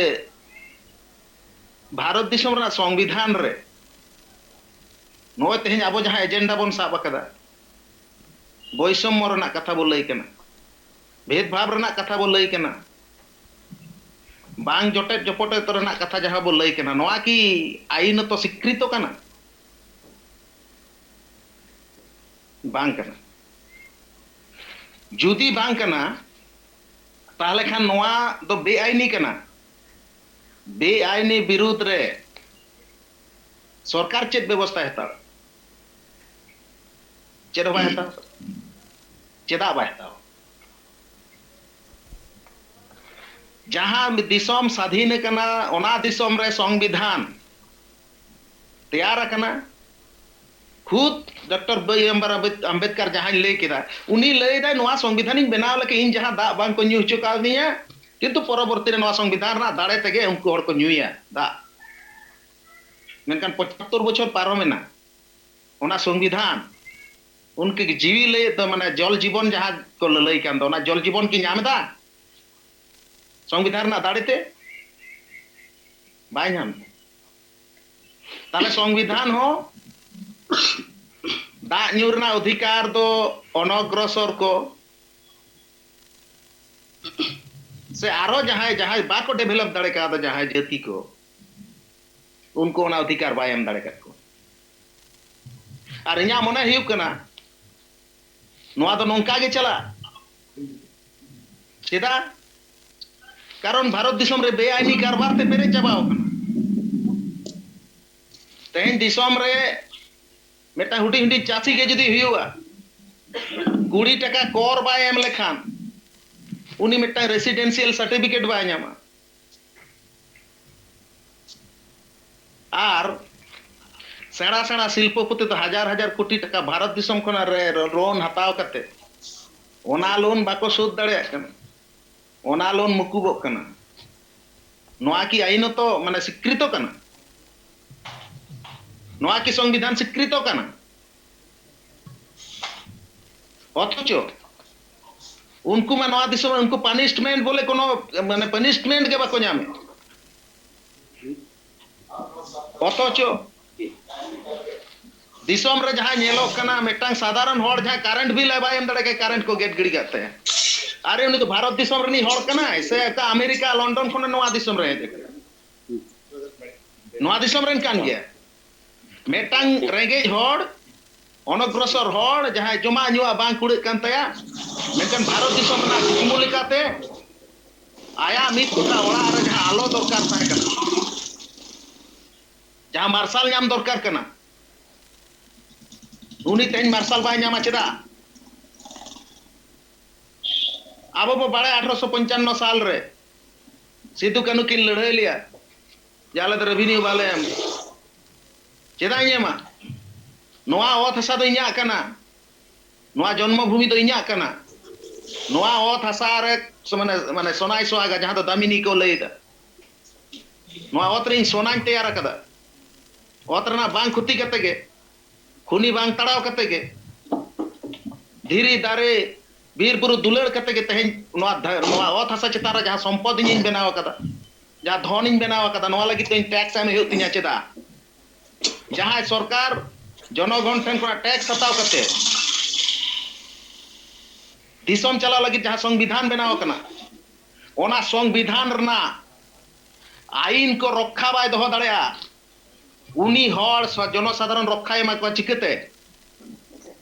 ᱵᱷᱟᱨᱚᱛ ᱫᱤᱥᱚᱢ ᱨᱮᱱᱟᱜ ᱥᱚᱝᱵᱤᱫᱷᱟᱱ ᱨᱮ ᱱᱚᱜᱼᱚᱭ ᱛᱮᱦᱮᱧ ᱟᱵᱚ ᱡᱟᱦᱟᱸ ᱮᱡᱮᱱᱰᱟ ᱵᱚᱱ ᱥᱟᱵ ᱟᱠᱟᱫᱟ, ᱵᱳᱭᱥᱚᱢᱢᱚ ᱨᱮᱱᱟᱜ ᱠᱟᱛᱷᱟ ᱵᱚ ᱞᱟᱹᱭ ᱠᱟᱱᱟ, ᱵᱷᱮᱫᱽ ᱵᱷᱟᱵᱽ ᱨᱮᱱᱟᱜ ᱠᱟᱛᱷᱟ ᱵᱚ ᱞᱟᱹᱭ ᱠᱟᱱᱟ, ᱵᱟᱝ ᱡᱚᱴᱮᱫ ᱡᱚᱯᱚᱴᱮᱫ ᱨᱮᱱᱟᱜ ᱠᱟᱛᱷᱟ ᱡᱟᱦᱟᱸ ᱵᱚ ᱞᱟᱹᱭ ᱠᱟᱱᱟ, ᱱᱚᱣᱟ ᱠᱤ ᱟᱭᱤᱱᱚᱛᱚ ᱥᱤᱠᱨᱤᱛᱚ ᱠᱟᱱᱟ? ᱵᱟᱝ ᱠᱟᱱᱟ᱾ ᱡᱩᱫᱤ ᱵᱟᱝ ᱠᱟᱱᱟ, ᱛᱟᱦᱚᱞᱮ ᱠᱷᱟᱱ ᱱᱚᱣᱟ ᱫᱚ ᱵᱮᱟᱭᱤᱱᱤ ᱠᱟᱱᱟ᱾ ᱵᱮᱟᱭᱤᱱᱤ ᱵᱤᱨᱩᱫᱽ ᱨᱮ ᱥᱚᱨᱠᱟᱨ ᱪᱮᱫ ᱵᱮᱵᱚᱥᱛᱷᱟᱭ ᱦᱟᱛᱟᱣᱟ? ᱪᱮᱫ ᱦᱚᱸ ᱵᱟᱭ ᱦᱟᱛᱟᱣᱟ᱾ ᱪᱮᱫᱟᱜ ᱵᱟᱭ ᱦᱟᱛᱟᱣᱟ? ᱡᱟᱦᱟᱸ ᱫᱤᱥᱚᱢ ᱥᱟᱫᱷᱤᱱ ᱟᱠᱟᱱᱟ, ᱚᱱᱟ ᱫᱤᱥᱚᱢ ᱨᱮ ᱥᱚᱝᱵᱤᱫᱷᱟᱱ ᱛᱮᱭᱟᱨ ᱟᱠᱟᱱᱟ᱾ ᱠᱷᱩᱫ ᱰᱚᱠᱴᱚᱨ ᱵᱤ ᱟᱨ ᱟᱢᱵᱮᱫ-, ᱟᱢᱵᱮᱫᱠᱟᱨ ᱡᱟᱦᱟᱸᱧ ᱞᱟᱹᱭ ᱠᱮᱫᱟ, ᱩᱱᱤ ᱞᱟᱹᱭ ᱫᱟᱭ, "ᱱᱚᱣᱟ ᱥᱚᱝᱵᱤᱫᱷᱟᱱᱤᱧ ᱵᱮᱱᱟᱣ ᱞᱮᱠᱷᱟᱱ ᱤᱧ ᱡᱟᱦᱟᱸ ᱫᱟᱜ ᱵᱟᱝ ᱠᱚ ᱧᱩ ᱦᱚᱪᱚ ᱠᱟᱣᱫᱤᱧᱟ, ᱠᱤᱱᱛᱩ ᱯᱚᱨᱚᱵᱚᱨᱛᱤ ᱨᱮ ᱱᱚᱣᱟ ᱥᱚᱝᱵᱤᱫᱷᱟᱱ ᱨᱮᱱᱟᱜ ᱫᱟᱲᱮ ᱛᱮᱜᱮ ᱩᱱᱠᱩ ᱦᱚᱲ ᱠᱚ ᱧᱩᱭᱟ ᱫᱟᱜ᱾" ᱢᱮᱱᱠᱷᱟᱱ ᱯᱚᱸᱪᱟᱛᱛᱳᱨ ᱵᱚᱪᱷᱚᱨ ᱯᱟᱨᱚᱢᱮᱱᱟ, ᱚᱱᱟ ᱥᱚᱝᱵᱤᱫᱷᱟᱱ, ᱩᱱᱠᱩ ᱜᱮ ᱡᱤᱣᱤ ᱞᱟᱹᱭᱮᱫ ᱫᱚ, ᱢᱟᱱᱮ, ᱡᱚᱞ ᱡᱤᱵᱚᱱ ᱡᱟᱦᱟᱸ ᱠᱚ ᱞᱟᱹᱞᱟᱹᱭ ᱠᱟᱱ ᱫᱚ, ᱚᱱᱟ ᱡᱚᱞ ᱡᱤᱵᱚᱱ ᱠᱤ ᱧᱟᱢ ᱮᱫᱟ ᱥᱚᱝᱵᱤᱫᱷᱟᱱ ᱨᱮᱱᱟᱜ ᱫᱟᱲᱮ ᱛᱮ? ᱵᱟᱭ ᱧᱟᱢ ᱮᱫᱟ᱾ ᱛᱟᱦᱞᱮ ᱥᱚᱝᱵᱤᱫᱷᱟᱱ ᱦᱚᱸ ᱫᱟᱜ ᱧᱩ ᱨᱮᱱᱟᱜ ᱚᱫᱷᱤᱠᱟᱨ ᱫᱚ ᱚᱱᱚᱜᱨᱚᱥᱚᱨ ᱠᱚ ᱥᱮ ᱟᱨᱚ ᱡᱟᱦᱟᱸᱭ, ᱡᱟᱦᱟᱸᱭ ᱵᱟᱠᱚ develop ᱫᱟᱲᱮ ᱠᱟᱣᱫᱟ, ᱡᱟᱦᱟᱸᱭ ᱡᱟᱹᱛᱤ ᱠᱚ, ᱩᱱᱠᱩ ᱚᱱᱟ ᱚᱫᱷᱤᱠᱟᱨ ᱵᱟᱭ ᱮᱢ ᱫᱟᱲᱮ ᱠᱟᱫ ᱠᱚᱣᱟ᱾ ᱟᱨ ᱤᱧᱟᱹᱜ ᱢᱚᱱᱮ ᱦᱩᱭᱩᱜ ᱠᱟᱱᱟ, ᱱᱚᱣᱟ ᱫᱚ ᱱᱚᱝᱠᱟ ᱜᱮ ᱪᱟᱞᱟᱜᱼᱟ᱾ ᱪᱮᱫᱟᱜ? ᱠᱟᱨᱚᱱ ᱵᱷᱟᱨᱚᱛ ᱫᱤᱥᱚᱢ ᱨᱮ ᱵᱮᱟᱭᱤᱱᱤ ᱠᱟᱨᱵᱟᱨ ᱛᱮ ᱯᱮᱨᱮᱡ ᱪᱟᱵᱟᱣ ᱠᱟᱱᱟ᱾ ᱛᱮᱦᱮᱧ ᱫᱤᱥᱚᱢ ᱨᱮ ᱢᱤᱫᱴᱟᱝ ᱦᱩᱰᱤᱧ ᱦᱩᱰᱤᱧ ᱪᱟᱹᱥᱤ ᱜᱮ ᱡᱩᱫᱤ ᱦᱩᱭᱩᱜᱼᱟ, ᱠᱩᱲᱤ ᱴᱟᱠᱟ ᱠᱚᱨ ᱵᱟᱭ ᱮᱢ ᱞᱮᱠᱷᱟᱱ, ᱩᱱᱤ ᱢᱤᱫᱴᱟᱝ residential certificate ᱵᱟᱭ ᱧᱟᱢᱟ᱾ ᱟᱨ ᱥᱮᱬᱟ ᱥᱮᱬᱟ ᱥᱤᱞᱯᱚᱯᱚᱛᱤ ᱫᱚ ᱦᱟᱡᱟᱨ ᱦᱟᱡᱟᱨ ᱠᱳᱴᱤ ᱴᱟᱠᱟ ᱵᱷᱟᱨᱚᱛ ᱫᱤᱥᱚᱢ ᱠᱷᱚᱱᱟᱜ ᱨᱮ, ᱞᱳᱱ ᱦᱟᱛᱟᱣ ᱠᱟᱛᱮ, ᱚᱱᱟ ᱞᱳᱱ ᱵᱟᱠᱚ ᱥᱳᱫᱷ ᱫᱟᱲᱮᱭᱟᱜ ᱠᱟᱱᱟ, ᱚᱱᱟ ᱞᱳᱱ ᱢᱩᱠᱩᱵᱚᱜ ᱠᱟᱱᱟ᱾ ᱱᱚᱣᱟ ᱠᱤ ᱟᱭᱤᱱᱚᱛᱚ, ᱢᱟᱱᱮ, ᱥᱤᱠᱨᱤᱛᱚ ᱠᱟᱱᱟ? ᱱᱚᱣᱟ ᱠᱤ ᱥᱚᱝᱵᱤᱫᱷᱟᱱ ᱥᱤᱠᱨᱤᱛᱚ ᱠᱟᱱᱟ? ᱚᱛᱷᱚᱪᱚ ᱩᱱᱠᱩ ᱢᱟ ᱱᱚᱣᱟ ᱫᱤᱥᱚᱢ ᱨᱮ ᱩᱱᱠᱩ punishment ᱵᱚᱞᱮ ᱠᱳᱱᱳ, ᱢᱟᱱᱮ, punishment ᱜᱮ ᱵᱟᱠᱚ ᱧᱟᱢᱮᱫ᱾ ᱚᱛᱷᱚᱪᱚ ᱫᱤᱥᱚᱢ ᱨᱮ ᱡᱟᱦᱟᱸ ᱧᱮᱞᱚᱜ ᱠᱟᱱᱟ, ᱢᱤᱫᱴᱟᱝ ᱥᱟᱫᱷᱟᱨᱚᱱ ᱦᱚᱲ ᱡᱟᱦᱟᱸ current bill ᱮ ᱵᱟᱭ ᱮᱢ ᱫᱟᱲᱮᱭᱟᱜ ᱠᱟᱱᱟ, current ᱠᱚ ᱜᱮᱫ ᱜᱤᱰᱤ ᱠᱟᱜ ᱛᱟᱭᱟ᱾ ᱟᱨᱮ, ᱩᱱᱤ ᱫᱚ ᱵᱷᱟᱨᱚᱛ ᱫᱤᱥᱚᱢ ᱨᱤᱱᱤᱡ ᱦᱚᱲ ᱠᱟᱱᱟᱭ ᱥᱮ ᱚᱠᱟ ᱟᱢᱮᱨᱤᱠᱟ, ᱞᱚᱱᱰᱚᱱ ᱠᱷᱚᱱ ᱱᱚᱣᱟ ᱫᱤᱥᱚᱢ ᱨᱮ ᱦᱮᱡ ᱟᱠᱟᱱᱟ? ᱱᱚᱣᱟ ᱫᱤᱥᱚᱢ ᱨᱮᱱ ᱠᱟᱱ ᱜᱮᱭᱟ᱾ ᱢᱤᱫᱴᱟᱝ ᱨᱮᱸᱜᱮᱡ ᱦᱚᱲ, ᱚᱱᱚᱜᱨᱚᱥᱚᱨ ᱦᱚᱲ, ᱡᱟᱦᱟᱸᱭ ᱡᱚᱢᱟᱜ ᱧᱩᱣᱟᱜ ᱵᱟᱝ ᱠᱩᱲᱟᱹᱜ ᱠᱟᱱ ᱛᱟᱭᱟ, ᱢᱮᱱᱠᱷᱟᱱ ᱵᱷᱟᱨᱚᱛ ᱫᱤᱥᱚᱢ ᱨᱮᱱᱟᱜ ᱠᱩᱠᱢᱩ ᱞᱮᱠᱟᱛᱮ ᱟᱭᱟᱜ ᱢᱤᱫ ᱠᱚᱴᱷᱟ ᱚᱲᱟᱜ ᱨᱮ ᱡᱟᱦᱟᱸ ᱟᱞᱚ ᱫᱚᱨᱠᱟᱨ ᱛᱟᱦᱮᱸ ᱠᱟᱱᱟ, ᱡᱟᱦᱟᱸ ᱢᱟᱨᱥᱟᱞ ᱧᱟᱢ ᱫᱚᱨᱠᱟᱨ ᱠᱟᱱᱟ, ᱩᱱᱤ ᱛᱮᱦᱮᱧ ᱢᱟᱨᱥᱟᱞ ᱵᱟᱭ ᱧᱟᱢᱟ᱾ ᱪᱮᱫᱟᱜ? ᱟᱵᱚ ᱵᱚ ᱵᱟᱲᱟᱭᱟ, ᱟᱴᱷᱨᱚᱥᱚ ᱯᱚᱧᱪᱟᱱᱱᱚ ᱥᱟᱞ ᱨᱮ ᱥᱤᱫᱩ ᱠᱟᱹᱱᱦᱩ ᱠᱤᱱ ᱞᱟᱹᱲᱦᱟᱹᱭ ᱞᱮᱭᱟ ᱡᱮ ᱟᱞᱮ ᱫᱚ revenue ᱵᱟᱞᱮ ᱮᱢ᱾ ᱪᱮᱫᱟᱜ ᱤᱧ ᱮᱢᱟ? ᱱᱚᱣᱟ ᱚᱛ ᱦᱟᱥᱟ ᱫᱚ ᱤᱧᱟᱹᱜ ᱠᱟᱱᱟ, ᱱᱚᱣᱟ ᱡᱚᱱᱢᱚ ᱵᱷᱩᱢᱤ ᱫᱚ ᱤᱧᱟᱹᱜ ᱠᱟᱱᱟ᱾ ᱱᱚᱣᱟ ᱚᱛ ᱦᱟᱥᱟ ᱨᱮ ᱢᱟᱱᱮ ᱢᱟᱱᱮ ᱥᱚᱱᱟᱭ ᱥᱚᱦᱟᱜᱟ, ᱡᱟᱦᱟᱸ ᱫᱚ ᱫᱟᱢᱤᱱᱤ ᱠᱚ ᱞᱟᱹᱭ ᱮᱫᱟ, ᱱᱚᱣᱟ ᱚᱛ ᱨᱮ ᱤᱧ ᱥᱚᱱᱟᱧ ᱛᱮᱭᱟᱨ ᱟᱠᱟᱫᱟ᱾ ᱚᱛ ᱨᱮᱱᱟᱜ ᱵᱟᱝ ᱠᱷᱚᱛᱤ ᱠᱟᱛᱮ ᱜᱮ, ᱠᱷᱩᱱᱤ ᱵᱟᱝ ᱛᱟᱲᱟᱣ ᱠᱟᱛᱮ ᱜᱮ, ᱫᱷᱤᱨᱤ ᱫᱟᱨᱮ ᱵᱤᱨ ᱵᱩᱨᱩ ᱫᱩᱞᱟᱹᱲ ᱠᱟᱛᱮ ᱜᱮ ᱛᱮᱦᱮᱧ ᱱᱚᱣᱟ ᱫᱷᱟ- ᱱᱚᱣᱟ ᱚᱛ ᱦᱟᱥᱟ ᱪᱮᱛᱟᱱ ᱨᱮ ᱡᱟᱦᱟᱸ ᱥᱚᱢᱯᱚᱫ ᱤᱧᱤᱧ ᱵᱮᱱᱟᱣ ᱟᱠᱟᱫᱟ, ᱡᱟᱦᱟᱸ ᱫᱷᱚᱱ ᱤᱧ ᱵᱮᱱᱟᱣ ᱟᱠᱟᱫᱟ, ᱱᱚᱣᱟ ᱞᱟᱹᱜᱤᱫ ᱛᱮ ᱤᱧ tax ᱮᱢ ᱦᱩᱭᱩᱜ ᱛᱤᱧᱟ᱾ ᱪᱮᱫᱟᱜ? ᱡᱟᱦᱟᱸᱭ ᱥᱚᱨᱠᱟᱨ ᱡᱚᱱᱚᱜᱚᱱ ᱴᱷᱮᱱ ᱠᱷᱚᱱᱟᱜ tax ᱦᱟᱛᱟᱣ ᱠᱟᱛᱮ ᱫᱤᱥᱚᱢ ᱪᱟᱞᱟᱣ ᱞᱟᱹᱜᱤᱫ ᱡᱟᱦᱟᱸ ᱥᱚᱝᱵᱤᱫᱷᱟᱱ ᱵᱮᱱᱟᱣ ᱟᱠᱟᱱᱟ, ᱚᱱᱟ ᱥᱚᱝᱵᱤᱫᱷᱟᱱ ᱨᱮᱱᱟᱜ ᱟᱹᱭᱤᱱ ᱠᱚ ᱨᱚᱠᱠᱷᱟ ᱵᱟᱭ ᱫᱚᱦᱚ ᱫᱟᱲᱮᱭᱟᱜᱼᱟ, ᱩᱱᱤ ᱦᱚᱲ ᱥᱟ- ᱡᱚᱱᱚᱥᱟᱫᱷᱟᱨᱚᱱ ᱨᱚᱠᱠᱷᱟᱭ ᱮᱢᱟ ᱠᱚᱣᱟ ᱪᱤᱠᱟᱹᱛᱮ?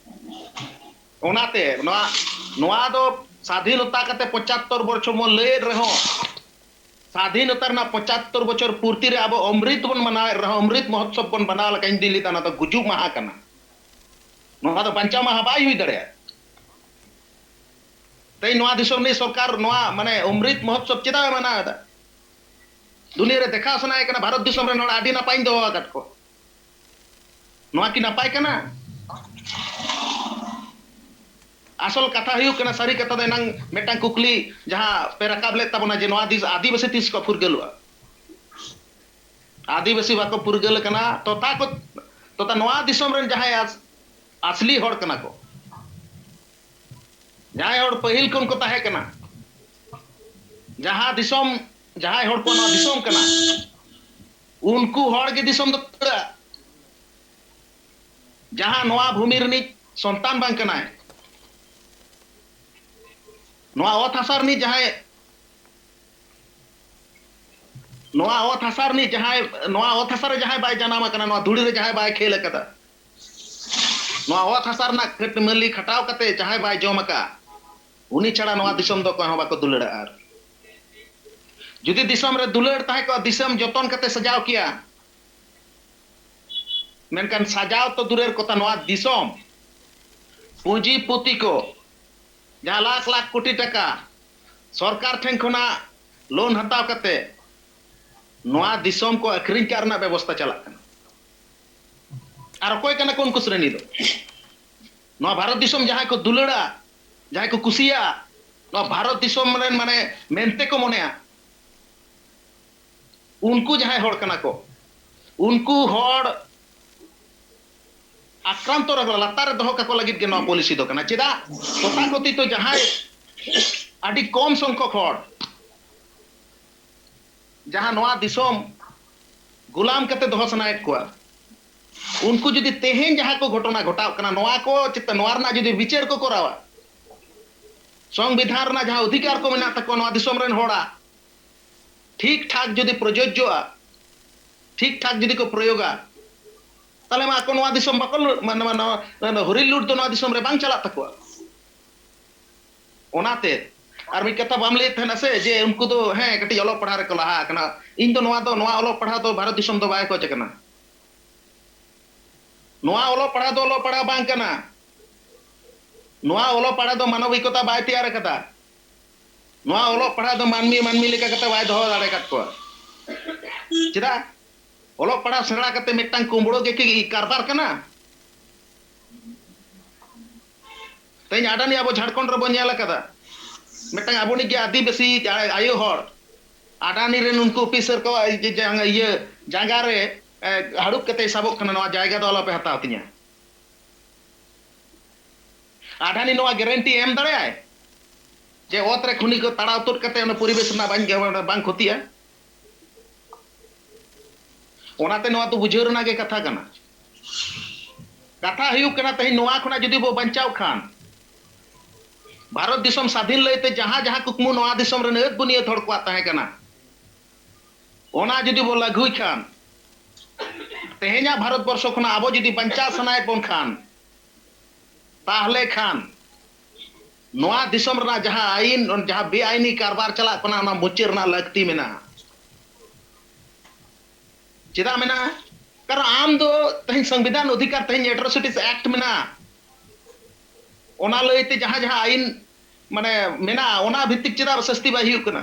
ᱚᱱᱟᱛᱮ ᱱᱚᱣᱟ ᱱᱚᱣᱟ ᱫᱚ ᱥᱟᱫᱷᱤᱱᱚᱛᱟ ᱠᱟᱛᱮ ᱯᱚᱸᱪᱟᱛᱛᱚᱨ ᱵᱚᱪᱷᱚᱨ ᱵᱚᱱ ᱞᱟᱹᱭᱮᱫ ᱨᱮᱦᱚᱸ, ᱥᱟᱫᱷᱤᱱᱚᱛᱟ ᱨᱮᱱᱟᱜ ᱯᱚᱸᱪᱟᱛᱛᱚᱨ ᱵᱚᱪᱷᱚᱨ ᱯᱩᱨᱛᱤ ᱨᱮ ᱟᱵᱚ ᱚᱢᱨᱤᱛ ᱵᱚᱱ ᱢᱟᱱᱟᱣᱮᱫ ᱨᱮᱦᱚᱸ, ᱚᱢᱨᱤᱛ ᱢᱚᱦᱚᱛᱥᱚᱵ ᱵᱚᱱ ᱢᱟᱱᱟᱣ ᱞᱮᱠᱷᱟᱱ ᱤᱧ ᱫᱩᱧ ᱞᱟᱹᱭ ᱫᱟ, ᱚᱱᱟ ᱫᱚ ᱜᱩᱡᱩᱜ ᱢᱟᱦᱟ ᱠᱟᱱᱟ᱾ ᱱᱚᱣᱟ ᱫᱚ ᱵᱟᱧᱪᱟᱣ ᱢᱟᱦᱟ ᱵᱟᱭ ᱦᱩᱭ ᱫᱟᱲᱮᱭᱟᱜᱼᱟ᱾ ᱛᱮᱦᱮᱧ ᱱᱚᱣᱟ ᱫᱤᱥᱚᱢ ᱨᱤᱱᱤᱡ ᱥᱚᱨᱠᱟᱨ ᱱᱚᱣᱟ ᱢᱟᱱᱮ ᱚᱢᱨᱤᱛ ᱢᱚᱦᱚᱛᱥᱚᱵ ᱪᱮᱫᱟᱜ ᱮ ᱢᱟᱱᱟᱣ ᱮᱫᱟ? ᱫᱩᱱᱤᱭᱟᱹ ᱨᱮ ᱫᱮᱠᱷᱟᱣ ᱥᱟᱱᱟᱭᱮ ᱠᱟᱱᱟ ᱵᱷᱟᱨᱚᱛ ᱫᱤᱥᱚᱢ ᱨᱮᱱ ᱦᱚᱲ ᱟᱹᱰᱤ ᱱᱟᱯᱟᱭᱤᱧ ᱫᱚᱦᱚ ᱟᱠᱟᱫ ᱠᱚ᱾ ᱱᱚᱣᱟ ᱠᱤ ᱱᱟᱯᱟᱭ ᱠᱟᱱᱟ? ᱟᱥᱚᱞ ᱠᱟᱛᱷᱟ ᱦᱩᱭᱩᱜ ᱠᱟᱱᱟ, ᱥᱟᱹᱨᱤ ᱠᱟᱛᱷᱟ ᱫᱚ ᱮᱱᱟᱝ ᱢᱤᱫᱴᱟᱝ ᱠᱩᱠᱞᱤ ᱡᱟᱦᱟᱸ ᱯᱮ ᱨᱟᱠᱟᱵ ᱞᱮᱫ ᱛᱟᱵᱚᱱᱟ ᱡᱮ ᱱᱚᱣᱟ ᱫᱤᱥ ᱟᱹᱫᱤᱵᱟᱹᱥᱤ ᱛᱤᱥ ᱠᱚ ᱯᱷᱩᱨᱜᱟᱹᱞᱚᱜᱼᱟ? ᱟᱹᱫᱤᱵᱟᱹᱥᱤ ᱵᱟᱠᱚ ᱯᱷᱩᱨᱜᱟᱹᱞ ᱟᱠᱟᱱᱟ᱾ ᱛᱚᱛᱷᱟ ᱠᱚ ᱛᱚᱛᱷᱟ ᱱᱚᱣᱟ ᱫᱤᱥᱚᱢ ᱨᱮᱱ ᱡᱟᱦᱟᱸᱭ ᱟᱥ- ᱟᱥᱞᱤ ᱦᱚᱲ ᱠᱟᱱᱟ ᱠᱚ, ᱡᱟᱦᱟᱸᱭ ᱦᱚᱲ ᱯᱟᱹᱦᱤᱞ ᱠᱷᱚᱱ ᱠᱚ ᱛᱟᱦᱮᱸ ᱠᱟᱱᱟ, ᱡᱟᱦᱟᱸ ᱫᱤᱥᱚᱢ, ᱡᱟᱦᱟᱸᱭ ᱦᱚᱲ ᱠᱚ ᱱᱚᱣᱟ ᱫᱤᱥᱚᱢ ᱠᱟᱱᱟ, ᱩᱱᱠᱩ ᱦᱚᱲ ᱜᱮ ᱫᱤᱥᱚᱢ ᱫᱚ ᱫᱟᱹᱲᱟ᱾ ᱡᱟᱦᱟᱸ ᱱᱚᱣᱟ ᱵᱷᱩᱢᱤ ᱨᱤᱱᱤᱡ ᱥᱚᱱᱛᱟᱱ ᱵᱟᱝ ᱠᱟᱱᱟᱭ, ᱱᱚᱣᱟ ᱚᱛ ᱦᱟᱥᱟ ᱨᱤᱱᱤᱡ ᱡᱟᱦᱟᱸᱭ, ᱱᱚᱣᱟ ᱚᱛ ᱦᱟᱥᱟ ᱨᱤᱱᱤᱡ ᱡᱟᱦᱟᱸᱭ, ᱱᱚᱣᱟ ᱚᱛ ᱦᱟᱥᱟ ᱨᱮ ᱡᱟᱦᱟᱸᱭ ᱵᱟᱭ ᱡᱟᱱᱟᱢ ᱟᱠᱟᱱᱟ, ᱱᱚᱣᱟ ᱫᱷᱩᱲᱤ ᱨᱮ ᱡᱟᱦᱟᱸᱭ ᱵᱟᱭ ᱠᱷᱮᱞ ᱟᱠᱟᱫᱟ, ᱱᱚᱣᱟ ᱚᱛ ᱦᱟᱥᱟ ᱨᱮᱱᱟᱜ ᱠᱷᱟᱹᱴ ᱢᱟᱹᱞᱤ ᱠᱷᱟᱴᱟᱣ ᱠᱟᱛᱮ ᱡᱟᱦᱟᱸᱭ ᱵᱟᱭ ᱡᱚᱢ ᱟᱠᱟᱫ, ᱩᱱᱤ ᱪᱷᱟᱲᱟ ᱱᱚᱣᱟ ᱫᱤᱥᱚᱢ ᱫᱚ ᱚᱠᱚᱭ ᱦᱚᱸ ᱵᱟᱠᱚ ᱫᱩᱞᱟᱹᱲᱟᱜᱼᱟ᱾ ᱟᱨ ᱡᱩᱫᱤ ᱫᱤᱥᱚᱢ ᱨᱮ ᱫᱩᱞᱟᱹᱲ ᱛᱟᱦᱮᱸ ᱠᱚᱜᱼᱟ, ᱫᱤᱥᱚᱢ ᱡᱚᱛᱚᱱ ᱠᱟᱛᱮ ᱥᱟᱡᱟᱣ ᱠᱮᱭᱟ, ᱢᱮᱱᱠᱷᱟᱱ ᱥᱟᱡᱟᱣ ᱛᱚ ᱫᱩᱨᱮᱨ ᱠᱚᱛᱷᱟ, ᱱᱚᱣᱟ ᱫᱤᱥᱚᱢ ᱯᱩᱸᱡᱤ ᱯᱩᱛᱤ ᱠᱚ ᱡᱟᱦᱟᱸ ᱞᱟᱠᱷ ᱞᱟᱠᱷ ᱠᱳᱴᱤ ᱴᱟᱠᱟ ᱥᱚᱨᱠᱟᱨ ᱴᱷᱮᱱ ᱠᱷᱚᱱᱟᱜ ᱞᱳᱱ ᱦᱟᱛᱟᱣ ᱠᱟᱛᱮ ᱱᱚᱣᱟ ᱫᱤᱥᱚᱢ ᱠᱚ ᱟᱹᱠᱷᱨᱤᱧ ᱠᱟᱜ ᱨᱮᱱᱟᱜ ᱵᱮᱵᱚᱥᱛᱟ ᱪᱟᱞᱟᱜ ᱠᱟᱱᱟ᱾ ᱟᱨ ᱚᱠᱚᱭ ᱠᱟᱱᱟ ᱠᱚ ᱩᱱᱠᱩ ᱥᱨᱮᱱᱤ ᱫᱚ? ᱱᱚᱣᱟ ᱵᱷᱟᱨᱚᱛ ᱫᱤᱥᱚᱢ ᱡᱟᱦᱟᱸᱭ ᱠᱚ ᱫᱩᱞᱟᱹᱲᱟ, ᱡᱟᱦᱟᱸᱭ ᱠᱚ ᱠᱩᱥᱤᱭᱟᱜᱼᱟ, ᱱᱚᱣᱟ ᱵᱷᱟᱨᱚᱛ ᱫᱤᱥᱚᱢ ᱨᱮᱱ ᱢᱟᱱᱮ ᱢᱮᱱᱛᱮ ᱠᱚ ᱢᱚᱱᱮᱭᱟ, ᱩᱱᱠᱩ ᱡᱟᱦᱟᱸᱭ ᱦᱚᱲ ᱠᱟᱱᱟ ᱠᱚ, ᱩᱱᱠᱩ ᱦᱚᱲ ᱟᱠᱨᱟᱱᱛᱚ ᱨᱮ, ᱞᱟᱛᱟᱨ ᱨᱮ ᱫᱚᱦᱚ ᱠᱟᱠᱚ ᱞᱟᱹᱜᱤᱫ ᱜᱮ ᱱᱚᱣᱟ ᱯᱚᱞᱤᱥᱤ ᱫᱚ ᱠᱟᱱᱟ᱾ ᱪᱮᱫᱟᱜ? ᱛᱚᱛᱷᱟᱠᱚᱛᱷᱤᱛᱚ ᱡᱟᱦᱟᱸᱭ ᱟᱹᱰᱤ ᱠᱚᱢ ᱥᱚᱝᱠᱷᱚᱠ ᱦᱚᱲ ᱡᱟᱦᱟᱸ ᱱᱚᱣᱟ ᱫᱤᱥᱚᱢ ᱜᱩᱞᱟᱢ ᱠᱟᱛᱮ ᱫᱚᱦᱚ ᱥᱟᱱᱟᱭᱮᱫ ᱠᱚᱣᱟ, ᱩᱱᱠᱩ ᱡᱩᱫᱤ ᱛᱮᱦᱮᱧ ᱡᱟᱦᱟᱸ ᱠᱚ ᱜᱷᱚᱴᱚᱱᱟ ᱜᱷᱚᱴᱟᱣ ᱠᱟᱱᱟ, ᱱᱚᱣᱟ ᱠᱚ ᱪᱮᱛᱟᱱ, ᱱᱚᱣᱟ ᱨᱮᱱᱟᱜ ᱡᱩᱫᱤ ᱵᱤᱪᱟᱹᱨ ᱠᱚ ᱠᱚᱨᱟᱣᱟ, ᱥᱚᱝᱵᱤᱫᱷᱟᱱ ᱨᱮᱱᱟᱜ ᱡᱟᱦᱟᱸ ᱚᱫᱷᱤᱠᱟᱨ ᱠᱚ ᱢᱮᱱᱟᱜ ᱛᱟᱠᱚᱣᱟ ᱱᱚᱣᱟ ᱫᱤᱥᱚᱢ ᱨᱮᱱ ᱦᱚᱲᱟᱜ, ᱴᱷᱤᱠ ᱴᱷᱟᱠ ᱡᱩᱫᱤ ᱯᱨᱚᱡᱳᱡᱡᱚᱜᱼᱟ, ᱴᱷᱤᱠ ᱴᱷᱟᱠ ᱡᱩᱫᱤ ᱠᱚ ᱯᱨᱚᱭᱳᱜᱟ, ᱛᱟᱦᱚᱞᱮ ᱢᱟ ᱟᱠᱚ ᱱᱚᱣᱟ ᱫᱤᱥᱚᱢ ᱵᱟᱠᱚ ᱞᱩ-, ᱢᱟᱱᱮ, ᱢᱟᱱᱮ, ᱱᱚᱣᱟ, ᱱᱚᱣᱟ ᱦᱚᱨᱤ ᱞᱩᱴ ᱫᱚ ᱱᱚᱣᱟ ᱫᱤᱥᱚᱢ ᱨᱮ ᱵᱟᱝ ᱪᱟᱞᱟᱜ ᱛᱟᱠᱚᱣᱟ᱾ ᱚᱱᱟᱛᱮ ᱟᱨ ᱢᱤᱫ ᱠᱟᱛᱷᱟ ᱵᱟᱢ ᱞᱟᱹᱭᱮᱫ ᱛᱟᱦᱮᱱᱟ ᱥᱮ, ᱡᱮ ᱩᱱᱠᱩ ᱫᱚ, ᱦᱮᱸ, ᱠᱟᱹᱴᱤᱡ ᱚᱞᱚᱜ ᱯᱟᱲᱦᱟᱣ ᱨᱮᱠᱚ ᱞᱟᱦᱟ ᱟᱠᱟᱱᱟ᱾ ᱤᱧ ᱫᱚ ᱱᱚᱣᱟ ᱫᱚ, ᱱᱚᱣᱟ ᱚᱞᱚᱜ ᱯᱟᱲᱦᱟᱣ ᱫᱚ ᱵᱷᱟᱨᱚᱛ ᱫᱤᱥᱚᱢ ᱫᱚ ᱵᱟᱭ ᱠᱷᱚᱡᱽ ᱟᱠᱟᱱᱟ᱾ ᱱᱚᱣᱟ ᱚᱞᱚᱜ ᱯᱟᱲᱦᱟᱣ ᱫᱚ ᱚᱞᱚᱜ ᱯᱟᱲᱦᱟᱣ ᱵᱟᱝ ᱠᱟᱱᱟ᱾ ᱱᱚᱣᱟ ᱚᱞᱚᱜ ᱯᱟᱲᱦᱟᱣ ᱫᱚ ᱢᱟᱱᱚᱵᱤᱠᱚᱛᱟ ᱵᱟᱭ ᱛᱮᱭᱟᱨ ᱟᱠᱟᱫᱟ᱾ ᱱᱚᱣᱟ ᱚᱞᱚᱜ ᱯᱟᱲᱦᱟᱣ ᱫᱚ ᱢᱟᱹᱱᱢᱤ, ᱢᱟᱹᱱᱢᱤ ᱞᱮᱠᱟ ᱠᱟᱛᱮ ᱵᱟᱭ ᱫᱚᱦᱚ ᱫᱟᱲᱮ ᱟᱠᱟᱫ ᱠᱚᱣᱟ᱾ ᱪᱮᱫᱟᱜ? ᱚᱞᱚᱜ ᱯᱟᱲᱦᱟᱣ ᱥᱮᱬᱟ ᱠᱟᱛᱮ ᱢᱤᱫᱴᱟᱝ ᱠᱩᱢᱵᱽᱲᱳ ᱜᱮ ᱠᱤ ᱠᱟᱨᱵᱟᱨ ᱠᱟᱱᱟ? ᱛᱮᱦᱮᱧ ᱟᱰᱟᱱᱤ ᱟᱵᱚ ᱡᱷᱟᱲᱠᱷᱚᱸᱰ ᱨᱮᱵᱚᱱ ᱧᱮᱞ ᱟᱠᱟᱫᱟ, ᱢᱤᱫᱴᱟᱝ ᱟᱵᱚᱱᱤᱡ ᱜᱮ ᱟᱹᱫᱤᱵᱟᱹᱥᱤ ᱡᱟ-, ᱟᱭᱳ ᱦᱚᱲ, ᱟᱰᱟᱱᱤ ᱨᱮᱱ ᱩᱱᱠᱩ ᱚᱯᱷᱤᱥᱟᱨ ᱠᱚ ᱤᱭᱟᱹ ᱡᱟᱝ-, ᱤᱭᱟᱹ ᱡᱟᱸᱜᱟ ᱨᱮ, ᱮ, ᱦᱟᱹᱲᱩᱵ ᱠᱟᱛᱮ ᱥᱟᱵᱚᱜ ᱠᱟᱱᱟ, "ᱱᱚᱣᱟ ᱡᱟᱭᱜᱟ ᱫᱚ ᱟᱞᱚᱯᱮ ᱦᱟᱛᱟᱣ ᱛᱤᱧᱟ᱾" ᱟᱰᱟᱱᱤ ᱱᱚᱣᱟ ᱜᱮᱨᱮᱱᱴᱤ ᱮᱢ ᱫᱟᱲᱮᱭᱟᱜᱼᱟᱭ ᱡᱮ ᱚᱛ ᱨᱮ ᱠᱷᱩᱱᱤ ᱠᱚ ᱛᱟᱲᱟᱣ ᱛᱩᱫ ᱠᱟᱛᱮ ᱚᱱᱟ ᱯᱚᱨᱤᱵᱮᱥ ᱨᱮᱱᱟᱜ ᱵᱟᱝ, ᱵᱟᱝ ᱠᱷᱚᱛᱤᱜᱼᱟ? ᱚᱱᱟᱛᱮ ᱱᱚᱣᱟ ᱫᱚ ᱵᱩᱡᱷᱟᱹᱣ ᱨᱮᱱᱟᱜ ᱜᱮ ᱠᱟᱛᱷᱟ ᱠᱟᱱᱟ᱾ ᱠᱟᱛᱷᱟ ᱦᱩᱭᱩᱜ ᱠᱟᱱᱟ, ᱛᱮᱦᱮᱧ ᱱᱚᱣᱟ ᱠᱷᱚᱱᱟᱜ ᱡᱩᱫᱤ ᱵᱚ ᱵᱟᱧᱪᱟᱣ ᱠᱷᱟᱱ, ᱵᱷᱟᱨᱚᱛ ᱫᱤᱥᱚᱢ ᱥᱟᱫᱷᱤᱱ ᱞᱟᱹᱭᱛᱮ ᱡᱟᱦᱟᱸ ᱡᱟᱦᱟᱸ ᱠᱩᱠᱢᱩ ᱱᱚᱣᱟ ᱫᱤᱥᱚᱢ ᱨᱮᱱ ᱟᱹᱫ ᱵᱩᱱᱤᱭᱟᱹᱫ ᱦᱚᱲ ᱠᱚᱣᱟᱜ ᱛᱟᱦᱮᱸ ᱠᱟᱱᱟ, ᱚᱱᱟ ᱡᱩᱫᱤ ᱵᱚ ᱞᱟᱹᱜᱩᱭ ᱠᱷᱟᱱ, ᱛᱮᱦᱮᱧᱟᱜ ᱵᱷᱟᱨᱚᱛ ᱵᱚᱨᱥᱚ ᱠᱷᱚᱱᱟᱜ ᱟᱵᱚ ᱡᱩᱫᱤ ᱵᱟᱧᱪᱟᱣ ᱥᱟᱱᱟᱭᱮᱫ ᱵᱚᱱ ᱠᱷᱟᱱ, ᱛᱟᱦᱞᱮ ᱠᱷᱟᱱ ᱱᱚᱣᱟ ᱫᱤᱥᱚᱢ ᱨᱮᱱᱟᱜ ᱡᱟᱦᱟᱸ ᱟᱹᱭᱤᱱ, ᱡᱟᱦᱟᱸ ᱵᱮᱟᱭᱤᱱᱤ ᱠᱟᱨᱵᱟᱨ ᱪᱟᱞᱟᱜ ᱠᱟᱱᱟ, ᱚᱱᱟ ᱢᱩᱪᱟᱹᱫ ᱨᱮᱱᱟᱜ ᱞᱟᱹᱠᱛᱤ ᱢᱮᱱᱟᱜᱼᱟ᱾ ᱪᱮᱫᱟᱜ ᱢᱮᱱᱟᱜᱼᱟ? ᱠᱟᱨᱚᱱ ᱟᱢ ᱫᱚ ᱛᱮᱦᱮᱧ ᱥᱚᱝᱵᱤᱫᱷᱟᱱ ᱚᱫᱷᱤᱠᱟᱨ, ᱛᱮᱦᱮᱧ Atrocities Act ᱢᱮᱱᱟᱜᱼᱟ, ᱚᱱᱟ ᱞᱟᱹᱭᱛᱮ ᱡᱟᱦᱟᱸ ᱡᱟᱦᱟᱸ ᱟᱹᱭᱤᱱ ᱢᱟᱱᱮ ᱢᱮᱱᱟᱜᱼᱟ, ᱚᱱᱟ ᱵᱷᱤᱛᱛᱤᱠ ᱪᱮᱫᱟᱜ ᱥᱟᱹᱥᱛᱤ ᱵᱟᱭ ᱦᱩᱭᱩᱜ ᱠᱟᱱᱟ?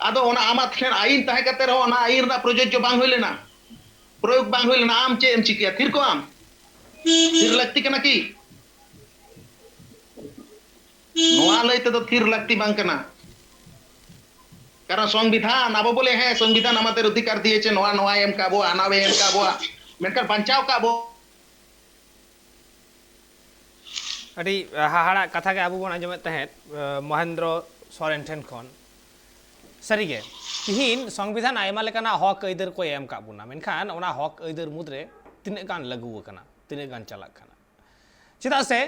ᱟᱫᱚ ᱚᱱᱟ ᱟᱢᱟᱜ ᱴᱷᱮᱱ ᱟᱹᱭᱤᱱ ᱛᱟᱦᱮᱸ ᱠᱟᱛᱮ ᱨᱮᱦᱚᱸ ᱚᱱᱟ ᱟᱹᱭᱤᱱ ᱨᱮᱱᱟᱜ ᱯᱨᱚᱡᱳᱡᱽᱡᱚ ᱵᱟᱝ ᱦᱩᱭ ᱞᱮᱱᱟ, ᱯᱨᱚᱭᱳᱜᱽ ᱵᱟᱝ ᱦᱩᱭ ᱞᱮᱱᱟ, ᱟᱢ ᱪᱮᱫ ᱮᱢ ᱪᱤᱠᱟᱹᱭᱟ? ᱛᱷᱤᱨ ᱠᱚᱜ ᱟᱢ? ᱛᱷᱤᱨ ᱞᱟᱹᱠᱛᱤ ᱠᱟᱱᱟ ᱠᱤ? ᱱᱚᱣᱟ ᱞᱟᱹᱭ ᱛᱮᱫᱚ ᱛᱷᱤᱨ ᱞᱟᱹᱠᱛᱤ ᱵᱟᱝ ᱠᱟᱱᱟ᱾ ᱠᱟᱨᱚᱱ ᱥᱚᱝᱵᱤᱫᱷᱟᱱ, ᱟᱵᱚ ᱵᱚᱞᱮ, ᱦᱮᱸ, ᱥᱚᱝᱵᱤᱫᱷᱟᱱ ᱟᱢᱟᱫᱮᱨ ᱚᱫᱷᱤᱠᱟᱨ ᱫᱤᱭᱮᱪᱮ, ᱱᱚᱣᱟ, ᱱᱚᱣᱟᱭ ᱮᱢ ᱠᱟᱜ ᱵᱚᱣᱟ, ᱦᱟᱱᱟᱣᱮ ᱮᱢ ᱠᱟᱜ ᱵᱚᱣᱟ, ᱢᱮᱱᱠᱷᱟᱱ ᱵᱟᱧᱪᱟᱣ ᱠᱟᱜ ᱵᱚ᱾ ᱟᱹᱰᱤ ᱦᱟᱦᱟᱲᱟᱜ ᱠᱟᱛᱷᱟ ᱜᱮ ᱟᱵᱚ ᱵᱚᱱ ᱟᱸᱡᱚᱢᱮᱫ ᱛᱟᱦᱮᱸᱫ, ᱟᱸ, ᱢᱚᱦᱮᱱᱫᱨᱚ ᱥᱚᱨᱮᱱ ᱴᱷᱮᱱ ᱠᱷᱚᱱ᱾ ᱥᱟᱹᱨᱤᱜᱮ, ᱛᱤᱦᱤᱧ ᱥᱚᱝᱵᱤᱫᱷᱟᱱ ᱟᱭᱢᱟ ᱞᱮᱠᱟᱱᱟᱜ ᱦᱚᱠ ᱟᱹᱭᱫᱟᱹᱨ ᱠᱚᱭ ᱮᱢ ᱠᱟᱜ ᱵᱚᱱᱟ, ᱢᱮᱱᱠᱷᱟᱱ ᱚᱱᱟ ᱦᱚᱠ ᱟᱹᱭᱫᱟᱹᱨ ᱢᱩᱫᱽᱨᱮ ᱛᱤᱱᱟᱹᱜ ᱜᱟᱱ ᱞᱟᱹᱜᱩ ᱟᱠᱟᱱᱟ, ᱛᱤᱱᱟᱹᱜ ᱜᱟᱱ ᱪᱟᱞᱟᱜ ᱠᱟᱱᱟ? ᱪᱮᱫᱟᱜ ᱥᱮ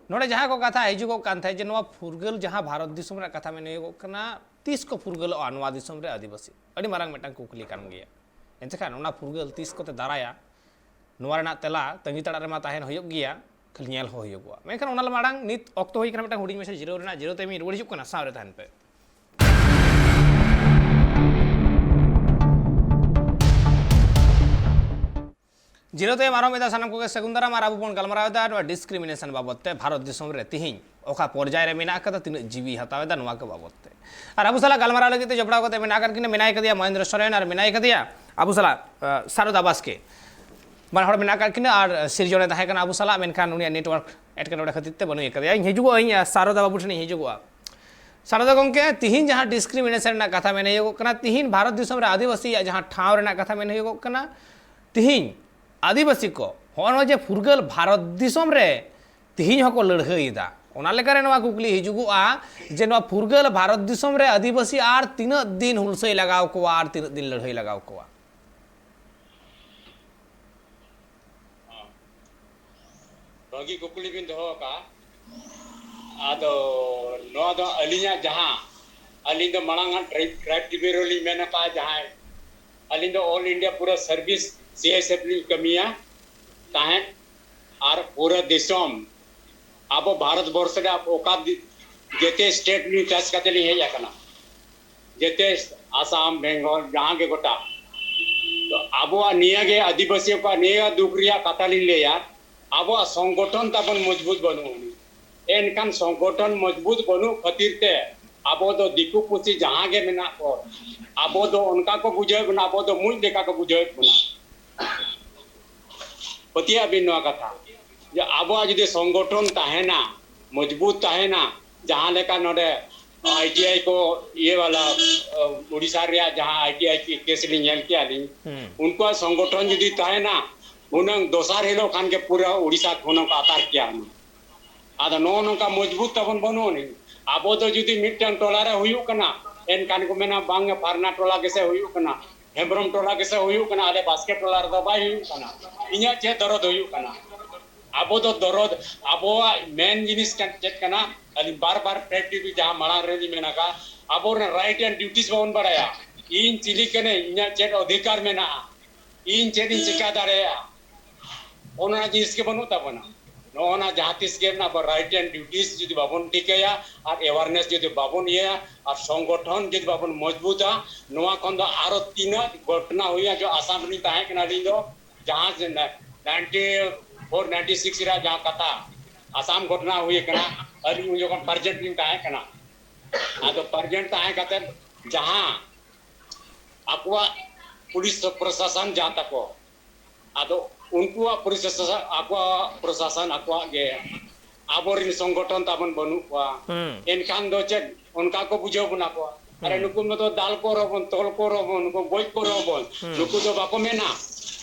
ᱱᱚᱰᱮ ᱡᱟᱦᱟᱸ ᱠᱚ ᱠᱟᱛᱷᱟ ᱦᱤᱡᱩᱜᱚᱜ ᱠᱟᱱ ᱛᱟᱦᱮᱸᱫ, ᱡᱮ ᱱᱚᱣᱟ ᱯᱷᱩᱨᱜᱟᱹᱞ ᱡᱟᱦᱟᱸ ᱵᱷᱟᱨᱚᱛ ᱫᱤᱥᱚᱢ ᱨᱮᱱᱟᱜ ᱠᱟᱛᱷᱟ ᱢᱮᱱ ᱦᱩᱭᱩᱜᱚᱜ ᱠᱟᱱᱟ, ᱛᱤᱥ ᱠᱚ ᱯᱷᱩᱨᱜᱟᱹᱞᱚᱜᱼᱟ ᱱᱚᱣᱟ ᱫᱤᱥᱚᱢ ᱨᱮ ᱟᱹᱫᱤᱵᱟᱹᱥᱤ? ᱟᱹᱰᱤ ᱢᱟᱨᱟᱝ ᱢᱤᱫᱴᱟᱝ ᱠᱩᱠᱞᱤ ᱠᱟᱱ ᱜᱮᱭᱟ᱾ ᱮᱱᱛᱮᱠᱷᱟᱱ ᱚᱱᱟ ᱯᱷᱩᱨᱜᱟᱹᱞ ᱛᱤᱥ ᱠᱚᱛᱮ ᱫᱟᱨᱟᱭᱟ, ᱱᱚᱣᱟ ᱨᱮᱱᱟᱜ ᱛᱮᱞᱟ ᱛᱟᱺᱜᱤ ᱛᱟᱲᱟᱜ ᱨᱮᱢᱟ ᱛᱟᱦᱮᱱ ᱦᱩᱭᱩᱜ ᱜᱮᱭᱟ, ᱠᱷᱟᱹᱞᱤ ᱧᱮᱞ ᱦᱚᱸ ᱦᱩᱭᱩᱜᱚᱜᱼᱟ᱾ ᱢᱮᱱᱠᱷᱟᱱ ᱚᱱᱟ ᱢᱟᱲᱟᱝ ᱱᱤᱛ ᱚᱠᱛᱚ ᱦᱩᱭ ᱠᱟᱱᱟ ᱢᱤᱫᱴᱟᱝ ᱦᱩᱰᱤᱧ ᱢᱟᱪᱷᱟ ᱡᱤᱨᱟᱹᱣ ᱨᱮᱱᱟᱜ᱾ ᱡᱤᱨᱟᱹᱣ ᱛᱟᱭᱚᱢ ᱤᱧ ᱨᱩᱣᱟᱹᱲ ᱦᱤᱡᱩᱜ ᱠᱟᱱᱟ, ᱥᱟᱶ ᱨᱮ ᱛᱟᱦᱮᱱ ᱯᱮ᱾ ᱡᱤᱨᱟᱹᱣ ᱛᱟᱭᱚᱢ ᱟᱨᱦᱚᱸ ᱢᱤᱫ ᱫᱷᱟᱣ ᱥᱟᱱᱟᱢ ᱠᱚᱜᱮ ᱥᱟᱹᱜᱩᱱ ᱫᱟᱨᱟᱢ᱾ ᱟᱨ ᱟᱵᱚ ᱵᱚᱱ ᱜᱟᱞᱢᱟᱨᱟᱣ ᱮᱫᱟ ᱱᱚᱣᱟ ᱰᱤᱥᱠᱨᱤᱢᱤᱱᱮᱥᱚᱱ ᱵᱟᱵᱚᱫ ᱛᱮ, ᱵᱷᱟᱨᱚᱛ ᱫᱤᱥᱚᱢ ᱨᱮ ᱛᱤᱦᱤᱧ ᱚᱠᱟ ᱯᱚᱨᱡᱟᱭ ᱨᱮ ᱢᱮᱱᱟᱜ ᱟᱠᱟᱫᱟ, ᱛᱤᱱᱟᱹᱜ ᱡᱤᱣᱤ ᱦᱟᱛᱟᱣ ᱮᱫᱟ, ᱱᱚᱣᱟ ᱠᱚ ᱵᱟᱵᱚᱫ ᱛᱮ᱾ ᱟᱨ ᱟᱵᱚ ᱥᱟᱞᱟᱜ ᱜᱟᱞᱢᱟᱨᱟᱣ ᱞᱟᱹᱜᱤᱫ ᱛᱮ ᱡᱚᱯᱲᱟᱣ ᱠᱟᱛᱮ ᱢᱮᱱᱟᱜ ᱟᱠᱟᱫ ᱠᱤᱱᱟ, ᱢᱮᱱᱟᱭ ᱠᱟᱫᱮᱭᱟ ᱢᱚᱦᱮᱱᱫᱨᱚ ᱥᱚᱨᱮᱱ ᱟᱨ ᱢᱮᱱᱟᱭ ᱠᱟᱫᱮᱭᱟ ᱟᱵᱚ ᱥᱟᱞᱟᱜ, ᱟᱸ, ᱥᱟᱨᱚᱫᱟ ᱵᱟᱥᱠᱮ᱾ ᱵᱟᱱᱟ ᱦᱚᱲ ᱢᱮᱱᱟᱜ ᱟᱠᱟᱫ ᱠᱤᱱᱟ ᱟᱨ ᱥᱤᱨᱡᱚᱱᱮ ᱛᱟᱦᱮᱸ ᱠᱟᱱᱟ ᱟᱵᱚ ᱥᱟᱞᱟᱜ, ᱢᱮᱱᱠᱷᱟᱱ ᱩᱱᱤᱭᱟᱜ network ᱮᱴᱠᱮᱴᱚᱬᱮ ᱠᱷᱟᱹᱛᱤᱨ ᱛᱮ ᱵᱟᱹᱱᱩᱭ ᱟᱠᱟᱫᱮᱭᱟ᱾ ᱤᱧ ᱦᱤᱡᱩᱜᱚᱜᱼᱟ, ᱤᱧ, ᱟᱸ, ᱥᱟᱨᱚᱫᱟ ᱵᱟᱹᱵᱩ ᱴᱷᱮᱱᱤᱧ ᱦᱤᱡᱩᱜᱚᱜᱼᱟ᱾ ᱥᱟᱨᱚᱫᱟ ᱜᱚᱢᱠᱮ, ᱛᱤᱦᱤᱧ ᱡᱟᱦᱟᱸ ᱰᱤᱥᱠᱨᱤᱢᱤᱱᱮᱥᱚᱱ ᱨᱮᱱᱟᱜ ᱠᱟᱛᱷᱟ ᱢᱮᱱ ᱦᱩᱭᱩᱜᱚᱜ ᱠᱟᱱᱟ, ᱛᱤᱦᱤᱧ ᱵᱷᱟᱨᱚᱛ ᱫᱤᱥᱚᱢ ᱨᱮ ᱟᱹᱫᱤᱵᱟᱹᱥᱤᱭᱟᱜ ᱡᱟᱦᱟᱸ ᱴᱷᱟᱶ ᱨᱮᱱᱟᱜ ᱠᱟᱛᱷᱟ ᱢᱮᱱ ᱦᱩᱭᱩᱜᱚᱜ ᱠᱟᱱᱟ, ᱛᱤᱦᱤᱧ ᱟᱹᱫᱤᱵᱟᱹᱥᱤ ᱠᱚ ᱦᱚᱸᱜᱼᱚ ᱱᱚᱣᱟ ᱡᱮ ᱯᱷᱩᱨᱜᱟᱹᱞ ᱵᱷᱟᱨᱚᱛ ᱫᱤᱥᱚᱢ ᱨᱮ ᱛᱤᱦᱤᱧ ᱦᱚᱸᱠᱚ ᱞᱟᱹᱲᱦᱟᱹᱭᱮᱫᱟ, ᱚᱱᱟ ᱞᱮᱠᱟᱨᱮ ᱱᱚᱣᱟ ᱠᱩᱠᱞᱤ ᱦᱤᱡᱩᱜᱚᱜᱼᱟ ᱡᱮ ᱱᱚᱣᱟ ᱯᱷᱩᱨᱜᱟᱹᱞ ᱵᱷᱟᱨᱚᱛ ᱫᱤᱥᱚᱢ ᱨᱮ ᱟᱹᱫᱤᱵᱟᱹᱥᱤ ᱟᱨ ᱛᱤᱱᱟᱹᱜ ᱫᱤᱱ ᱦᱩᱞᱥᱟᱹᱭ ᱞᱟᱜᱟᱣ ᱠᱚᱣᱟ, ᱟᱨ ᱛᱤᱱᱟᱹᱜ ᱫᱤᱱ ᱞᱟᱹᱲᱦᱟᱹᱭ ᱞᱟᱜᱟᱣ ᱠᱚᱣᱟ? ᱵᱷᱟᱹᱜᱤ ᱠᱩᱠᱞᱤ ᱵᱤᱱ ᱫᱚᱦᱚ ᱟᱠᱟᱫᱼᱟ᱾ ᱟᱫᱚ ᱱᱚᱣᱟ ᱫᱚ ᱟᱹᱞᱤᱧᱟᱜ ᱡᱟᱦᱟᱸ, ᱟᱹᱞᱤᱧ ᱫᱚ ᱢᱟᱲᱟᱝ ᱦᱟᱸᱜ ᱴᱨᱟᱭᱤᱵᱽ, ᱴᱨᱟᱭᱤᱵᱽ ᱴᱨᱤᱵᱤᱭᱩᱱᱟᱞ ᱞᱤᱧ ᱢᱮᱱ ᱟᱠᱟᱫᱼᱟ, ᱡᱟᱦᱟᱸᱭ ᱟᱹᱞᱤᱧ ᱫᱚ ᱚᱞ ᱤᱱᱰᱤᱭᱟ ᱯᱩᱨᱟᱹ service C I S F ᱞᱤᱧ ᱠᱟᱹᱢᱤᱭᱟ ᱛᱟᱦᱮᱸᱫ, ᱟᱨ ᱯᱩᱨᱟᱹ ᱫᱤᱥᱚᱢ ᱟᱵᱚ ᱵᱷᱟᱨᱚᱛ ᱵᱚᱨᱥᱚ ᱨᱮ ᱚᱠᱟ ᱫᱤ-, ᱡᱮᱛᱮ ᱥᱴᱮᱴ ᱞᱤᱧ ᱴᱟᱪ ᱠᱟᱛᱮ ᱞᱤᱧ ᱦᱮᱡ ᱟᱠᱟᱱᱟ, ᱡᱮᱛᱮ ᱟᱥᱟᱢ, ᱵᱮᱝᱜᱚᱞ, ᱡᱟᱦᱟᱸ ᱜᱮ ᱜᱚᱴᱟ᱾ ᱛᱚ ᱟᱵᱚᱣᱟᱜ ᱱᱤᱭᱟᱹ ᱜᱮ ᱟᱹᱫᱤᱵᱟᱹᱥᱤ ᱠᱚᱣᱟᱜ ᱱᱤᱭᱟᱹ ᱫᱩᱠ ᱨᱮᱭᱟᱜ ᱠᱟᱛᱷᱟ ᱞᱤᱧ ᱞᱟᱹᱭᱟ, ᱟᱵᱚᱣᱟᱜ ᱥᱚᱝᱜᱚᱴᱷᱚᱱ ᱛᱟᱵᱚᱱ ᱢᱚᱡᱽᱵᱩᱛ ᱵᱟᱹᱱᱩᱜ ᱟᱹᱱᱤᱡ᱾ ᱮᱱᱠᱷᱟᱱ ᱥᱚᱝᱜᱚᱴᱷᱚᱱ ᱢᱚᱡᱽᱵᱩᱛ ᱵᱟᱹᱱᱩᱜ ᱠᱷᱟᱹᱛᱤᱨ ᱛᱮ ᱟᱵᱚ ᱫᱚ ᱫᱤᱠᱩ ᱯᱩᱥᱤ ᱡᱟᱦᱟᱸ ᱜᱮ ᱢᱮᱱᱟᱜ ᱠᱚ, ᱟᱵᱚ ᱫᱚ ᱚᱱᱠᱟ ᱠᱚ ᱵᱩᱡᱷᱟᱹᱣᱮᱫ ᱵᱚᱱᱟ, ᱟᱵᱚ ᱫᱚ ᱢᱩᱡ ᱞᱮᱠᱟ ᱠᱚ ᱵᱩᱡᱷᱟᱹᱣᱮᱫ ᱵᱚᱱᱟ᱾ ᱯᱟᱹᱛᱭᱟᱹᱜ ᱵᱤᱱ ᱱᱚᱣᱟ ᱠᱟᱛᱷᱟ, ᱡᱮ ᱟᱵᱚᱣᱟᱜ ᱡᱩᱫᱤ ᱥᱚᱝᱜᱚᱴᱷᱚᱱ ᱛᱟᱦᱮᱱᱟ, ᱢᱚᱡᱽᱵᱩᱛ ᱛᱟᱦᱮᱱᱟ, ᱡᱟᱦᱟᱸ ᱞᱮᱠᱟ ᱱᱚᱰᱮ ᱟᱭ ᱴᱤ ᱟᱭ ᱠᱚ ᱤᱭᱟᱹ ᱵᱟᱞᱟ, ᱩᱲᱤᱥᱥᱟ ᱨᱮᱭᱟᱜ ᱡᱟᱦᱟᱸ ᱟᱭ ᱴᱤ ᱟᱭ ᱠᱮᱥ ᱞᱤᱧ ᱧᱮᱞ ᱠᱮᱜᱼᱟ ᱞᱤᱧ, ᱦᱩᱸ᱾ ᱩᱱᱠᱩᱣᱟᱜ ᱥᱚᱝᱜᱚᱴᱷᱚᱱ ᱡᱩᱫᱤ ᱛᱟᱦᱮᱱᱟ, ᱦᱩᱱᱟᱹᱝ ᱫᱚᱥᱟᱨ ᱦᱤᱞᱳᱜ ᱠᱷᱟᱱ ᱜᱮ ᱯᱩᱨᱟᱹ ᱩᱲᱤᱥᱥᱟ ᱦᱩᱱᱟᱹᱝ ᱠᱚ ᱟᱛᱟᱨ ᱠᱮᱭᱟ ᱦᱩᱱᱟᱹᱝ᱾ ᱟᱫᱚ ᱱᱚᱜᱼᱚ ᱱᱚᱝᱠᱟ ᱢᱚᱡᱽᱵᱩᱛ ᱛᱟᱵᱚᱱ ᱵᱟᱹᱱᱩᱜ ᱟᱹᱱᱤᱡ᱾ ᱟᱵᱚ ᱫᱚ ᱡᱩᱫᱤ ᱢᱤᱫᱴᱟᱝ ᱴᱚᱞᱟ ᱨᱮ ᱦᱩᱭᱩᱜ ᱠᱟᱱᱟ, ᱮᱱᱠᱷᱟᱱ ᱠᱚ ᱢᱮᱱᱟ, "ᱵᱟᱝ, ᱯᱷᱟᱨᱱᱟ ᱴᱚᱞᱟ ᱜᱮᱥᱮ ᱦᱩᱭᱩᱜ ᱠᱟᱱᱟ, ᱦᱮᱢᱵᱨᱚᱢ ᱴᱚᱞᱟ ᱜᱮᱥᱮ ᱦᱩᱭᱩᱜ ᱠᱟᱱᱟ, ᱟᱞᱮ ᱵᱟᱥᱠᱮ ᱴᱚᱞᱟ ᱨᱮᱫᱚ ᱵᱟᱭ ᱦᱩᱭᱩᱜ ᱠᱟᱱᱟ, ᱤᱧᱟᱹᱜ ᱪᱮᱫ ᱫᱚᱨᱚᱫ ᱦᱩᱭᱩᱜ ᱠᱟᱱᱟ?" ᱟᱵᱚ ᱫᱚ ᱫᱚᱨᱚᱫ, ᱟᱵᱚᱣᱟᱜ ᱢᱮᱱ ᱡᱤᱱᱤᱥ ᱠᱟᱱ ᱪᱮᱫ ᱠᱟᱱᱟ? ᱟᱹᱞᱤᱧ ᱵᱟᱨ ᱵᱟᱨ ᱯᱨᱮᱥ ᱴᱤ ᱵᱷᱤ ᱡᱟᱦᱟᱸ ᱢᱟᱲᱟᱝ ᱨᱮᱞᱤᱧ ᱢᱮᱱ ᱟᱠᱟᱫ, ᱟᱵᱚᱨᱮᱱ ᱨᱟᱭᱤᱴ ᱮᱱᱰ ᱰᱤᱭᱩᱴᱤᱥ ᱵᱟᱵᱚᱱ ᱵᱟᱲᱟᱭᱟ᱾ ᱤᱧ ᱪᱤᱞᱤ ᱠᱟᱹᱱᱟᱹᱧ, ᱤᱧᱟᱹᱜ ᱪᱮᱫ ᱚᱫᱷᱤᱠᱟᱨ ᱢᱮᱱᱟᱜᱼᱟ, ᱤᱧ ᱪᱮᱫ ᱤᱧ ᱪᱤᱠᱟ ᱫᱟᱲᱮᱭᱟᱜᱼᱟ, ᱚᱱᱟ ᱡᱤᱱᱤᱥ ᱜᱮ ᱵᱟᱹᱱᱩᱜ ᱛᱟᱵᱚᱱᱟ᱾ ᱱᱚᱜᱼᱚ ᱱᱟ ᱡᱟᱦᱟᱸ ᱛᱤᱥ ᱜᱮ ᱟᱵᱚ ᱨᱟᱭᱤᱴ ᱮᱱᱰ ᱰᱤᱭᱩᱴᱤᱥ ᱡᱩᱫᱤ ᱵᱟᱵᱚᱱ ᱴᱷᱤᱠᱟᱹᱭᱟ ᱟᱨ ᱮᱣᱟᱨᱱᱮᱥ ᱡᱩᱫᱤ ᱵᱟᱵᱚᱱ ᱤᱭᱟᱹᱭᱟ ᱟᱨ ᱥᱚᱝᱜᱚᱴᱷᱚᱱ ᱡᱩᱫᱤ ᱵᱟᱵᱚᱱ ᱢᱚᱡᱽᱵᱩᱛᱟ, ᱱᱚᱣᱟ ᱠᱷᱚᱱ ᱫᱚ ᱟᱨᱚ ᱛᱤᱱᱟᱹᱜ ᱜᱷᱚᱴᱱᱟ ᱦᱩᱭᱩᱜᱼᱟ᱾ ᱡᱚ ᱟᱥᱟᱢ ᱨᱮᱞᱤᱧ ᱛᱟᱦᱮᱸ ᱠᱟᱱᱟ ᱟᱹᱞᱤᱧ ᱫᱚ, ᱡᱟᱦᱟᱸ ᱱᱟᱭᱤᱱᱴᱤ ᱯᱷᱳᱨ ᱱᱟᱭᱤᱱᱴᱤ ᱥᱤᱠᱥ ᱨᱮᱭᱟᱜ ᱡᱟᱦᱟᱸ ᱠᱟᱛᱷᱟ ᱟᱥᱟᱢ ᱜᱷᱚᱴᱱᱟ ᱦᱩᱭ ᱟᱠᱟᱱᱟ, ᱟᱹᱞᱤᱧ ᱩᱱ ᱡᱚᱠᱷᱚᱱ ᱯᱨᱮᱡᱮᱱᱴ ᱞᱤᱧ ᱛᱟᱦᱮᱸ ᱠᱟᱱᱟ᱾ ᱟᱫᱚ ᱯᱨᱮᱡᱮᱱᱴ ᱛᱟᱦᱮᱸ ᱠᱟᱛᱮ ᱡᱟᱦᱟᱸ ᱟᱠᱚᱣᱟᱜ ᱯᱩᱞᱤᱥ ᱯᱨᱚᱥᱟᱥᱚᱱ ᱡᱟᱦᱟᱸ ᱛᱟᱠᱚ, ᱟᱫᱚ ᱩᱱᱠᱩᱣᱟᱜ ᱯᱨᱚᱥᱟᱥᱚᱱ, ᱟᱠᱚᱣᱟᱜ ᱯᱨᱚᱥᱟᱥᱚᱱ ᱟᱠᱚᱣᱟᱜ ᱜᱮ, ᱟᱵᱚᱨᱮᱱ ᱥᱚᱝᱜᱚᱴᱷᱚᱱ ᱛᱟᱵᱚᱱ ᱵᱟᱹᱱᱩᱜ ᱠᱚᱣᱟ᱾ ᱦᱩᱸ᱾ ᱮᱱᱠᱷᱟᱱ ᱫᱚ ᱪᱮᱫ ᱚᱱᱠᱟ ᱠᱚ ᱵᱩᱡᱷᱟᱹᱣ ᱵᱚᱱᱟ ᱠᱚ? ᱟᱨᱮ, ᱦᱩᱸ᱾ ᱱᱩᱠᱩ ᱢᱟᱛᱚ ᱫᱟᱞ ᱠᱚ ᱨᱮᱦᱚᱸ ᱵᱚᱱ, ᱛᱚᱞ ᱠᱚ ᱨᱮᱦᱚᱸ ᱵᱚᱱ, ᱱᱩᱠᱩ ᱜᱚᱡ ᱠᱚ ᱨᱮᱦᱚᱸ ᱵᱚᱱ, ᱦᱩᱸ᱾ ᱱᱩᱠᱩ ᱫᱚ ᱵᱟᱠᱚ ᱢᱮᱱᱟ᱾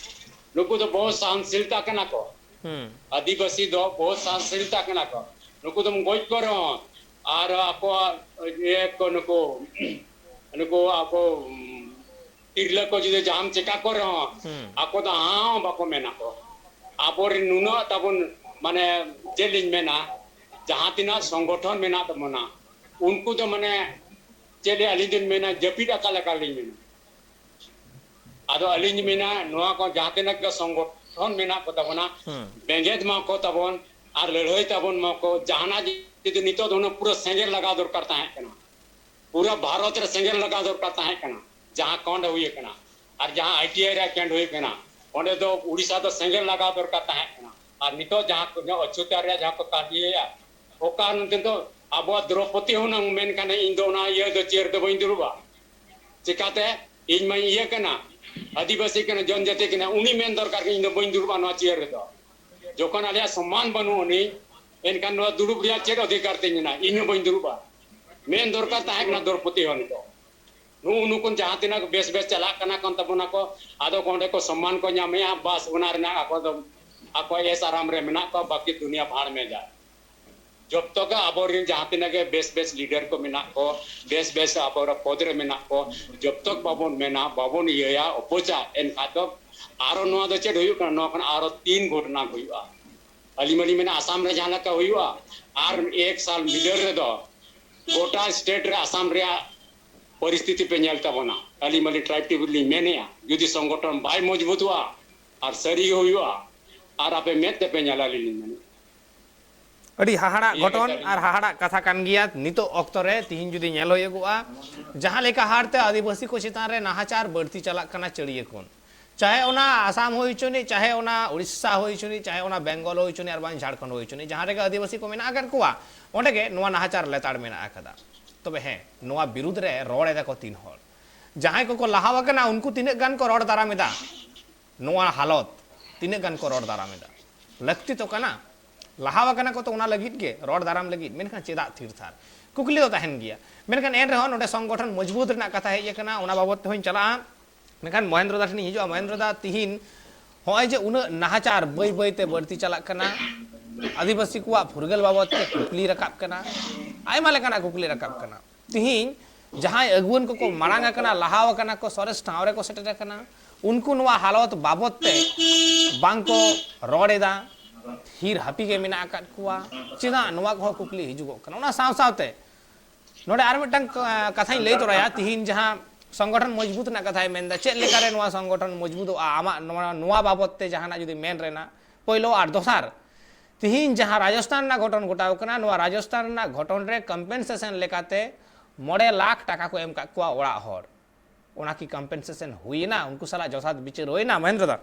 ᱱᱩᱠᱩ ᱫᱚ ᱵᱚᱦᱩᱛ ᱥᱚᱦᱱᱥᱤᱞᱛᱟ ᱠᱟᱱᱟ ᱠᱚ᱾ ᱦᱩᱸ᱾ ᱟᱹᱫᱤᱵᱟᱹᱥᱤ ᱫᱚ ᱵᱚᱦᱩᱛ ᱥᱚᱦᱱᱥᱤᱞᱛᱟ ᱠᱟᱱᱟ ᱠᱚ᱾ ᱱᱩᱠᱩ ᱫᱚᱢ ᱜᱚᱡ ᱠᱚ ᱨᱮᱦᱚᱸ ᱟᱨ ᱟᱠᱚᱣᱟᱜ ᱤᱭᱟᱹ ᱠᱚ, ᱱᱩᱠᱩ, ᱱᱩᱠᱩ ᱟᱠᱚ, ᱩᱢ, ᱛᱤᱨᱞᱟᱹ ᱠᱚ ᱡᱩᱫᱤ ᱡᱟᱦᱟᱸᱢ ᱪᱮᱠᱟ ᱠᱚ ᱨᱮᱦᱚᱸ, ᱦᱩᱸ᱾ ᱟᱠᱚ ᱫᱚ ᱦᱟᱸ ᱦᱚᱸ ᱵᱟᱠᱚ ᱢᱮᱱᱟ ᱠᱚ᱾ ᱟᱵᱚᱨᱮᱱ ᱱᱩᱱᱟᱹᱜ ᱛᱟᱵᱚᱱ, ᱢᱟᱱᱮ, ᱪᱮᱫ ᱞᱤᱧ ᱢᱮᱱᱟ, ᱡᱟᱦᱟᱸ ᱛᱤᱱᱟᱹᱜ ᱥᱚᱝᱜᱚᱴᱷᱚᱱ ᱢᱮᱱᱟᱜ ᱛᱟᱵᱚᱱᱟ, ᱩᱱᱠᱩ ᱫᱚ, ᱢᱟᱱᱮ, ᱪᱮᱫ ᱞᱤᱧ, ᱟᱹᱞᱤᱧ ᱫᱚᱞᱤᱧ ᱢᱮᱱᱟ, ᱡᱟᱹᱯᱤᱫ ᱟᱠᱟᱫ ᱞᱮᱠᱟ ᱞᱤᱧ ᱢᱮᱱᱟ᱾ ᱟᱫᱚ ᱟᱹᱞᱤᱧ ᱞᱤᱧ ᱢᱮᱱᱟ, ᱱᱚᱣᱟ ᱠᱚ ᱡᱟᱦᱟᱸ ᱛᱤᱱᱟᱹᱜ ᱜᱮ ᱥᱚᱝᱜᱚᱴᱷᱚᱱ ᱢᱮᱱᱟᱜ ᱠᱚ ᱛᱟᱵᱚᱱᱟ, ᱦᱩᱸ᱾ ᱵᱮᱸᱜᱮᱫ ᱢᱟ ᱠᱚ ᱛᱟᱵᱚᱱ ᱟᱨ ᱞᱟᱹᱲᱦᱟᱹᱭ ᱛᱟᱵᱚᱱ ᱢᱟ ᱠᱚ᱾ ᱡᱟᱦᱟᱱᱟᱜ ᱡᱩᱫᱤ ᱱᱤᱛᱚᱜ ᱫᱚ ᱦᱩᱱᱟᱹᱝ ᱯᱩᱨᱟᱹ ᱥᱮᱸᱜᱮᱞ ᱞᱟᱜᱟᱣ ᱫᱚᱨᱠᱟᱨ ᱛᱟᱦᱮᱸ ᱠᱟᱱᱟ, ᱯᱩᱨᱟᱹ ᱵᱷᱟᱨᱚᱛ ᱨᱮ ᱥᱮᱸᱜᱮᱞ ᱞᱟᱜᱟᱣ ᱫᱚᱨᱠᱟᱨ ᱛᱟᱦᱮᱸ ᱠᱟᱱᱟ, ᱡᱟᱦᱟᱸ ᱠᱟᱸᱰ ᱦᱩᱭ ᱟᱠᱟᱱᱟ ᱟᱨ ᱡᱟᱦᱟᱸ ᱟᱭ ᱴᱤ ᱟᱭ ᱨᱮᱭᱟᱜ ᱠᱟᱸᱰ ᱦᱩᱭ ᱟᱠᱟᱱᱟ, ᱚᱸᱰᱮ ᱫᱚ ᱩᱲᱤᱥᱥᱟ ᱫᱚ ᱥᱮᱸᱜᱮᱞ ᱞᱟᱜᱟᱣ ᱫᱚᱨᱠᱟᱨ ᱛᱟᱦᱮᱸ ᱠᱟᱱᱟ᱾ ᱟᱨ ᱱᱤᱛᱚᱜ ᱡᱟᱦᱟᱸ ᱠᱚ, ᱚᱪᱪᱚᱛᱟᱨ ᱨᱮᱭᱟᱜ ᱡᱟᱦᱟᱸ ᱠᱚ ᱠᱟᱹᱢᱤᱭᱮᱫᱼᱟ, ᱚᱠᱟ ᱱᱚᱛᱮ ᱫᱚ ᱟᱵᱚᱣᱟᱜ ᱫᱨᱚᱯᱚᱫᱤ ᱦᱩᱱᱟᱹᱝ ᱢᱮᱱ ᱠᱷᱟᱱᱮ, ᱤᱧ ᱫᱚ ᱚᱱᱟ ᱤᱭᱟᱹ ᱫᱚ ᱪᱮᱭᱟᱨ ᱫᱚ ᱵᱟᱹᱧ ᱫᱩᱲᱩᱵᱼᱟ᱾ ᱪᱤᱠᱟᱛᱮ? ᱤᱧ ᱢᱟᱧ ᱤᱭᱟᱹ ᱠᱟᱱᱟ, ᱟᱹᱫᱤᱵᱟᱹᱥᱤ ᱠᱟᱱᱟ, ᱡᱚᱱᱡᱟᱹᱛᱤ ᱠᱟᱱᱟ, ᱩᱱᱤ ᱢᱮᱱ ᱫᱚᱨᱠᱟᱨ, ᱤᱧ ᱫᱚ ᱵᱟᱹᱧ ᱫᱩᱲᱩᱵᱼᱟ ᱱᱚᱣᱟ ᱪᱮᱭᱟᱨ ᱨᱮᱫᱚ᱾ ᱡᱚᱠᱷᱚᱱ ᱟᱞᱮᱭᱟᱜ ᱥᱚᱢᱢᱟᱱ ᱵᱟᱹᱱᱩᱜ ᱟᱹᱱᱤᱡ, ᱮᱱᱠᱷᱟᱱ ᱱᱚᱣᱟ ᱫᱩᱲᱩᱵ ᱨᱮᱭᱟᱜ ᱪᱮᱫ ᱚᱫᱷᱤᱠᱟᱨ ᱛᱤᱧ ᱢᱮᱱᱟᱜᱼᱟ? ᱤᱧ ᱦᱚᱸ ᱵᱟᱹᱧ ᱫᱩᱲᱩᱵᱼᱟ᱾ ᱢᱮᱱ ᱫᱚᱨᱠᱟᱨ ᱛᱟᱦᱮᱸ ᱠᱟᱱᱟ ᱫᱨᱚᱯᱚᱫᱤ ᱦᱚᱸ ᱱᱤᱛᱚᱜ᱾ ᱱᱩᱜᱼᱩ ᱱᱩᱠᱩ ᱡᱟᱦᱟᱸ ᱛᱤᱱᱟᱹᱜ ᱵᱮᱥ ᱵᱮᱥ ᱪᱟᱞᱟᱜ ᱠᱟᱱᱟ ᱠᱟᱱ ᱛᱟᱵᱚᱱᱟ ᱠᱚ, ᱟᱫᱚ ᱠᱚ ᱚᱸᱰᱮ ᱠᱚ ᱥᱚᱢᱢᱟᱱ ᱠᱚ ᱧᱟᱢᱮᱜᱼᱟ, ᱵᱟᱥ ᱚᱱᱟ ᱨᱮᱱᱟᱜ ᱟᱠᱚ ᱫᱚ, ᱟᱠᱚ ᱮᱥ ᱟᱨᱟᱢ ᱨᱮ ᱢᱮᱱᱟᱜ ᱠᱚᱣᱟ, ᱵᱟᱹᱠᱤ ᱫᱩᱱᱤᱭᱟᱹ ᱵᱷᱟᱲ ᱢᱮ ᱡᱟᱭ᱾ ᱡᱚᱛᱚ ᱜᱮ ᱟᱵᱚᱨᱮᱱ ᱡᱟᱦᱟᱸ ᱛᱤᱱᱟᱹᱜ ᱜᱮ ᱵᱮᱥ ᱵᱮᱥ ᱞᱤᱰᱟᱨ ᱠᱚ ᱢᱮᱱᱟᱜ ᱠᱚ, ᱵᱮᱥ ᱵᱮᱥ ᱟᱵᱚ ᱯᱚᱫᱽ ᱨᱮ ᱢᱮᱱᱟᱜ ᱠᱚ, ᱡᱚᱛᱚ ᱵᱟᱵᱚᱱ ᱢᱮᱱᱟ, ᱵᱟᱵᱚᱱ ᱤᱭᱟᱹᱭᱟ, ᱚᱯᱚᱪᱟ, ᱮᱱᱠᱷᱟᱱ ᱫᱚ ᱟᱨᱚ ᱱᱚᱣᱟ ᱫᱚ ᱪᱮᱫ ᱦᱩᱭᱩᱜ ᱠᱟᱱᱟ? ᱱᱚᱣᱟ ᱠᱷᱚᱱ ᱟᱨᱚ ᱛᱤᱱ ᱜᱷᱚᱴᱚᱱᱟ ᱦᱩᱭᱩᱜᱼᱟ᱾ ᱟᱹᱞᱤᱧ ᱢᱟᱞᱤᱧ ᱢᱮᱱᱟ ᱟᱥᱟᱢ ᱨᱮ ᱡᱟᱦᱟᱸ ᱞᱮᱠᱟ ᱦᱩᱭᱩᱜᱼᱟ, ᱟᱨ ᱮᱠ ᱥᱟᱞ ᱵᱷᱤᱛᱟᱹᱨ ᱨᱮᱫᱚ ᱜᱚᱴᱟ ᱥᱴᱮᱴ ᱨᱮ ᱟᱥᱟᱢ ᱨᱮᱭᱟᱜ ᱯᱚᱨᱤᱥᱛᱷᱤᱛᱤ ᱯᱮ ᱧᱮᱞ ᱛᱟᱵᱚᱱᱟ᱾ ᱟᱹᱞᱤᱧ ᱢᱟᱞᱤᱧ ᱴᱨᱟᱭᱤᱵᱽ ᱴᱤᱵᱤ ᱞᱤᱧ ᱢᱮᱱᱮᱜᱼᱟ, ᱡᱩᱫᱤ ᱥᱚᱝᱜᱚᱴᱷᱚᱱ ᱵᱟᱭ ᱢᱚᱡᱽᱵᱩᱛᱚᱜᱼᱟ, ᱟᱨ ᱥᱟᱹᱨᱤ ᱜᱮ ᱦᱩᱭᱩᱜᱼᱟ, ᱟᱨ ᱟᱯᱮ ᱢᱮᱫ ᱛᱮᱯᱮ ᱧᱮᱞᱟ, ᱟᱹᱞᱤᱧ ᱞᱤᱧ ᱢᱮᱱᱮᱜᱼᱟ᱾ ᱟᱹᱰᱤ ᱦᱟᱦᱟᱲᱟᱜ ᱤᱭᱟᱹ ᱜᱷᱚᱴᱚᱱ ᱠᱟᱛᱷᱟ ᱟᱨ ᱞᱤᱧ ᱦᱟᱦᱟᱲᱟᱜ ᱠᱟᱛᱷᱟ ᱠᱟᱱ ᱜᱮᱭᱟ᱾ ᱱᱤᱛᱚᱜ ᱚᱠᱛᱚ ᱨᱮ ᱛᱤᱦᱤᱧ ᱡᱩᱫᱤ ᱧᱮᱞ ᱦᱩᱭᱩᱜᱚᱜᱼᱟ, ᱡᱟᱦᱟᱸ ᱞᱮᱠᱟ ᱦᱟᱨ ᱛᱮ ᱟᱹᱫᱤᱵᱟᱹᱥᱤ ᱠᱚ ᱪᱮᱛᱟᱱ ᱨᱮ ᱱᱟᱦᱟᱪᱟᱨ ᱵᱟᱹᱲᱛᱤ ᱪᱟᱞᱟᱜ ᱠᱟᱱᱟ, ᱪᱟᱹᱲᱤᱭᱟᱹ ᱠᱷᱚᱱ, ᱪᱟᱦᱮ ᱚᱱᱟ ᱟᱥᱟᱢ ᱦᱩᱭ ᱦᱚᱪᱚᱱᱤᱡ, ᱪᱟᱦᱮ ᱚᱱᱟ ᱩᱲᱤᱥᱥᱟ ᱦᱩᱭ ᱦᱚᱪᱚᱱᱤᱡ, ᱪᱟᱦᱮ ᱚᱱᱟ ᱵᱮᱝᱜᱚᱞ ᱦᱩᱭ ᱦᱚᱪᱚᱱᱤᱡ, ᱟᱨ ᱵᱟᱝ ᱡᱷᱟᱲᱠᱷᱚᱸᱰ ᱦᱩᱭ ᱦᱚᱪᱚᱱᱤᱡ, ᱡᱟᱦᱟᱸ ᱨᱮᱜᱮ ᱟᱹᱫᱤᱵᱟᱹᱥᱤ ᱠᱚ ᱢᱮᱱᱟᱜ ᱟᱠᱟᱫ ᱠᱚᱣᱟ, ᱚᱸᱰᱮ ᱜᱮ ᱱᱚᱣᱟ ᱱᱟᱦᱟᱪᱟᱨ ᱞᱮᱛᱟᱲ ᱢᱮᱱᱟᱜ ᱟᱠᱟᱫᱟ᱾ ᱛᱚᱵᱮ ᱦᱮᱸ, ᱱᱚᱣᱟ ᱵᱤᱨᱩᱫᱽ ᱨᱮ ᱨᱚᱲ ᱮᱫᱟ ᱠᱚ ᱛᱤᱱ ᱦᱚᱲ? ᱡᱟᱦᱟᱸᱭ ᱠᱚᱠᱚ ᱞᱟᱦᱟ ᱟᱠᱟᱱᱟ, ᱩᱱᱠᱩ ᱛᱤᱱᱟᱹᱜ ᱜᱟᱱ ᱠᱚ ᱨᱚᱲ ᱫᱟᱨᱟᱢ ᱮᱫᱟ? ᱱᱚᱣᱟ ᱦᱟᱞᱚᱛ, ᱛᱤᱱᱟᱹᱜ ᱜᱟᱱ ᱠᱚ ᱨᱚᱲ ᱫᱟᱨᱟᱢ ᱮᱫᱟ? ᱞᱟᱹᱠᱛᱤ ᱛᱚ ᱠᱟᱱᱟ, ᱞᱟᱦᱟ ᱟᱠᱟᱱᱟ ᱠᱚ ᱛᱚ ᱚᱱᱟ ᱞᱟᱹᱜᱤᱫ ᱜᱮ, ᱨᱚᱲ ᱫᱟᱨᱟᱢ ᱞᱟᱹᱜᱤᱫ᱾ ᱢᱮᱱᱠᱷᱟᱱ ᱪᱮᱫᱟᱜ ᱛᱷᱤᱨ ᱛᱷᱟᱨ? ᱠᱩᱠᱞᱤ ᱫᱚ ᱛᱟᱦᱮᱱ ᱜᱮᱭᱟ᱾ ᱢᱮᱱᱠᱷᱟᱱ ᱮᱱ ᱨᱮᱦᱚᱸ ᱱᱚᱰᱮ ᱥᱚᱝᱜᱚᱴᱷᱚᱱ ᱢᱚᱡᱽᱵᱩᱛ ᱨᱮᱱᱟᱜ ᱠᱟᱛᱷᱟ ᱦᱮᱡ ᱟᱠᱟᱱᱟ, ᱚᱱᱟ ᱵᱟᱵᱚᱛ ᱛᱮᱦᱚᱸᱧ ᱪᱟᱞᱟᱜᱼᱟ᱾ ᱢᱮᱱᱠᱷᱟᱱ ᱢᱚᱦᱮᱱᱫᱨᱚ ᱫᱟ ᱴᱷᱮᱱᱤᱧ ᱦᱤᱡᱩᱜᱼᱟ᱾ ᱢᱚᱦᱮᱱᱫᱨᱚ ᱫᱟ, ᱛᱤᱦᱤᱧ ᱦᱚᱸᱜᱼᱚᱭ ᱡᱮ ᱩᱱᱟᱹᱜ ᱱᱟᱦᱟᱪᱟᱨ ᱵᱟᱹᱭ ᱵᱟᱹᱭ ᱛᱮ ᱵᱟᱹᱲᱛᱤ ᱪᱟᱞᱟᱜ ᱠᱟᱱᱟ, ᱟᱹᱫᱤᱵᱟᱹᱥᱤ ᱠᱚᱣᱟᱜ ᱯᱷᱩᱨᱜᱟᱹᱞ ᱵᱟᱵᱚᱛ ᱛᱮ ᱠᱩᱠᱞᱤ ᱨᱟᱠᱟᱵ ᱠᱟᱱᱟ, ᱟᱭᱢᱟ ᱞᱮᱠᱟᱱᱟᱜ ᱠᱩᱠᱞᱤ ᱨᱟᱠᱟᱵ ᱠᱟᱱᱟ᱾ ᱛᱤᱦᱤᱧ ᱡᱟᱦᱟᱸᱭ ᱟᱹᱜᱩᱣᱟᱹᱱ ᱠᱚᱠᱚ ᱢᱟᱲᱟᱝ ᱟᱠᱟᱱᱟ, ᱞᱟᱦᱟ ᱟᱠᱟᱱᱟ ᱠᱚ, ᱥᱚᱨᱮᱥ ᱴᱷᱟᱶ ᱨᱮᱠᱚ ᱥᱮᱴᱮᱨ ᱟᱠᱟᱱᱟ, ᱩᱱᱠᱩ ᱱᱚᱣᱟ ᱦᱟᱞᱚᱛ ᱵᱟᱵᱚᱛ ᱛᱮ ᱵᱟᱝ ᱠᱚ ᱨᱚᱲ ᱮᱫᱟ, ᱛᱷᱤᱨ ᱦᱟᱹᱯᱤ ᱜᱮ ᱢᱮᱱᱟᱜ ᱟᱠᱟᱫ ᱠᱚᱣᱟ᱾ ᱪᱮᱫᱟᱜ? ᱱᱚᱣᱟ ᱠᱚᱦᱚᱸ ᱠᱩᱠᱞᱤ ᱦᱤᱡᱩᱜᱚᱜ ᱠᱟᱱᱟ᱾ ᱚᱱᱟ ᱥᱟᱶ ᱥᱟᱶᱛᱮ ᱱᱚᱰᱮ ᱟᱨ ᱢᱤᱫᱴᱟᱝ ᱠᱟ-, ᱠᱟᱛᱷᱟᱧ ᱞᱟᱹᱭ ᱛᱚᱨᱟᱭᱟ᱾ ᱛᱤᱦᱤᱧ ᱡᱟᱦᱟᱸ ᱥᱚᱝᱜᱚᱴᱷᱚᱱ ᱢᱚᱡᱽᱵᱩᱛ ᱨᱮᱱᱟᱜ ᱠᱟᱛᱷᱟᱭ ᱢᱮᱱᱫᱟ, ᱪᱮᱫ ᱞᱮᱠᱟᱨᱮ ᱱᱚᱣᱟ ᱥᱚᱝᱜᱚᱴᱷᱚᱱ ᱢᱚᱡᱽᱵᱩᱛᱚᱜᱼᱟ? ᱟᱢᱟᱜ ᱱᱚᱣᱟ, ᱱᱚᱣᱟ ᱵᱟᱵᱚᱛ ᱛᱮ ᱡᱟᱦᱟᱱᱟᱜ ᱡᱩᱫᱤ ᱢᱮᱱ ᱨᱮᱱᱟᱜ, ᱯᱳᱭᱞᱳ ᱟᱨ ᱫᱚᱥᱟᱨ, ᱛᱤᱦᱤᱧ ᱡᱟᱦᱟᱸ ᱨᱟᱡᱚᱥᱛᱷᱟᱱ ᱨᱮᱱᱟᱜ ᱜᱷᱚᱴᱚᱱ ᱜᱷᱚᱴᱟᱣ ᱠᱟᱱᱟ, ᱱᱚᱣᱟ ᱨᱟᱡᱚᱥᱛᱷᱟᱱ ᱨᱮᱱᱟᱜ ᱜᱷᱚᱴᱚᱱ ᱨᱮ ᱠᱚᱢᱯᱮᱱᱥᱮᱥᱚᱱ ᱞᱮᱠᱟᱛᱮ ᱢᱚᱬᱮ ᱞᱟᱠᱷ ᱴᱟᱠᱟ ᱠᱚ ᱮᱢ ᱠᱟᱜ ᱠᱚᱣᱟ ᱚᱲᱟᱜ ᱦᱚᱲ᱾ ᱚᱱᱟ ᱠᱤ ᱠᱚᱢᱯᱮᱱᱥᱮᱥᱚᱱ ᱦᱩᱭᱮᱱᱟ? ᱩᱱᱠᱩ ᱥᱟᱞᱟᱜ ᱡᱚᱛᱷᱟᱛ ᱵᱤᱪᱟᱹᱨ ᱦᱩᱭᱮᱱᱟ, ᱢᱚᱦᱮᱱᱫᱨᱚ ᱫᱟ?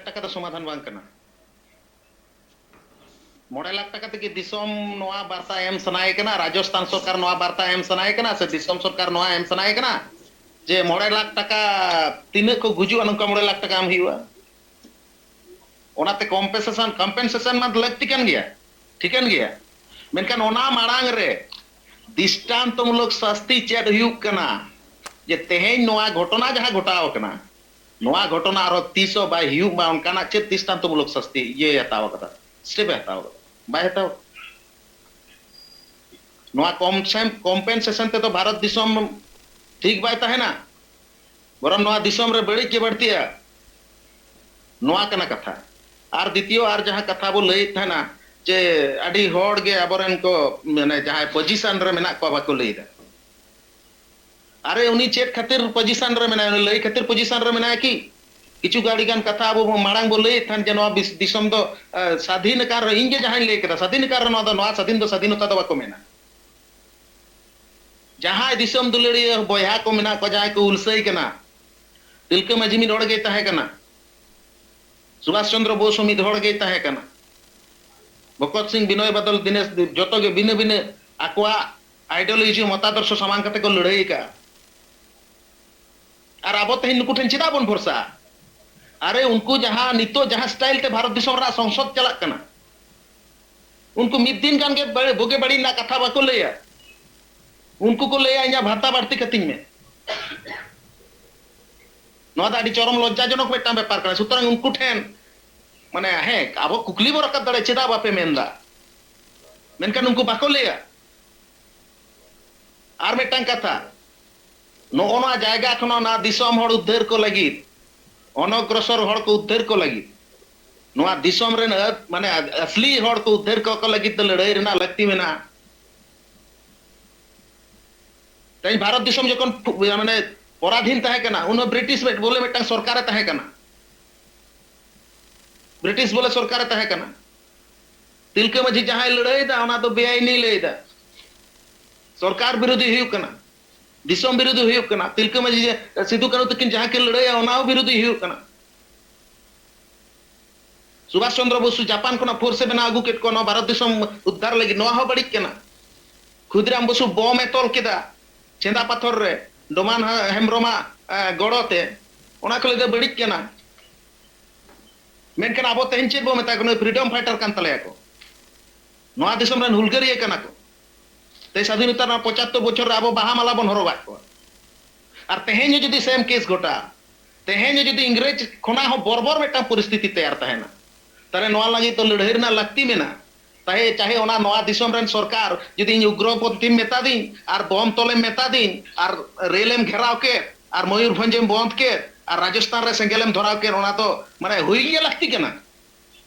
ᱴᱟᱠᱟ ᱫᱚ ᱥᱚᱢᱟᱫᱷᱟᱱ ᱵᱟᱝ ᱠᱟᱱᱟ᱾ ᱢᱚᱬᱮ ᱞᱟᱠᱷ ᱴᱟᱠᱟ ᱛᱮᱜᱮ ᱫᱤᱥᱚᱢ ᱱᱚᱣᱟ ᱵᱟᱨᱛᱟ ᱮᱢ ᱥᱟᱱᱟᱭᱮ ᱠᱟᱱᱟ, ᱨᱟᱡᱚᱥᱛᱷᱟᱱ ᱥᱚᱨᱠᱟᱨ ᱱᱚᱣᱟ ᱵᱟᱨᱛᱟ ᱮᱢ ᱥᱟᱱᱟᱭᱮ ᱠᱟᱱᱟ, ᱥᱮ ᱫᱤᱥᱚᱢ ᱥᱚᱨᱠᱟᱨ ᱱᱚᱣᱟ ᱮᱢ ᱥᱟᱱᱟᱭᱮ ᱠᱟᱱᱟ ᱡᱮ ᱢᱚᱬᱮ ᱞᱟᱠᱷ ᱴᱟᱠᱟ ᱛᱤᱱᱟᱹᱜ ᱠᱚ ᱜᱩᱡᱩᱜᱼᱟ, ᱱᱚᱝᱠᱟ ᱢᱚᱬᱮ ᱞᱟᱠᱷ ᱴᱟᱠᱟ ᱮᱢ ᱦᱩᱭᱩᱜᱼᱟ᱾ ᱚᱱᱟᱛᱮ ᱠᱚᱢᱯᱮᱱᱥᱮᱥᱚᱱ, ᱠᱚᱢᱯᱮᱱᱥᱮᱥᱚᱱ ᱢᱟ ᱞᱟᱹᱠᱛᱤ ᱠᱟᱱ ᱜᱮᱭᱟ, ᱴᱷᱤᱠᱟᱹᱱ ᱜᱮᱭᱟ, ᱢᱮᱱᱠᱷᱟᱱ ᱚᱱᱟ ᱢᱟᱲᱟᱝ ᱨᱮ ᱫᱤᱥᱴᱟᱱᱛᱚᱢᱩᱞᱚᱠ ᱥᱟᱥᱛᱤ ᱪᱮᱫ ᱦᱩᱭᱩᱜ ᱠᱟᱱᱟ? ᱡᱮ ᱛᱮᱦᱮᱧ ᱱᱚᱣᱟ ᱜᱷᱚᱴᱚᱱᱟ ᱡᱟᱦᱟᱸ ᱜᱷᱚᱴᱟᱣ ᱠᱟᱱᱟ, ᱱᱚᱣᱟ ᱜᱷᱚᱴᱚᱱᱟ ᱟᱨᱦᱚᱸ ᱛᱤᱥ ᱦᱚᱸ ᱵᱟᱭ ᱦᱩᱭᱩᱜ ᱢᱟ, ᱚᱱᱠᱟᱱᱟᱜ ᱪᱮᱫ ᱫᱤᱥᱴᱟᱱᱛᱚᱢᱩᱞᱚᱠ ᱥᱟᱥᱛᱤ ᱤᱭᱟᱹᱭ ᱦᱟᱛᱟᱣ ᱠᱟᱫᱟ, ᱥᱴᱮᱯ ᱮ ᱦᱟᱛᱟᱣ ᱠᱟᱫᱟ? ᱵᱟᱭ ᱦᱟᱛᱟᱣ᱾ ᱱᱚᱣᱟ ᱠᱚᱢᱯᱮᱱᱥᱮᱥᱚᱱ ᱛᱮᱫᱚ ᱵᱷᱟᱨᱚᱛ ᱫᱤᱥᱚᱢ ᱴᱷᱤᱠ ᱵᱟᱭ ᱛᱟᱦᱮᱱᱟ, ᱵᱚᱨᱚᱝ ᱱᱚᱣᱟ ᱫᱤᱥᱚᱢ ᱨᱮ ᱵᱟᱹᱲᱤᱡ ᱜᱮ ᱵᱟᱹᱲᱛᱤᱜᱼᱟ᱾ ᱱᱚᱣᱟ ᱠᱟᱱᱟ ᱠᱟᱛᱷᱟ᱾ ᱟᱨ ᱫᱤᱛᱤᱭᱚ, ᱟᱨ ᱡᱟᱦᱟᱸ ᱠᱟᱛᱷᱟ ᱵᱚ ᱞᱟᱹᱭᱮᱫ ᱛᱟᱦᱮᱱᱟ ᱡᱮ ᱟᱹᱰᱤ ᱦᱚᱲ ᱜᱮ ᱟᱵᱚᱨᱮᱱ ᱠᱚ, ᱢᱟᱱᱮ, ᱡᱟᱦᱟᱸᱭ ᱯᱚᱡᱤᱥᱚᱱ ᱨᱮ ᱢᱮᱱᱟᱜ ᱠᱚᱣᱟ ᱵᱟᱠᱚ ᱞᱟᱹᱭᱫᱟ᱾ ᱟᱨᱮ, ᱩᱱᱤ ᱪᱮᱫ ᱠᱷᱟᱹᱛᱤᱨ ᱯᱚᱡᱤᱥᱚᱱ ᱨᱮ ᱢᱮᱱᱟᱭᱟ? ᱩᱱᱤ ᱞᱟᱹᱭ ᱠᱷᱟᱹᱛᱤᱨ ᱯᱚᱡᱤᱥᱚᱱ ᱨᱮ ᱢᱮᱱᱟᱭᱟ ᱠᱤ? ᱠᱤᱪᱷᱩ ᱟᱹᱰᱤ ᱜᱟᱱ ᱠᱟᱛᱷᱟ ᱟᱵᱚ ᱵᱚ ᱢᱟᱲᱟᱝ ᱵᱚ ᱞᱟᱹᱭᱮᱫ ᱛᱟᱦᱮᱱ ᱡᱮ ᱱᱚᱣᱟ ᱵᱤᱥ-, ᱫᱤᱥᱚᱢ ᱫᱚ, ᱮ, ᱥᱟᱫᱷᱤᱱ ᱟᱠᱟᱱ ᱨᱮ, ᱤᱧ ᱜᱮ ᱡᱟᱦᱟᱸᱧ ᱞᱟᱹᱭ ᱠᱮᱫᱟ, ᱥᱟᱫᱷᱤᱱ ᱟᱠᱟᱱ ᱨᱮ ᱱᱚᱣᱟ ᱫᱚ, ᱱᱚᱣᱟ ᱥᱟᱫᱷᱤᱱ ᱫᱚ ᱥᱟᱫᱷᱤᱱᱚᱛᱟ ᱫᱚ ᱵᱟᱠᱚ ᱢᱮᱱᱟ᱾ ᱡᱟᱦᱟᱸᱭ ᱫᱤᱥᱚᱢ ᱫᱩᱞᱟᱹᱲᱤᱭᱟᱹ ᱵᱚᱭᱦᱟ ᱠᱚ ᱢᱮᱱᱟᱜ ᱠᱚᱣᱟ, ᱡᱟᱦᱟᱸᱭ ᱠᱚ ᱦᱩᱞᱥᱟᱹᱭ ᱠᱟᱱᱟ, ᱛᱤᱞᱠᱟᱹ ᱢᱟᱹᱡᱷᱤ ᱢᱤᱫ ᱦᱚᱲ ᱜᱮᱭ ᱛᱟᱦᱮᱸ ᱠᱟᱱᱟ, ᱥᱩᱵᱷᱟᱥ ᱪᱚᱱᱫᱨᱚ ᱵᱳᱥ ᱦᱚᱸ ᱢᱤᱫ ᱦᱚᱲ ᱜᱮᱭ ᱛᱟᱦᱮᱸ ᱠᱟᱱᱟ, ᱵᱷᱚᱜᱚᱛ ᱥᱤᱝ, ᱵᱤᱱᱚᱭ ᱵᱟᱫᱚᱞ ᱫᱤᱱᱮᱥ, ᱡᱚᱛᱚ ᱜᱮ ᱵᱷᱤᱱᱟᱹ ᱵᱷᱤᱱᱟᱹ ᱟᱠᱚᱣᱟᱜ ideology, ᱢᱚᱛᱟᱫᱚᱨᱥᱚ ᱥᱟᱢᱟᱝ ᱠᱟᱛᱮ ᱠᱚ ᱞᱟᱹᱲᱦᱟᱹᱭ ᱟᱠᱟᱫᱼᱟ᱾ ᱟᱨ ᱟᱵᱚ ᱛᱮᱦᱮᱧ ᱱᱩᱠᱩ ᱴᱷᱮᱱ ᱪᱮᱫᱟᱜ ᱵᱚᱱ ᱵᱷᱚᱨᱥᱟᱜᱼᱟ? ᱟᱨᱮ, ᱩᱱᱠᱩ ᱡᱟᱦᱟᱸ ᱱᱤᱛᱚᱜ ᱡᱟᱦᱟᱸ style ᱛᱮ ᱵᱷᱟᱨᱚᱛ ᱫᱤᱥᱚᱢ ᱨᱮᱱᱟᱜ ᱥᱚᱝᱥᱚᱫ ᱪᱟᱞᱟᱜ ᱠᱟᱱᱟ, ᱩᱱᱠᱩ ᱢᱤᱫ ᱫᱤᱱ ᱜᱟᱱ ᱜᱮ ᱵᱮ-, ᱵᱩᱜᱤ ᱵᱟᱹᱲᱤᱡ ᱨᱮᱱᱟᱜ ᱠᱟᱛᱷᱟ ᱵᱟᱠᱚ ᱞᱟᱹᱭᱟ᱾ ᱩᱱᱠᱩ ᱠᱚ ᱞᱟᱹᱭᱟ, "ᱤᱧᱟᱹᱜ ᱵᱷᱟᱛᱟ ᱵᱟᱹᱲᱛᱤ ᱠᱟᱹᱛᱤᱧ ᱢᱮ᱾" ᱱᱚᱣᱟ ᱫᱚ ᱟᱹᱰᱤ ᱪᱚᱨᱚᱢ ᱞᱚᱡᱡᱟᱡᱚᱱᱚᱠ ᱢᱤᱫᱴᱟᱝ ᱵᱮᱯᱟᱨ ᱠᱟᱱᱟ᱾ ᱥᱩᱛᱚᱨᱟᱝ ᱩᱱᱠᱩ ᱴᱷᱮᱱ, ᱢᱟᱱᱮ, ᱦᱮᱸ, ᱟᱵᱚ ᱠᱩᱠᱞᱤ ᱵᱚ ᱨᱟᱠᱟᱵ ᱫᱟᱲᱮᱭᱟᱜᱼᱟ, ᱪᱮᱫᱟᱜ ᱵᱟᱯᱮ ᱢᱮᱱᱫᱟ? ᱢᱮᱱᱠᱷᱟᱱ ᱩᱱᱠᱩ ᱵᱟᱠᱚ ᱞᱟᱹᱭᱟ᱾ ᱟᱨ ᱢᱤᱫᱴᱟᱝ ᱠᱟᱛᱷᱟ, ᱱᱚᱜᱼᱚ ᱱᱚᱣᱟ ᱡᱟᱭᱜᱟ ᱠᱷᱚᱱ ᱚᱱᱟ ᱫᱤᱥᱚᱢ ᱦᱚᱲ ᱩᱫᱽᱫᱷᱟᱹᱨ ᱠᱚ ᱞᱟᱹᱜᱤᱫ, ᱚᱱᱚᱜᱨᱚᱥᱚᱨ ᱦᱚᱲ ᱠᱚ ᱩᱫᱽᱫᱷᱟᱹᱨ ᱠᱚ ᱞᱟᱹᱜᱤᱫ, ᱱᱚᱣᱟ ᱫᱤᱥᱚᱢ ᱨᱮᱱ ᱟᱹ-, ᱢᱟᱱᱮ, ᱟᱥᱞᱤ ᱦᱚᱲ ᱠᱚ ᱩᱫᱽᱫᱷᱟᱹᱨ ᱠᱚ, ᱠᱚ ᱞᱟᱹᱜᱤᱫ ᱫᱚ ᱞᱟᱹᱲᱦᱟᱹᱭ ᱨᱮᱱᱟᱜ ᱞᱟᱹᱠᱛᱤ ᱢᱮᱱᱟᱜᱼᱟ᱾ ᱛᱮᱦᱮᱧ ᱵᱷᱟᱨᱚᱛ ᱫᱤᱥᱚᱢ ᱡᱚᱠᱷᱚᱱ ᱯᱷᱩ-, ᱢᱟᱱᱮ, ᱯᱚᱨᱟᱫᱷᱤᱱ ᱛᱟᱦᱮᱸ ᱠᱟᱱᱟ, ᱩᱱᱦᱚᱸ ᱵᱨᱤᱴᱤᱥ ᱵᱚᱞᱮ ᱢᱤᱫᱴᱟᱝ ᱥᱚᱨᱠᱟᱨᱮ ᱛᱟᱦᱮᱸ ᱠᱟᱱᱟ᱾ ᱵᱨᱤᱴᱤᱥ ᱵᱚᱞᱮ ᱥᱚᱨᱠᱟᱨᱮ ᱛᱟᱦᱮᱸ ᱠᱟᱱᱟ᱾ ᱛᱤᱞᱠᱟᱹ ᱢᱟᱹᱡᱷᱤ ᱡᱟᱦᱟᱸᱭ ᱞᱟᱹᱲᱦᱟᱹᱭᱮᱫᱟ, ᱚᱱᱟ ᱫᱚ ᱵᱮᱟᱭᱤᱱᱤ ᱞᱟᱹᱭᱫᱟ, ᱥᱚᱨᱠᱟᱨ ᱵᱤᱨᱳᱫᱷᱤ ᱦᱩᱭᱩᱜ ᱠᱟᱱᱟ, ᱫᱤᱥᱚᱢ ᱵᱤᱨᱳᱫᱷᱤ ᱦᱩᱭᱩᱜ ᱠᱟᱱᱟ᱾ ᱛᱤᱞᱠᱟᱹ ᱢᱟᱹᱡᱷᱤ ᱡᱮ, ᱥᱤᱫᱩ ᱠᱟᱹᱱᱦᱩ ᱛᱟᱹᱠᱤᱱ ᱡᱟᱦᱟᱸ ᱠᱤᱱ ᱞᱟᱹᱲᱦᱟᱹᱭᱟ, ᱚᱱᱟ ᱦᱚᱸ ᱵᱤᱨᱳᱫᱷᱤ ᱦᱩᱭᱩᱜ ᱠᱟᱱᱟ᱾ ᱥᱩᱵᱷᱟᱥ ᱪᱚᱱᱫᱨᱚ ᱵᱚᱥᱩ ᱡᱟᱯᱟᱱ ᱠᱷᱚᱱᱟᱜ ᱯᱷᱳᱨᱥ ᱮ ᱵᱮᱱᱟᱣ ᱟᱹᱜᱩ ᱠᱮᱫ ᱠᱚᱣᱟ ᱱᱚᱣᱟ ᱵᱷᱟᱨᱚᱛ ᱫᱤᱥᱚᱢ ᱩᱫᱽᱫᱷᱟᱨ ᱞᱟᱹᱜᱤᱫ, ᱱᱚᱣᱟ ᱦᱚᱸ ᱵᱟᱹᱲᱤᱡ ᱠᱟᱱᱟ᱾ ᱠᱷᱩᱫᱤᱨᱟᱢ ᱵᱚᱥᱩ ᱵᱚᱢ ᱮ ᱛᱚᱞ ᱠᱮᱫᱟ ᱪᱷᱮᱸᱫᱟ ᱯᱟᱛᱷᱚᱨ ᱨᱮ, ᱰᱚᱢᱟᱱ ᱦᱟ-, ᱦᱮᱢᱵᱨᱚᱢᱟᱜ, ᱮ, ᱜᱚᱲᱚ ᱛᱮ, ᱚᱱᱟ ᱠᱚ ᱞᱟᱹᱭ ᱫᱚ ᱵᱟᱹᱲᱤᱡ ᱠᱟᱱᱟ᱾ ᱢᱮᱱᱠᱷᱟᱱ ᱟᱵᱚ ᱛᱮᱦᱮᱧ ᱪᱮᱫ ᱵᱚ ᱢᱮᱛᱟ ᱠᱚ ᱠᱟᱱᱟ? ᱯᱷᱨᱤᱰᱚᱢ ᱯᱷᱟᱭᱴᱟᱨ ᱠᱟᱱ ᱛᱟᱞᱮᱭᱟ ᱠᱚ, ᱱᱚᱣᱟ ᱫᱤᱥᱚᱢ ᱨᱮᱱ ᱦᱩᱞᱜᱟᱹᱨᱤᱭᱟᱹ ᱠᱟᱱᱟ ᱠᱚ᱾ ᱛᱮ ᱥᱟᱫᱷᱤᱱᱚᱛᱟ ᱨᱮᱱᱟᱜ ᱯᱚᱸᱪᱟᱛᱛᱳᱨ ᱵᱚᱪᱷᱚᱨ ᱨᱮ ᱟᱵᱚ ᱵᱟᱦᱟ ᱢᱟᱞᱟ ᱵᱚᱱ ᱦᱚᱨᱚᱜᱟᱫ ᱠᱚᱣᱟ᱾ ᱟᱨ ᱛᱮᱦᱮᱧ ᱦᱚᱸ ᱡᱩᱫᱤ ᱥᱮᱢ ᱠᱮᱥ ᱜᱷᱚᱴᱟᱜᱼᱟ, ᱛᱮᱦᱮᱧ ᱦᱚᱸ ᱡᱩᱫᱤ ᱤᱝᱨᱮᱡᱽ ᱠᱷᱚᱱᱟᱜ ᱦᱚᱸ ᱵᱚᱨᱵᱚᱨ ᱢᱤᱫᱴᱟᱝ ᱯᱚᱨᱤᱥᱛᱷᱤᱛᱤ ᱛᱮᱭᱟᱨ ᱛᱟᱦᱮᱱᱟ, ᱛᱟᱦᱞᱮ ᱱᱚᱣᱟ ᱞᱟᱹᱜᱤᱫ ᱫᱚ ᱞᱟᱹᱲᱦᱟᱹᱭ ᱨᱮᱱᱟᱜ ᱞᱟᱹᱠᱛᱤ ᱢᱮᱱᱟᱜᱼᱟ᱾ ᱛᱟᱦᱮ ᱪᱟᱦᱮ ᱚᱱᱟ ᱱᱚᱣᱟ ᱫᱤᱥᱚᱢ ᱨᱮᱱ ᱥᱚᱨᱠᱟᱨ ᱡᱩᱫᱤ ᱤᱧ ᱩᱜᱽᱨᱚᱯᱚᱱᱛᱷᱤᱢ ᱢᱮᱛᱟ ᱫᱤᱧ, ᱟᱨ ᱵᱚᱢ ᱛᱚᱞᱮᱢ ᱢᱮᱛᱟ ᱫᱤᱧ, ᱟᱨ ᱨᱮᱞ ᱮᱢ ᱜᱷᱮᱨᱟᱣ ᱠᱮᱫ, ᱟᱨ ᱢᱚᱭᱩᱨᱵᱷᱚᱸᱡᱽ ᱮᱢ ᱵᱚᱱᱫ ᱠᱮᱫ, ᱟᱨ ᱨᱟᱡᱚᱥᱛᱷᱟᱱ ᱨᱮ ᱥᱮᱸᱜᱮᱞ ᱮᱢ ᱫᱷᱚᱨᱟᱣ ᱠᱮᱫ, ᱚᱱᱟ ᱫᱚ ᱢᱟᱱᱮ ᱦᱩᱭ ᱜᱮ ᱞᱟᱹᱠᱛᱤ ᱠᱟᱱᱟ᱾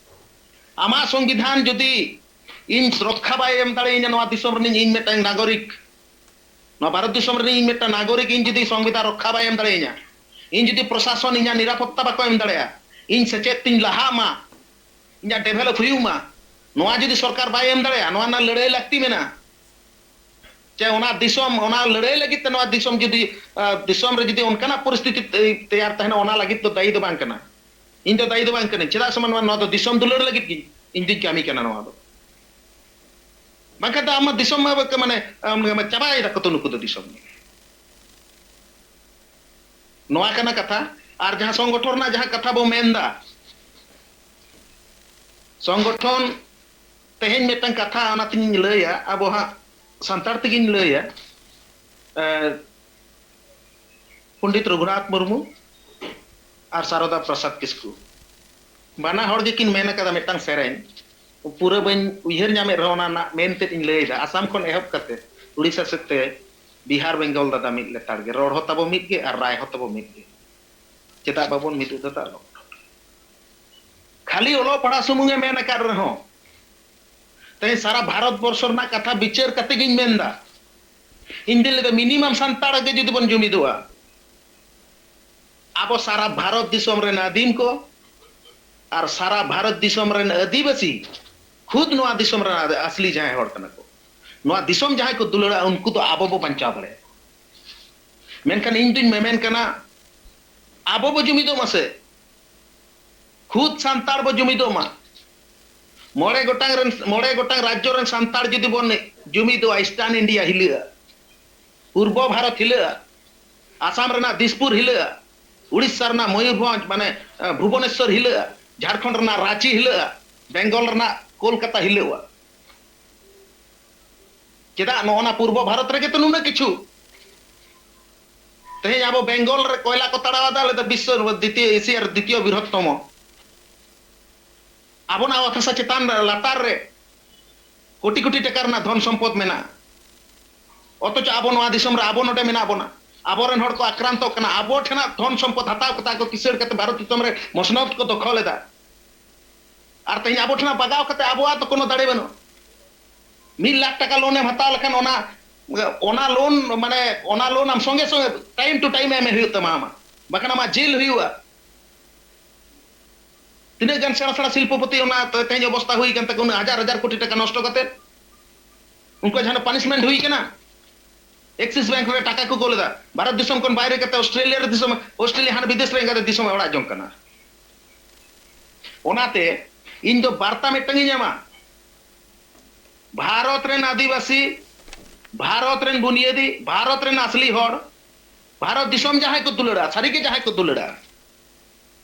ᱟᱢᱟᱜ ᱥᱚᱝᱵᱤᱫᱷᱟᱱ ᱡᱩᱫᱤ ᱤᱧ ᱨᱚᱠᱠᱷᱟ ᱵᱟᱭ ᱮᱢ ᱫᱟᱲᱮᱭᱟᱹᱧᱟ ᱱᱚᱣᱟ ᱫᱤᱥᱚᱢ ᱨᱤᱱᱤᱡ ᱤᱧ ᱢᱤᱫᱴᱟᱝ ᱱᱟᱜᱚᱨᱤᱠ, ᱱᱚᱣᱟ ᱵᱷᱟᱨᱚᱛ ᱫᱤᱥᱚᱢ ᱨᱤᱱᱤᱡ ᱤᱧ ᱢᱤᱫᱴᱟᱝ ᱱᱟᱜᱚᱨᱤᱠ, ᱤᱧ ᱡᱩᱫᱤ ᱥᱚᱝᱵᱤᱫᱷᱟᱱ ᱨᱚᱠᱠᱷᱟ ᱵᱟᱭ ᱮᱢ ᱫᱟᱲᱮᱭᱟᱹᱧᱟ, ᱤᱧ ᱡᱩᱫᱤ ᱯᱨᱚᱥᱟᱥᱚᱱ ᱤᱧᱟᱹᱜ ᱱᱤᱨᱟᱯᱚᱛᱛᱟ ᱵᱟᱠᱚ ᱮᱢ ᱫᱟᱲᱮᱭᱟᱜᱼᱟ, ᱤᱧ ᱥᱮᱪᱮᱫ ᱛᱤᱧ ᱞᱟᱦᱟᱜ ᱢᱟ, ᱤᱧᱟᱹᱜ ᱰᱮᱵᱷᱮᱞᱚᱯ ᱦᱩᱭᱩᱜ ᱢᱟ, ᱱᱚᱣᱟ ᱡᱩᱫᱤ ᱥᱚᱨᱠᱟᱨ ᱵᱟᱭ ᱮᱢ ᱫᱟᱲᱮᱭᱟᱜᱼᱟ, ᱱᱚᱣᱟ ᱨᱮᱱᱟᱜ ᱞᱟᱹᱲᱦᱟᱹᱭ ᱞᱟᱹᱠᱛᱤ ᱢᱮᱱᱟᱜᱼᱟ᱾ ᱪᱮ ᱚᱱᱟ ᱫᱤᱥᱚᱢ, ᱚᱱᱟ ᱞᱟᱹᱲᱦᱟᱹᱭ ᱞᱟᱹᱜᱤᱫ ᱛᱮ ᱱᱚᱣᱟ ᱫᱤᱥᱚᱢ ᱡᱩᱫᱤ, ᱟ, ᱫᱤᱥᱚᱢ ᱨᱮ ᱡᱩᱫᱤ ᱚᱱᱠᱟᱱᱟᱜ ᱯᱚᱨᱤᱥᱛᱷᱤᱛᱤ ᱛᱮ-, ᱛᱮᱭᱟᱨ ᱛᱟᱦᱮᱱᱟ, ᱚᱱᱟ ᱞᱟᱹᱜᱤᱫ ᱫᱚ ᱫᱟᱭᱤ ᱫᱚ ᱵᱟᱝ ᱠᱟᱱᱟ᱾ ᱤᱧ ᱫᱚ ᱫᱟᱭᱤ ᱫᱚ ᱵᱟᱝ ᱠᱟᱹᱱᱟᱹᱧ᱾ ᱪᱮᱫᱟᱜ ᱥᱮ ᱢᱟᱱᱣᱟ, ᱱᱚᱣᱟ ᱫᱚ ᱫᱤᱥᱚᱢ ᱫᱩᱞᱟᱹᱲ ᱞᱟᱹᱜᱤᱫ ᱜᱮ ᱤᱧ ᱫᱩᱧ ᱠᱟᱹᱢᱤ ᱠᱟᱱᱟ ᱱᱚᱣᱟ ᱫᱚ᱾ ᱵᱟᱝᱠᱷᱟᱱ ᱫᱚ ᱟᱢ ᱢᱟ ᱫᱤᱥᱚᱢ ᱢᱟ ᱵᱟᱠᱚ, ᱢᱟᱱᱮ, ᱟᱢ, ᱢᱟᱱᱮ ᱪᱟᱵᱟᱭ ᱫᱟᱠᱚ ᱛᱚ ᱱᱩᱠᱩ ᱫᱚ ᱫᱤᱥᱚᱢ᱾ ᱱᱚᱣᱟ ᱠᱟᱱᱟ ᱠᱟᱛᱷᱟ᱾ ᱟᱨ ᱡᱟᱦᱟᱸ ᱥᱚᱝᱜᱚᱴᱷᱚᱱ ᱨᱮᱱᱟᱜ ᱡᱟᱦᱟᱸ ᱠᱟᱛᱷᱟ ᱵᱚ ᱢᱮᱱᱫᱟ, ᱥᱚᱝᱜᱚᱴᱷᱚᱱ, ᱛᱮᱦᱮᱧ ᱢᱤᱫᱴᱟᱝ ᱠᱟᱛᱷᱟ ᱚᱱᱟᱛᱤᱧ ᱞᱟᱹᱭᱟ, ᱟᱵᱚ ᱦᱟᱸᱜ ᱥᱟᱱᱛᱟᱲ ᱛᱮᱜᱤᱧ ᱞᱟᱹᱭᱟ᱾ ᱮ, ᱯᱚᱱᱰᱤᱛ ᱨᱚᱜᱷᱩᱱᱟᱛᱷ ᱢᱩᱨᱢᱩ ᱟᱨ ᱥᱟᱨᱚᱫᱟ ᱯᱨᱚᱥᱟᱫᱽ ᱠᱤᱥᱠᱩ, ᱵᱟᱱᱟ ᱦᱚᱲ ᱜᱮᱠᱤᱱ ᱢᱮᱱ ᱟᱠᱟᱫᱟ ᱢᱤᱫᱴᱟᱝ ᱥᱮᱨᱮᱧ, ᱯᱩᱨᱟᱹ ᱵᱟᱹᱧ ᱩᱭᱦᱟᱹᱨ ᱧᱟᱢᱮᱫ ᱨᱮᱦᱚᱸ ᱚᱱᱟ ᱨᱮᱱᱟᱜ ᱢᱮᱱ ᱛᱮᱫ ᱤᱧ ᱞᱟᱹᱭᱮᱫᱟ᱾ ᱟᱥᱟᱢ ᱠᱷᱚᱱ ᱮᱦᱚᱵ ᱠᱟᱛᱮ ᱩᱲᱤᱥᱥᱟ ᱥᱮᱫ ᱛᱮ ᱵᱤᱦᱟᱨ ᱵᱮᱝᱜᱚᱞ ᱫᱟᱫᱟ ᱢᱤᱫ ᱞᱮᱛᱟᱲ ᱜᱮ, ᱨᱚᱲ ᱦᱚᱸ ᱛᱟᱵᱚ ᱢᱤᱫ ᱜᱮ ᱟᱨ ᱨᱟᱭ ᱦᱚᱸ ᱛᱟᱵᱚ ᱢᱤᱫ ᱜᱮ᱾ ᱪᱮᱫᱟᱜ ᱵᱟᱵᱚᱱ ᱢᱤᱫᱚᱜ ᱫᱟᱫᱟ? ᱚᱞᱚᱜ ᱯᱟᱲᱦᱟᱣ, ᱠᱷᱟᱹᱞᱤ ᱚᱞᱚᱜ ᱯᱟᱲᱦᱟᱣ ᱥᱩᱢᱩᱝ ᱮ ᱢᱮᱱ ᱟᱠᱟᱫ ᱨᱮᱦᱚᱸ, ᱛᱮᱦᱮᱧ ᱥᱟᱨᱟ ᱵᱷᱟᱨᱚᱛ ᱵᱚᱨᱥᱚ ᱨᱮᱱᱟᱜ ᱠᱟᱛᱷᱟ ᱵᱤᱪᱟᱹᱨ ᱠᱟᱛᱮ ᱜᱤᱧ ᱢᱮᱱ ᱮᱫᱟ, ᱤᱧ ᱫᱩᱧ ᱞᱟᱹᱭ ᱮᱫᱟ, ᱢᱤᱱᱤᱢᱟᱢ ᱥᱟᱱᱛᱟᱲ ᱜᱮ ᱡᱩᱫᱤ ᱵᱚᱱ ᱡᱩᱢᱤᱫᱚᱜᱼᱟ, ᱟᱵᱚ ᱥᱟᱨᱟ ᱵᱷᱟᱨᱚᱛ ᱫᱤᱥᱚᱢ ᱨᱮᱱ ᱟᱹᱫᱤᱢ ᱠᱚ ᱟᱨ ᱥᱟᱨᱟ ᱵᱷᱟᱨᱚᱛ ᱫᱤᱥᱚᱢ ᱨᱮᱱ ᱟᱹᱫᱤᱵᱟᱹᱥᱤ, ᱠᱷᱩᱫ ᱱᱚᱣᱟ ᱫᱤᱥᱚᱢ ᱨᱮᱱ ᱟᱥᱞᱤ ᱡᱟᱦᱟᱸᱭ ᱦᱚᱲ ᱠᱟᱱᱟ ᱠᱚ, ᱱᱚᱣᱟ ᱫᱤᱥᱚᱢ ᱡᱟᱦᱟᱸᱭ ᱠᱚ ᱫᱩᱞᱟᱹᱲᱟ, ᱩᱱᱠᱩ ᱫᱚ ᱟᱵᱚ ᱵᱚ ᱵᱟᱧᱪᱟᱣ ᱫᱟᱲᱮᱭᱟᱜᱼᱟ᱾ ᱢᱮᱱᱠᱷᱟᱱ ᱤᱧ ᱫᱩᱧ ᱢᱮᱢᱮᱱ ᱠᱟᱱᱟ, ᱟᱵᱚ ᱵᱚ ᱡᱩᱢᱤᱫᱚᱜ ᱢᱟᱥᱮ᱾ ᱵᱚᱦᱩᱛ ᱥᱟᱱᱛᱟᱲ ᱵᱚ ᱡᱩᱢᱤᱫᱚᱜ ᱢᱟ᱾ ᱢᱚᱬᱮ ᱜᱚᱴᱟᱝ ᱨᱮᱱ, ᱢᱚᱬᱮ ᱜᱚᱴᱟᱝ ᱨᱟᱡᱽᱡᱚ ᱨᱮᱱ ᱥᱟᱱᱛᱟᱲ ᱡᱩᱫᱤ ᱵᱚᱱ ᱡᱩᱢᱤᱫᱚᱜᱼᱟ, ᱤᱥᱴᱟᱨᱱ ᱤᱱᱰᱤᱭᱟ ᱦᱤᱞᱟᱹᱜᱼᱟ, ᱯᱩᱨᱵᱚ ᱵᱷᱟᱨᱚᱛ ᱦᱤᱞᱟᱹᱜᱼᱟ, ᱟᱥᱟᱢ ᱨᱮᱱᱟᱜ ᱫᱤᱥᱯᱩᱨ ᱦᱤᱞᱟᱹᱜᱼᱟ, ᱩᱲᱤᱥᱥᱟ ᱨᱮᱱᱟᱜ ᱢᱚᱭᱩᱨᱵᱷᱚᱸᱡᱽ, ᱢᱟᱱᱮ, ᱟᱸ, ᱵᱷᱩᱵᱚᱱᱮᱥᱥᱚᱨ ᱦᱤᱞᱟᱹᱜᱼᱟ, ᱡᱷᱟᱲᱠᱷᱚᱸᱰ ᱨᱮᱱᱟᱜ ᱨᱟᱸᱪᱤ ᱦᱤᱞᱟᱹᱜᱼᱟ, ᱵᱮᱝᱜᱚᱞ ᱨᱮᱱᱟᱜ ᱠᱳᱞᱠᱟᱛᱟ ᱦᱤᱞᱟᱹᱜᱼᱟ᱾ ᱪᱮᱫᱟᱜ ᱱᱚᱜᱼᱚ ᱱᱟ ᱯᱩᱨᱵᱚ ᱵᱷᱟᱨᱚᱛ ᱨᱮᱜᱮ ᱛᱚ ᱱᱩᱱᱟᱹᱜ ᱠᱤᱪᱷᱩ? ᱛᱮᱦᱮᱧ ᱟᱵᱚ ᱵᱮᱝᱜᱚᱞ ᱨᱮ ᱠᱚᱭᱞᱟ ᱠᱚ ᱛᱟᱲᱟᱣ ᱮᱫᱟ, ᱟᱞᱮ ᱫᱚ ᱵᱤᱥᱥᱚ ᱫᱤᱛᱤᱭᱚ, ᱮᱥᱤᱭᱟ ᱨᱮ ᱫᱤᱛᱤᱭᱚ ᱵᱨᱤᱦᱚᱛᱛᱚᱢᱚ᱾ ᱟᱵᱚᱱᱟᱜ ᱚᱛ ᱦᱟᱥᱟ ᱪᱮᱛᱟᱱ ᱨᱮ, ᱞᱟᱛᱟᱨ ᱨᱮ ᱠᱳᱴᱤ ᱠᱳᱴᱤ ᱴᱟᱠᱟ ᱨᱮᱱᱟᱜ ᱫᱷᱚᱱ ᱥᱚᱢᱯᱚᱫ ᱢᱮᱱᱟᱜᱼᱟ᱾ ᱚᱛᱷᱚᱪᱚ ᱟᱵᱚ ᱱᱚᱣᱟ ᱫᱤᱥᱚᱢ ᱨᱮ ᱟᱵᱚ ᱱᱚᱰᱮ ᱢᱮᱱᱟᱜ ᱵᱚᱱᱟ᱾ ᱟᱵᱚᱨᱮᱱ ᱦᱚᱲ ᱠᱚ ᱟᱠᱨᱟᱱᱛᱚᱜ ᱠᱟᱱᱟ, ᱟᱵᱚ ᱴᱷᱮᱱᱟᱜ ᱫᱷᱚᱱ ᱥᱚᱢᱯᱚᱫ ᱦᱟᱛᱟᱣ ᱠᱟᱛᱮ ᱠᱚ ᱠᱤᱥᱟᱹᱲ ᱠᱟᱛᱮ ᱵᱷᱟᱨᱚᱛ ᱫᱤᱥᱚᱢ ᱨᱮ ᱢᱚᱥᱱᱚᱛ ᱠᱚ ᱫᱚᱠᱷᱚᱞ ᱮᱫᱟ᱾ ᱟᱨ ᱛᱮᱦᱮᱧ ᱟᱵᱚ ᱴᱷᱮᱱᱟᱜ ᱵᱟᱜᱟᱣ ᱠᱟᱛᱮ ᱟᱵᱚᱣᱟᱜ ᱫᱚ ᱠᱳᱱᱳ ᱫᱟᱲᱮ ᱵᱟᱹᱱᱩᱜᱼᱟ᱾ ᱢᱤᱫ ᱞᱟᱠᱷ ᱴᱟᱠᱟ ᱞᱳᱱ ᱮᱢ ᱦᱟᱛᱟᱣ ᱞᱮᱠᱷᱟᱱ ᱚᱱᱟ, ᱚᱱᱟ ᱞᱳᱱ, ᱢᱟᱱᱮ, ᱚᱱᱟ ᱞᱳᱱ ᱟᱢ ᱥᱚᱸᱜᱮ ᱥᱚᱸᱜᱮ time to time ᱮᱢ ᱦᱩᱭᱩᱜ ᱛᱟᱢᱟ ᱟᱢᱟᱜ, ᱵᱟᱠᱷᱟᱱ ᱟᱢᱟᱜ ᱡᱮᱞ ᱦᱩᱭᱩᱜᱼᱟ᱾ ᱛᱤᱱᱟᱹᱜ ᱜᱟᱱ ᱥᱮᱬᱟ ᱥᱮᱬᱟ ᱥᱤᱞᱯᱚᱯᱚᱛᱤ ᱚᱱᱟ ᱛᱮ-, ᱛᱮᱦᱮᱧ ᱚᱵᱚᱥᱛᱟ ᱦᱩᱭ ᱠᱟᱱ ᱛᱟᱠᱚ, ᱩᱱᱟᱹᱜ ᱦᱟᱡᱟᱨ ᱦᱟᱡᱟᱨ ᱠᱳᱴᱤ ᱴᱟᱠᱟ ᱱᱚᱥᱴᱚ ᱠᱟᱛᱮ᱾ ᱩᱱᱠᱩᱣᱟᱜ ᱡᱟᱦᱟᱸ ᱯᱟᱱᱤᱥᱢᱮᱱᱴ ᱦᱩᱭ ᱠᱟᱱᱟ, ᱮᱠᱥᱤᱥ ᱵᱮᱝᱠ ᱨᱮ ᱴᱟᱠᱟ ᱠᱚ ᱠᱳᱞ ᱮᱫᱟ, ᱵᱷᱟᱨᱚᱛ ᱫᱤᱥᱚᱢ ᱠᱷᱚᱱ ᱵᱟᱭᱨᱮ ᱠᱟᱛᱮ ᱚᱥᱴᱨᱮᱞᱤᱭᱟ ᱨᱮ ᱫᱤᱥᱚᱢ, ᱚᱥᱴᱨᱮᱞᱤᱭᱟ ᱦᱟᱱᱮ ᱵᱤᱫᱮᱥ ᱨᱮ ᱮᱸᱜᱟᱛᱮ ᱫᱤᱥᱚᱢ ᱮ ᱚᱲᱟᱜ ᱡᱚᱝ ᱠᱟᱱᱟ᱾ ᱚᱱᱟᱛᱮ ᱤᱧ ᱫᱚ ᱵᱟᱨᱛᱟ ᱢᱤᱫᱴᱟᱝ ᱤᱧ ᱮᱢᱟ, ᱵᱷᱟᱨᱚᱛ ᱨᱮᱱ ᱟᱹᱫᱤᱵᱟᱹᱥᱤ, ᱵᱷᱟᱨᱚᱛ ᱨᱮᱱ ᱵᱩᱱᱤᱭᱟᱹᱫᱤ, ᱵᱷᱟᱨᱚᱛ ᱨᱮᱱ ᱟᱥᱞᱤ ᱦᱚᱲ, ᱵᱷᱟᱨᱚᱛ ᱫᱤᱥᱚᱢ ᱡᱟᱦᱟᱸᱭ ᱠᱚ ᱫᱩᱞᱟᱹᱲᱟ, ᱥᱟᱹᱨᱤᱜᱮ ᱡᱟᱦᱟᱸᱭ ᱠᱚ ᱫᱩᱞᱟᱹᱲᱟ,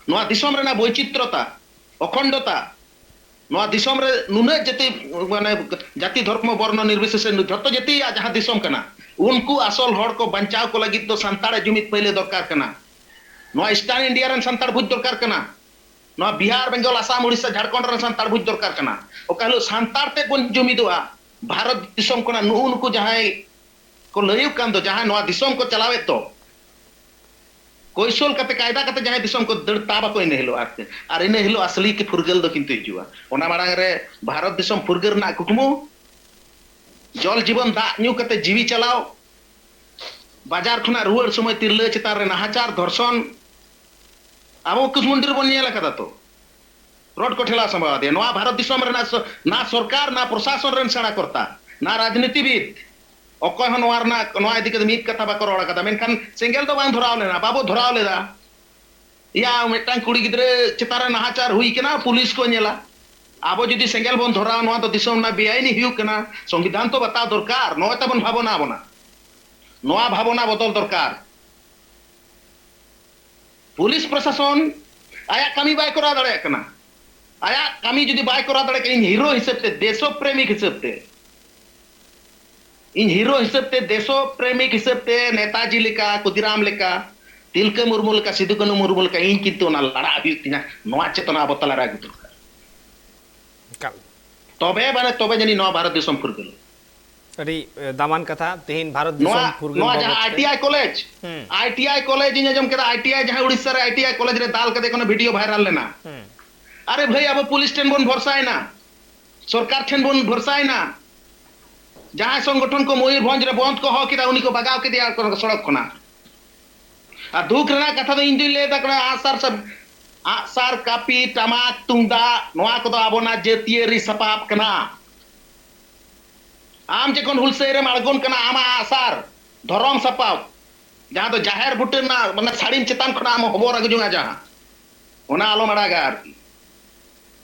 ᱱᱚᱣᱟ ᱫᱤᱥᱚᱢ ᱨᱮᱱᱟᱜ ᱵᱳᱭᱪᱤᱛᱨᱚᱛᱟ, ᱚᱠᱷᱚᱱᱰᱚᱛᱟ, ᱱᱚᱣᱟ ᱫᱤᱥᱚᱢ ᱨᱮ ᱱᱩᱱᱟᱹᱜ ᱡᱟᱹᱛᱤ, ᱢᱟᱱᱮ, ᱡᱟᱹᱛᱤ, ᱫᱷᱚᱨᱢᱚ, ᱵᱚᱨᱱᱚ ᱱᱤᱨᱵᱤᱥᱮᱥᱮ ᱡᱷᱚᱛᱚ ᱡᱟᱹᱛᱤᱭᱟᱜ ᱡᱟᱦᱟᱸ ᱫᱤᱥᱚᱢ ᱠᱟᱱᱟ, ᱩᱱᱠᱩ ᱟᱥᱚᱞ ᱦᱚᱲ ᱠᱚ ᱵᱟᱧᱪᱟᱣ ᱠᱚ ᱞᱟᱹᱜᱤᱫ ᱫᱚ ᱥᱟᱱᱛᱟᱲᱟᱜ ᱡᱩᱢᱤᱫ ᱯᱟᱹᱭᱞᱟᱹ ᱫᱚᱨᱠᱟᱨ ᱠᱟᱱᱟ᱾ ᱱᱚᱣᱟ ᱤᱥᱴᱟᱨᱱ ᱤᱱᱰᱤᱭᱟ ᱨᱮᱱ ᱥᱟᱱᱛᱟᱲ ᱵᱩᱡᱽ ᱫᱚᱨᱠᱟᱨ ᱠᱟᱱᱟ᱾ ᱱᱚᱣᱟ ᱵᱤᱦᱟᱨ, ᱵᱮᱝᱜᱚᱞ, ᱟᱥᱟᱢ, ᱩᱲᱤᱥᱥᱟ, ᱡᱷᱟᱲᱠᱷᱚᱸᱰ ᱨᱮᱱ ᱥᱟᱱᱛᱟᱲ ᱵᱩᱡᱽ ᱫᱚᱨᱠᱟᱨ ᱠᱟᱱᱟ᱾ ᱚᱠᱟ ᱦᱤᱞᱳᱜ ᱥᱟᱱᱛᱟᱲ ᱛᱮᱫ ᱵᱚᱱ ᱡᱩᱢᱤᱫᱚᱜᱼᱟ, ᱵᱷᱟᱨᱚᱛ ᱫᱤᱥᱚᱢ ᱠᱷᱚᱱᱟᱜ ᱱᱩᱜᱼᱩ ᱱᱩᱠᱩ ᱡᱟᱦᱟᱸᱭ ᱠᱚ ᱞᱟᱹᱭᱚᱜ ᱠᱟᱱ ᱫᱚ, ᱡᱟᱦᱟᱸᱭ ᱱᱚᱣᱟ ᱫᱤᱥᱚᱢ ᱠᱚ ᱪᱟᱞᱟᱣᱮᱫ ᱫᱚ, ᱠᱚᱭᱥᱚᱞ ᱠᱟᱛᱮ, ᱠᱟᱭᱫᱟ ᱠᱟᱛᱮ ᱡᱟᱦᱟᱸᱭ ᱫᱤᱥᱚᱢ ᱠᱚ ᱫᱟᱹᱲ ᱛᱟᱵ ᱟᱠᱚ ᱤᱱᱟᱹ ᱦᱤᱞᱳᱜ ᱟᱨᱠᱤ᱾ ᱟᱨ ᱤᱱᱟᱹ ᱦᱤᱞᱳᱜ ᱟᱥᱞᱤ ᱠᱤ ᱯᱷᱩᱨᱜᱟᱹᱞ ᱫᱚ ᱠᱤᱱᱛᱩ ᱦᱤᱡᱩᱜᱼᱟ᱾ ᱚᱱᱟ ᱢᱟᱲᱟᱝ ᱨᱮ ᱵᱷᱟᱨᱚᱛ ᱫᱤᱥᱚᱢ ᱯᱷᱩᱨᱜᱟᱹᱞ ᱨᱮᱱᱟᱜ ᱠᱩᱠᱢᱩ, ᱡᱚᱞ ᱡᱤᱵᱚᱱ ᱫᱟᱜ ᱧᱩ ᱠᱟᱛᱮ ᱡᱤᱣᱤ ᱪᱟᱞᱟᱣ, ᱵᱟᱡᱟᱨ ᱠᱷᱚᱱᱟᱜ ᱨᱩᱣᱟᱹᱲ ᱥᱚᱢᱚᱭ ᱛᱤᱨᱞᱟᱹ ᱪᱮᱛᱟᱱ ᱨᱮ ᱱᱟᱦᱟᱪᱟᱨ, ᱫᱷᱚᱨᱥᱚᱱ, ᱟᱵᱚ ᱠᱩᱥᱢᱩᱱᱰᱤ ᱨᱮᱵᱚᱱ ᱧᱮᱞ ᱟᱠᱟᱫᱟ ᱛᱚ᱾ ᱨᱚᱰ ᱠᱚ ᱴᱷᱮᱞᱟᱣ ᱥᱟᱢᱵᱟᱣ ᱟᱫᱮᱭᱟ᱾ ᱱᱚᱣᱟ ᱵᱷᱟᱨᱚᱛ ᱫᱤᱥᱚᱢ ᱨᱮᱱᱟᱜ ᱥᱚ-, ᱱᱟ ᱥᱚᱨᱠᱟᱨ, ᱱᱟ ᱯᱨᱚᱥᱟᱥᱚᱱ ᱨᱮᱱ ᱥᱮᱬᱟ ᱠᱚᱨᱛᱟ, ᱱᱟ ᱨᱟᱡᱽᱱᱤᱛᱤᱵᱤᱫ, ᱚᱠᱚᱭ ᱦᱚᱸ ᱱᱚᱣᱟ ᱨᱮᱱᱟᱜ, ᱱᱚᱣᱟ ᱤᱫᱤ ᱠᱟᱛᱮ ᱢᱤᱫ ᱠᱟᱛᱷᱟ ᱵᱟᱠᱚ ᱨᱚᱲ ᱟᱠᱟᱫᱟ᱾ ᱢᱮᱱᱠᱷᱟᱱ ᱥᱮᱸᱜᱮᱞ ᱫᱚ ᱵᱟᱝ ᱫᱷᱚᱨᱟᱣ ᱞᱮᱱᱟ, ᱵᱟᱵᱚ ᱫᱷᱚᱨᱟᱣ ᱞᱮᱫᱟ᱾ ᱭᱟ, ᱢᱤᱫᱴᱟᱝ ᱠᱩᱲᱤ ᱜᱤᱫᱽᱨᱟᱹ ᱪᱮᱛᱟᱱ ᱨᱮ ᱱᱟᱦᱟᱪᱟᱨ ᱦᱩᱭ ᱠᱟᱱᱟ, ᱯᱩᱞᱤᱥ ᱠᱚ ᱧᱮᱞᱟ᱾ ᱟᱵᱚ ᱡᱩᱫᱤ ᱥᱮᱸᱜᱮᱞ ᱵᱚᱱ ᱫᱷᱚᱨᱟᱣᱟ, ᱱᱚᱣᱟ ᱫᱚ ᱫᱤᱥᱚᱢ ᱨᱮᱱᱟᱜ ᱵᱮᱟᱭᱤᱱᱤ ᱦᱩᱭᱩᱜ ᱠᱟᱱᱟ᱾ ᱥᱚᱝᱵᱤᱫᱷᱟᱱ ᱛᱚ ᱵᱟᱛᱟᱣ ᱫᱚᱨᱠᱟᱨ᱾ ᱱᱚᱜᱼᱚᱭ ᱛᱟᱵᱚᱱ ᱵᱷᱟᱵᱚᱱᱟ ᱟᱵᱚᱱᱟ, ᱱᱚᱣᱟ ᱵᱷᱟᱵᱚᱱᱟ ᱵᱚᱫᱚᱞ ᱫᱚᱨᱠᱟᱨ᱾ ᱯᱩᱞᱤᱥ ᱯᱨᱚᱥᱟᱥᱚᱱ ᱟᱭᱟᱜ ᱠᱟᱹᱢᱤ ᱵᱟᱭ ᱠᱚᱨᱟᱣ ᱫᱟᱲᱮᱭᱟᱜ ᱠᱟᱱᱟ᱾ ᱟᱭᱟᱜ ᱠᱟᱹᱢᱤ ᱡᱩᱫᱤ ᱵᱟᱭ ᱠᱚᱨᱟᱣ ᱫᱟᱲᱮᱭᱟᱜ ᱠᱟᱱᱟ, ᱤᱧ ᱦᱤᱨᱳ ᱦᱤᱥᱟᱹᱵ ᱛᱮ, ᱫᱮᱥᱚ ᱯᱨᱮᱢᱤᱠ ᱦᱤᱥᱟᱹᱵ ᱛᱮ, ᱤᱧ ᱦᱤᱨᱳ ᱦᱤᱥᱟᱹᱵ ᱛᱮ, ᱫᱮᱥᱚ ᱯᱨᱮᱢᱤᱠ ᱦᱤᱥᱟᱹᱵ ᱛᱮ, ᱱᱮᱛᱟᱡᱤ ᱞᱮᱠᱟ, ᱠᱷᱩᱫᱤᱨᱟᱢ ᱞᱮᱠᱟ, ᱛᱤᱞᱠᱟᱹ ᱢᱩᱨᱢᱩ ᱞᱮᱠᱟ, ᱥᱤᱫᱩ ᱠᱟᱹᱱᱩ ᱢᱩᱨᱢᱩ ᱞᱮᱠᱟ ᱤᱧ ᱠᱤᱱᱛᱩ ᱚᱱᱟ ᱞᱟᱲᱟᱜ ᱦᱩᱭᱩᱜ ᱛᱤᱧᱟ᱾ ᱱᱚᱣᱟ ᱪᱮᱛᱚᱱᱟ ᱟᱵᱚ ᱛᱟᱞᱟᱨᱮ ᱟᱹᱜᱩ ᱫᱚᱨᱠᱟᱨ᱾ ᱮᱠᱟᱞ᱾ ᱛᱚᱵᱮ ᱢᱟᱱᱮ ᱛᱚᱵᱮ ᱡᱟᱹᱱᱤᱡ ᱱᱚᱣᱟ ᱵᱷᱟᱨᱚᱛ ᱫᱤᱥᱚᱢ ᱯᱷᱩᱨᱜᱟᱹᱞ᱾ ᱟᱹᱰᱤ ᱮ, ᱫᱟᱢᱟᱱ ᱠᱟᱛᱷᱟ᱾ ᱛᱮᱦᱮᱧ ᱵᱷᱟᱨᱚᱛ ᱫᱤᱥᱚᱢ ᱱᱚᱣᱟ ᱯᱷᱩᱨᱜᱟᱹᱞ ᱱᱚᱣᱟ ᱵᱟᱵᱚᱫ ᱡᱟᱦᱟᱸ ᱛᱮ᱾ ᱟᱭ ᱴᱤ ᱟᱭ ᱠᱚᱞᱮᱡᱽ, ᱦᱩᱸ᱾ ᱟᱭ ᱴᱤ ᱟᱭ ᱠᱚᱞᱮᱡᱽ ᱤᱧ ᱟᱸᱡᱚᱢ ᱠᱮᱫᱟ, ᱟᱭ ᱴᱤ ᱟᱭ ᱡᱟᱦᱟᱸ ᱩᱲᱤᱥᱥᱟ ᱨᱮ ᱟᱭ ᱴᱤ ᱟᱭ ᱠᱚᱞᱮᱡᱽ ᱨᱮ ᱫᱟᱞ ᱠᱟᱛᱮ ᱠᱳᱱᱳ ᱵᱷᱤᱰᱤᱭᱳ ᱵᱷᱟᱭᱨᱟᱞ ᱞᱮᱱᱟ᱾ ᱦᱩᱸ᱾ ᱟᱨᱮ ᱵᱷᱟᱹᱭ, ᱟᱵᱚ ᱯᱩᱞᱤᱥ ᱴᱷᱮᱱ ᱵᱚᱱ ᱵᱷᱚᱨᱥᱟᱭᱮᱱᱟ, ᱥᱚᱨᱠᱟᱨ ᱴᱷᱮᱱ ᱵᱚᱱ ᱵᱷᱚᱨᱥᱟᱭᱮᱱᱟ᱾ ᱡᱟᱦᱟᱸᱭ ᱥᱚᱝᱜᱚᱴᱷᱚᱱ ᱠᱚ ᱢᱚᱭᱩᱨᱵᱷᱚᱸᱡᱽ ᱨᱮ ᱵᱚᱱᱫ ᱠᱚ ᱦᱚᱦᱚ ᱠᱮᱫᱟ, ᱩᱱᱤ ᱠᱚ ᱵᱟᱜᱟᱣ ᱠᱮᱫᱮᱭᱟ ᱥᱚᱲᱚᱠ ᱠᱷᱚᱱᱟᱜ᱾ ᱟᱨ ᱫᱩᱠ ᱨᱮᱱᱟᱜ ᱠᱟᱛᱷᱟ ᱫᱚ ᱤᱧ ᱫᱩᱧ ᱞᱟᱹᱭ ᱮᱫᱟ, ᱠᱟᱱᱟ ᱟᱸᱜᱼᱥᱟᱨ ᱥᱟᱵ, ᱟᱸᱜᱼᱥᱟᱨ, ᱠᱟᱹᱯᱤ, ᱴᱟᱢᱟᱠ, ᱛᱩᱢᱫᱟᱜ, ᱱᱚᱣᱟ ᱠᱚᱫᱚ ᱟᱵᱚᱱᱟᱜ ᱡᱟᱹᱛᱤᱭᱟᱹᱨᱤ ᱥᱟᱯᱟᱵ ᱠᱟᱱᱟ᱾ ᱟᱢ ᱡᱚᱠᱷᱚᱱ ᱦᱩᱞᱥᱟᱹᱭ ᱨᱮᱢ ᱟᱬᱜᱚᱱ ᱠᱟᱱᱟ, ᱟᱢᱟᱜ ᱟᱸᱜᱼᱥᱟᱨ, ᱫᱷᱚᱨᱚᱢ ᱥᱟᱯᱟᱵ, ᱡᱟᱦᱟᱸ ᱫᱚ ᱡᱟᱦᱮᱨ ᱵᱩᱴᱟᱹ ᱨᱮᱱᱟᱜ, ᱢᱟᱱᱮ, ᱥᱟᱹᱲᱤᱢ ᱪᱮᱛᱟᱱ ᱠᱷᱚᱱᱟᱜ ᱟᱢ ᱦᱚᱵᱚᱨ ᱟᱹᱜᱩ ᱡᱚᱝᱟ ᱡᱟᱦᱟᱸ, ᱚᱱᱟ ᱟᱞᱚᱢ ᱟᱲᱟᱜᱟ ᱟᱨᱠᱤ᱾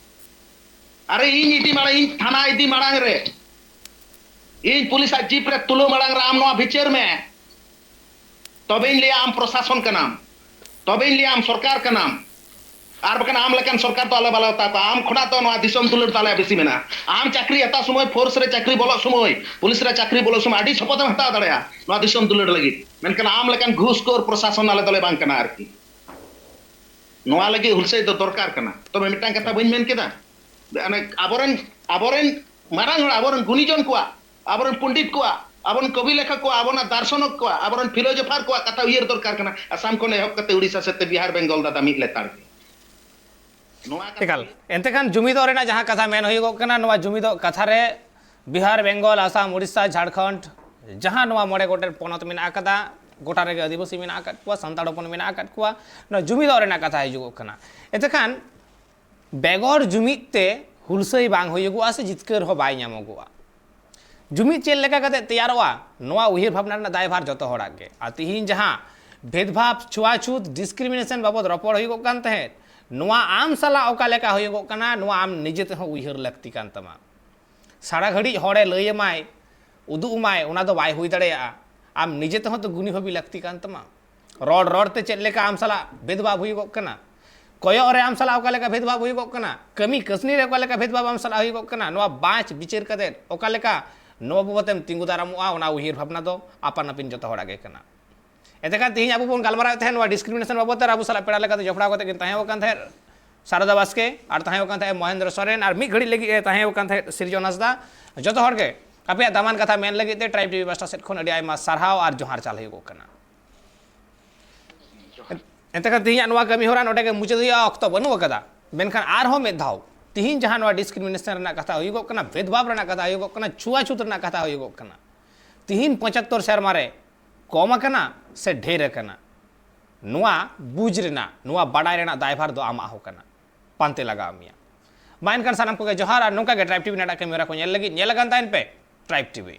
ᱟᱨᱮ, ᱤᱧ ᱤᱫᱤ ᱢᱟᱲᱟᱝ, ᱤᱧ ᱛᱷᱟᱱᱟ ᱤᱫᱤ ᱢᱟᱲᱟᱝ ᱨᱮ, ᱤᱧ ᱯᱩᱞᱤᱥᱟᱜ ᱡᱤᱯ ᱨᱮ ᱛᱩᱞᱟᱹᱣ ᱢᱟᱲᱟᱝ ᱨᱮ ᱟᱢ ᱱᱚᱣᱟ ᱵᱤᱪᱟᱹᱨ ᱢᱮ᱾ ᱛᱚᱵᱮᱧ ᱞᱟᱹᱭᱟ ᱟᱢ ᱯᱨᱚᱥᱟᱥᱚᱱ ᱠᱟᱱᱟᱢ, ᱛᱚᱵᱮᱧ ᱞᱟᱹᱭᱟ ᱟᱢ ᱥᱚᱨᱠᱟᱨ ᱠᱟᱱᱟᱢ᱾ ᱟᱨ ᱵᱟᱠᱷᱟᱱ ᱟᱢ ᱞᱮᱠᱟᱱ ᱥᱚᱨᱠᱟᱨ ᱫᱚ ᱟᱞᱮ ᱵᱟᱞᱮ ᱦᱟᱛᱟᱣ ᱠᱚᱣᱟ᱾ ᱟᱢ ᱠᱷᱚᱱᱟᱜ ᱫᱚ ᱱᱚᱣᱟ ᱫᱤᱥᱚᱢ ᱫᱩᱞᱟᱹᱲ ᱫᱚ ᱟᱞᱮᱭᱟᱜ ᱵᱮᱥᱤ ᱢᱮᱱᱟᱜᱼᱟ᱾ ᱟᱢ ᱪᱟᱹᱠᱨᱤ ᱦᱟᱛᱟᱣ ᱥᱚᱢᱚᱭ, ᱯᱷᱳᱨᱥ ᱨᱮ ᱪᱟᱹᱠᱨᱤ ᱵᱚᱞᱚᱜ ᱥᱚᱢᱚᱭ, ᱯᱩᱞᱤᱥ ᱨᱮ ᱪᱟᱹᱠᱨᱤ ᱵᱚᱞᱚᱜ ᱥᱚᱢᱚᱭ ᱟᱹᱰᱤ ᱥᱚᱯᱚᱫ ᱮᱢ ᱦᱟᱛᱟᱣ ᱫᱟᱲᱮᱭᱟᱜᱼᱟ ᱱᱚᱣᱟ ᱫᱤᱥᱚᱢ ᱫᱩᱞᱟᱹᱲ ᱞᱟᱹᱜᱤᱫ, ᱢᱮᱱᱠᱷᱟᱱ ᱟᱢ ᱞᱮᱠᱟᱱ ᱜᱷᱩᱥᱠᱷᱳᱨ ᱯᱨᱚᱥᱟᱥᱚᱱ ᱟᱞᱮ ᱫᱚᱞᱮ ᱵᱟᱝ ᱠᱟᱱᱟ ᱟᱨᱠᱤ᱾ ᱱᱚᱣᱟ ᱞᱟᱹᱜᱤᱫ ᱦᱩᱞᱥᱟᱹᱭ ᱫᱚ ᱫᱚᱨᱠᱟᱨ ᱠᱟᱱᱟ᱾ ᱛᱚᱵᱮ ᱢᱤᱫᱴᱟᱝ ᱠᱟᱛᱷᱟ ᱵᱟᱹᱧ ᱢᱮᱱ ᱠᱮᱫᱟ, ᱚᱱᱮ ᱟᱵᱚᱨᱮᱱ, ᱟᱵᱚᱨᱮᱱ ᱢᱟᱨᱟᱝ ᱦᱚᱲ, ᱟᱵᱚᱨᱮᱱ ᱜᱩᱱᱤᱡᱚᱱ ᱠᱚᱣᱟᱜ, ᱟᱵᱚᱨᱮᱱ ᱯᱚᱱᱰᱤᱛ ᱠᱚᱣᱟᱜ, ᱟᱵᱚᱨᱮᱱ ᱠᱚᱵᱤ ᱞᱮᱠᱷᱚᱠ ᱠᱚᱣᱟᱜ, ᱟᱵᱚᱨᱮᱱ ᱫᱟᱨᱥᱚᱱᱚᱠ ᱠᱚᱣᱟᱜ, ᱟᱵᱚᱨᱮᱱ ᱯᱷᱤᱞᱳᱡᱚᱯᱷᱟᱨ ᱠᱚᱣᱟᱜ ᱠᱟᱛᱷᱟ ᱩᱭᱦᱟᱹᱨ ᱫᱚᱨᱠᱟᱨ ᱠᱟᱱᱟ᱾ ᱟᱥᱟᱢ ᱠᱷᱚᱱ ᱮᱦᱚᱵ ᱠᱟᱛᱮ ᱩᱲᱤᱥᱥᱟ ᱥᱮᱫ ᱛᱮ ᱵᱤᱦᱟᱨ ᱵᱮᱝᱜᱚᱞ ᱫᱟᱫᱟ ᱢᱤᱫ ᱞᱮᱛᱟᱲ ᱜᱮ᱾ ᱱᱚᱣᱟ ᱠᱟᱛᱷᱟ ᱮᱠᱟᱞ᱾ ᱜᱮ ᱮᱱᱛᱮ ᱠᱷᱟᱱ ᱡᱩᱢᱤᱫᱚᱜ ᱨᱮᱱᱟᱜ ᱡᱟᱦᱟᱸ ᱠᱟᱛᱷᱟ ᱢᱮᱱ ᱦᱩᱭᱩᱜᱚᱜ ᱠᱟᱱᱟ, ᱱᱚᱣᱟ ᱡᱩᱢᱤᱫᱚᱜ ᱠᱟᱛᱷᱟ ᱨᱮ ᱵᱤᱦᱟᱨ, ᱵᱮᱝᱜᱚᱞ, ᱟᱥᱟᱢ, ᱩᱲᱤᱥᱥᱟ, ᱡᱷᱟᱲᱠᱷᱚᱸᱰ, ᱡᱟᱦᱟᱸ ᱱᱚᱣᱟ ᱢᱚᱬᱮ ᱜᱚᱴᱮᱱ ᱯᱚᱱᱚᱛ ᱢᱮᱱᱟᱜ ᱟᱠᱟᱫᱟ, ᱜᱚᱴᱟ ᱨᱮᱜᱮ ᱟᱹᱫᱤᱵᱟᱹᱥᱤ ᱢᱮᱱᱟᱜ ᱟᱠᱟᱫ ᱠᱚᱣᱟ, ᱥᱟᱱᱛᱟᱲ ᱦᱚᱯᱚᱱ ᱢᱮᱱᱟᱜ ᱟᱠᱟᱫ ᱠᱚᱣᱟ, ᱱᱚᱣᱟ ᱡᱩᱢᱤᱫᱚᱜ ᱨᱮᱱᱟᱜ ᱠᱟᱛᱷᱟ ᱦᱤᱡᱩᱜᱚᱜ ᱠᱟᱱᱟ᱾ ᱮᱱᱛᱮ ᱠᱷᱟᱱ ᱵᱮᱜᱚᱨ ᱡᱩᱢᱤᱫ ᱛᱮ ᱦᱩᱞᱥᱟᱹᱭ ᱵᱟᱝ ᱦᱩᱭᱩᱜᱚᱜᱼᱟ ᱥᱮ ᱡᱤᱛᱠᱟᱹᱨ ᱦᱚᱸ ᱵᱟᱭ ᱧᱟᱢᱚᱜᱚᱜᱼᱟ᱾ ᱡᱩᱢᱤᱫ ᱪᱮᱫ ᱞᱮᱠᱟ ᱠᱟᱛᱮ ᱛᱮᱭᱟᱨᱚᱜᱼᱟ, ᱱᱚᱣᱟ ᱩᱭᱦᱟᱹᱨ ᱵᱷᱟᱵᱽᱱᱟ ᱨᱮᱱᱟᱜ ᱫᱟᱭᱵᱷᱟᱨ ᱡᱚᱛᱚ ᱦᱚᱲᱟᱜ ᱜᱮ᱾ ᱟᱨ ᱛᱤᱦᱤᱧ ᱡᱟᱦᱟᱸ ᱵᱷᱮᱫᱽᱵᱷᱟᱵᱽ, ᱪᱷᱩᱣᱟᱪᱷᱩᱛ, ᱰᱤᱥᱠᱨᱤᱢᱤᱱᱮᱥᱚᱱ ᱵᱟᱵᱚᱫ ᱨᱚᱯᱚᱲ ᱦᱩᱭᱩᱜᱚᱜ ᱠᱟᱱ ᱛᱟᱦᱮᱸᱫ, ᱱᱚᱣᱟ ᱟᱢ ᱥᱟᱞᱟᱜ ᱚᱠᱟ ᱞᱮᱠᱟ ᱦᱩᱭᱩᱜᱚᱜ ᱠᱟᱱᱟ, ᱱᱚᱣᱟ ᱟᱢ ᱱᱤᱡᱮ ᱛᱮᱦᱚᱸ ᱩᱭᱦᱟᱹᱨ ᱞᱟᱹᱠᱛᱤ ᱠᱟᱱ ᱛᱟᱢᱟ᱾ ᱥᱟᱨᱟ ᱜᱷᱟᱹᱲᱤᱡ ᱦᱚᱲᱮ ᱞᱟᱹᱭ ᱟᱢᱟᱭ, ᱩᱫᱩᱜ ᱟᱢᱟᱭ, ᱚᱱᱟ ᱫᱚ ᱵᱟᱭ ᱦᱩᱭ ᱫᱟᱲᱮᱭᱟᱜᱼᱟ᱾ ᱟᱢ ᱱᱤᱡᱮ ᱛᱮᱦᱚᱸ ᱛᱚ ᱜᱩᱱᱤ ᱵᱷᱟᱹᱵᱤ ᱞᱟᱹᱠᱛᱤ ᱠᱟᱱ ᱛᱟᱢᱟ᱾ ᱨᱚᱲ ᱨᱚᱲ ᱛᱮ ᱪᱮᱫ ᱞᱮᱠᱟ ᱟᱢ ᱥᱟᱞᱟᱜ ᱵᱷᱮᱫᱽᱵᱷᱟᱵᱽ ᱦᱩᱭᱩᱜᱚᱜ ᱠᱟᱱᱟ, ᱠᱚᱭᱚᱜ ᱨᱮ ᱟᱢ ᱥᱟᱞᱟᱜ ᱚᱠᱟ ᱞᱮᱠᱟ ᱵᱷᱮᱫᱽᱵᱷᱟᱵᱽ ᱦᱩᱭᱩᱜᱚᱜ ᱠᱟᱱᱟ, ᱠᱟᱹᱢᱤ ᱠᱟᱹᱥᱱᱤ ᱨᱮ ᱚᱠᱟ ᱞᱮᱠᱟ ᱵᱷᱮᱫᱽᱵᱷᱟᱵᱽ ᱟᱢ ᱥᱟᱞᱟᱜ ᱦᱩᱭᱩᱜᱚᱜ ᱠᱟᱱᱟ, ᱱᱚᱣᱟ ᱵᱟᱸᱪ ᱵᱤᱪᱟᱹᱨ ᱠᱟᱛᱮᱫ ᱚᱠᱟ ᱞᱮᱠᱟ ᱱᱚᱣᱟ ᱵᱟᱵᱚᱛ ᱮᱢ ᱛᱤᱸᱜᱩ ᱫᱟᱨᱟᱢᱚᱜᱼᱟ, ᱚᱱᱟ ᱩᱭᱦᱟᱹᱨ ᱵᱷᱟᱵᱽᱱᱟ ᱫᱚ ᱟᱯᱟᱱ ᱟᱹᱯᱤᱱ ᱡᱚᱛᱚ ᱦᱚᱲᱟᱜ ᱜᱮ ᱠᱟᱱᱟ᱾ ᱮᱱᱛᱮᱠᱷᱟᱱ ᱛᱮᱦᱮᱧ ᱟᱵᱚ ᱵᱚᱱ ᱜᱟᱞᱢᱟᱨᱟᱣᱮᱫ ᱛᱟᱦᱮᱸᱫ ᱱᱚᱣᱟ ᱰᱤᱥᱠᱨᱤᱢᱤᱱᱮᱥᱚᱱ ᱵᱟᱵᱚᱛ ᱟᱨ ᱟᱵᱚ ᱥᱟᱞᱟᱜ ᱯᱮᱲᱟ ᱞᱮᱠᱟᱛᱮ ᱡᱚᱯᱲᱟᱣ ᱠᱟᱛᱮ ᱠᱤᱱ ᱛᱟᱦᱮᱸ ᱠᱟᱱ ᱛᱟᱦᱮᱸᱫ ᱥᱟᱨᱚᱫᱟ ᱵᱟᱥᱠᱮ ᱟᱨ ᱛᱟᱦᱮᱸ ᱠᱟᱱ ᱛᱟᱦᱮᱸᱫ ᱢᱚᱦᱮᱱᱫᱨᱚ ᱥᱚᱨᱮᱱ ᱟᱨ ᱢᱤᱫ ᱜᱷᱟᱹᱲᱤᱡ ᱞᱟᱹᱜᱤᱫ ᱮ ᱛᱟᱦᱮᱸ ᱠᱟᱱ ᱛᱟᱦᱮᱸᱫ ᱥᱤᱨᱡᱚᱱ ᱦᱟᱸᱥᱫᱟ᱾ ᱡᱚᱛᱚ ᱦᱚᱲ ᱜᱮ ᱟᱯᱮᱭᱟᱜ ᱫᱟᱢᱟᱱ ᱠᱟᱛᱷᱟ ᱢᱮᱱ ᱞᱟᱹᱜᱤᱫ ᱛᱮ ᱴᱨᱟᱭᱤᱵᱽ ᱴᱤᱵᱷᱤ ᱯᱟᱦᱴᱟ ᱥᱮᱫ ᱠᱷᱚᱱ ᱟᱹᱰᱤ ᱟᱭᱢᱟ ᱥᱟᱨᱦᱟᱣ ᱟᱨ ᱡᱚᱦᱟᱨ ᱪᱟᱞ ᱦᱩᱭᱩᱜᱚᱜ ᱠᱟᱱᱟ᱾ ᱮᱱᱛᱮᱠᱷᱟᱱ ᱛᱮᱦᱮᱧᱟᱜ ᱱᱚᱣᱟ ᱠᱟᱹᱢᱤ ᱦᱚᱨᱟ ᱱᱚᱰᱮ ᱜᱮ ᱢᱩᱪᱟᱹᱫ ᱦᱩᱭᱩᱜᱼᱟ, ᱚᱠᱛᱚ ᱵᱟᱹᱱᱩᱜ ᱟᱠᱟᱫᱟ᱾ ᱢᱮᱱᱠᱷᱟᱱ ᱟᱨᱦᱚᱸ ᱢᱤᱫ ᱫᱷᱟᱣ ᱛᱮᱦᱮᱧ ᱡᱟᱦᱟᱸ ᱱᱚᱣᱟ ᱰᱤᱥᱠᱨᱤᱢᱤᱱᱮᱥᱚᱱ ᱨᱮᱱᱟᱜ ᱠᱟᱛᱷᱟ ᱦᱩᱭᱩᱜᱚᱜ ᱠᱟᱱᱟ, ᱵᱷᱮᱫᱽᱵᱷᱟᱵᱽ ᱨᱮᱱᱟᱜ ᱠᱟᱛᱷᱟ ᱦᱩᱭᱩᱜᱚᱜ ᱠᱟᱱᱟ, ᱪᱷᱩᱣᱟᱪᱷᱩᱛ ᱨᱮᱱᱟᱜ ᱠᱟᱛᱷᱟ ᱦᱩᱭᱩᱜᱚᱜ ᱠᱟᱱᱟ, ᱛᱮᱦᱮᱧ ᱯᱚᱸᱪᱟᱛᱛᱚᱨ ᱥᱮᱨᱢᱟ ᱨᱮ ᱠᱚᱢ ᱟᱠᱟᱱᱟ ᱥᱮ ᱰᱷᱮᱨ ᱟᱠᱟᱱᱟ, ᱱᱚᱣᱟ ᱵᱩᱡᱽ ᱨᱮᱱᱟᱜ, ᱱᱚᱣᱟ ᱵᱟᱰᱟᱭ ᱨᱮᱱᱟᱜ ᱫᱟᱭᱵᱷᱟᱨ ᱫᱚ ᱟᱢᱟᱜ ᱦᱚᱸ ᱠᱟᱱᱟ᱾ ᱯᱟᱱᱛᱮ ᱞᱟᱜᱟᱣ ᱢᱮᱭᱟ᱾ ᱢᱟ ᱮᱱᱠᱷᱟᱱ ᱥᱟᱱᱟᱢ ᱠᱚᱜᱮ ᱡᱚᱦᱟᱨ, ᱟᱨ ᱱᱚᱝᱠᱟ ᱜᱮ ᱴᱨᱟᱭᱤᱵᱽ ᱴᱤᱵᱷᱤ ᱨᱮᱱᱟᱜ ᱠᱟᱹᱢᱤ ᱦᱚᱨᱟ ᱠᱚ ᱧᱮᱞ ᱞᱟᱹᱜᱤᱫ ᱧᱮᱞ ᱟᱠᱟᱱ ᱛᱟᱦᱮᱱ ᱯᱮ ᱴᱨᱟᱭᱤᱵᱽ ᱴᱤᱵᱷᱤ᱾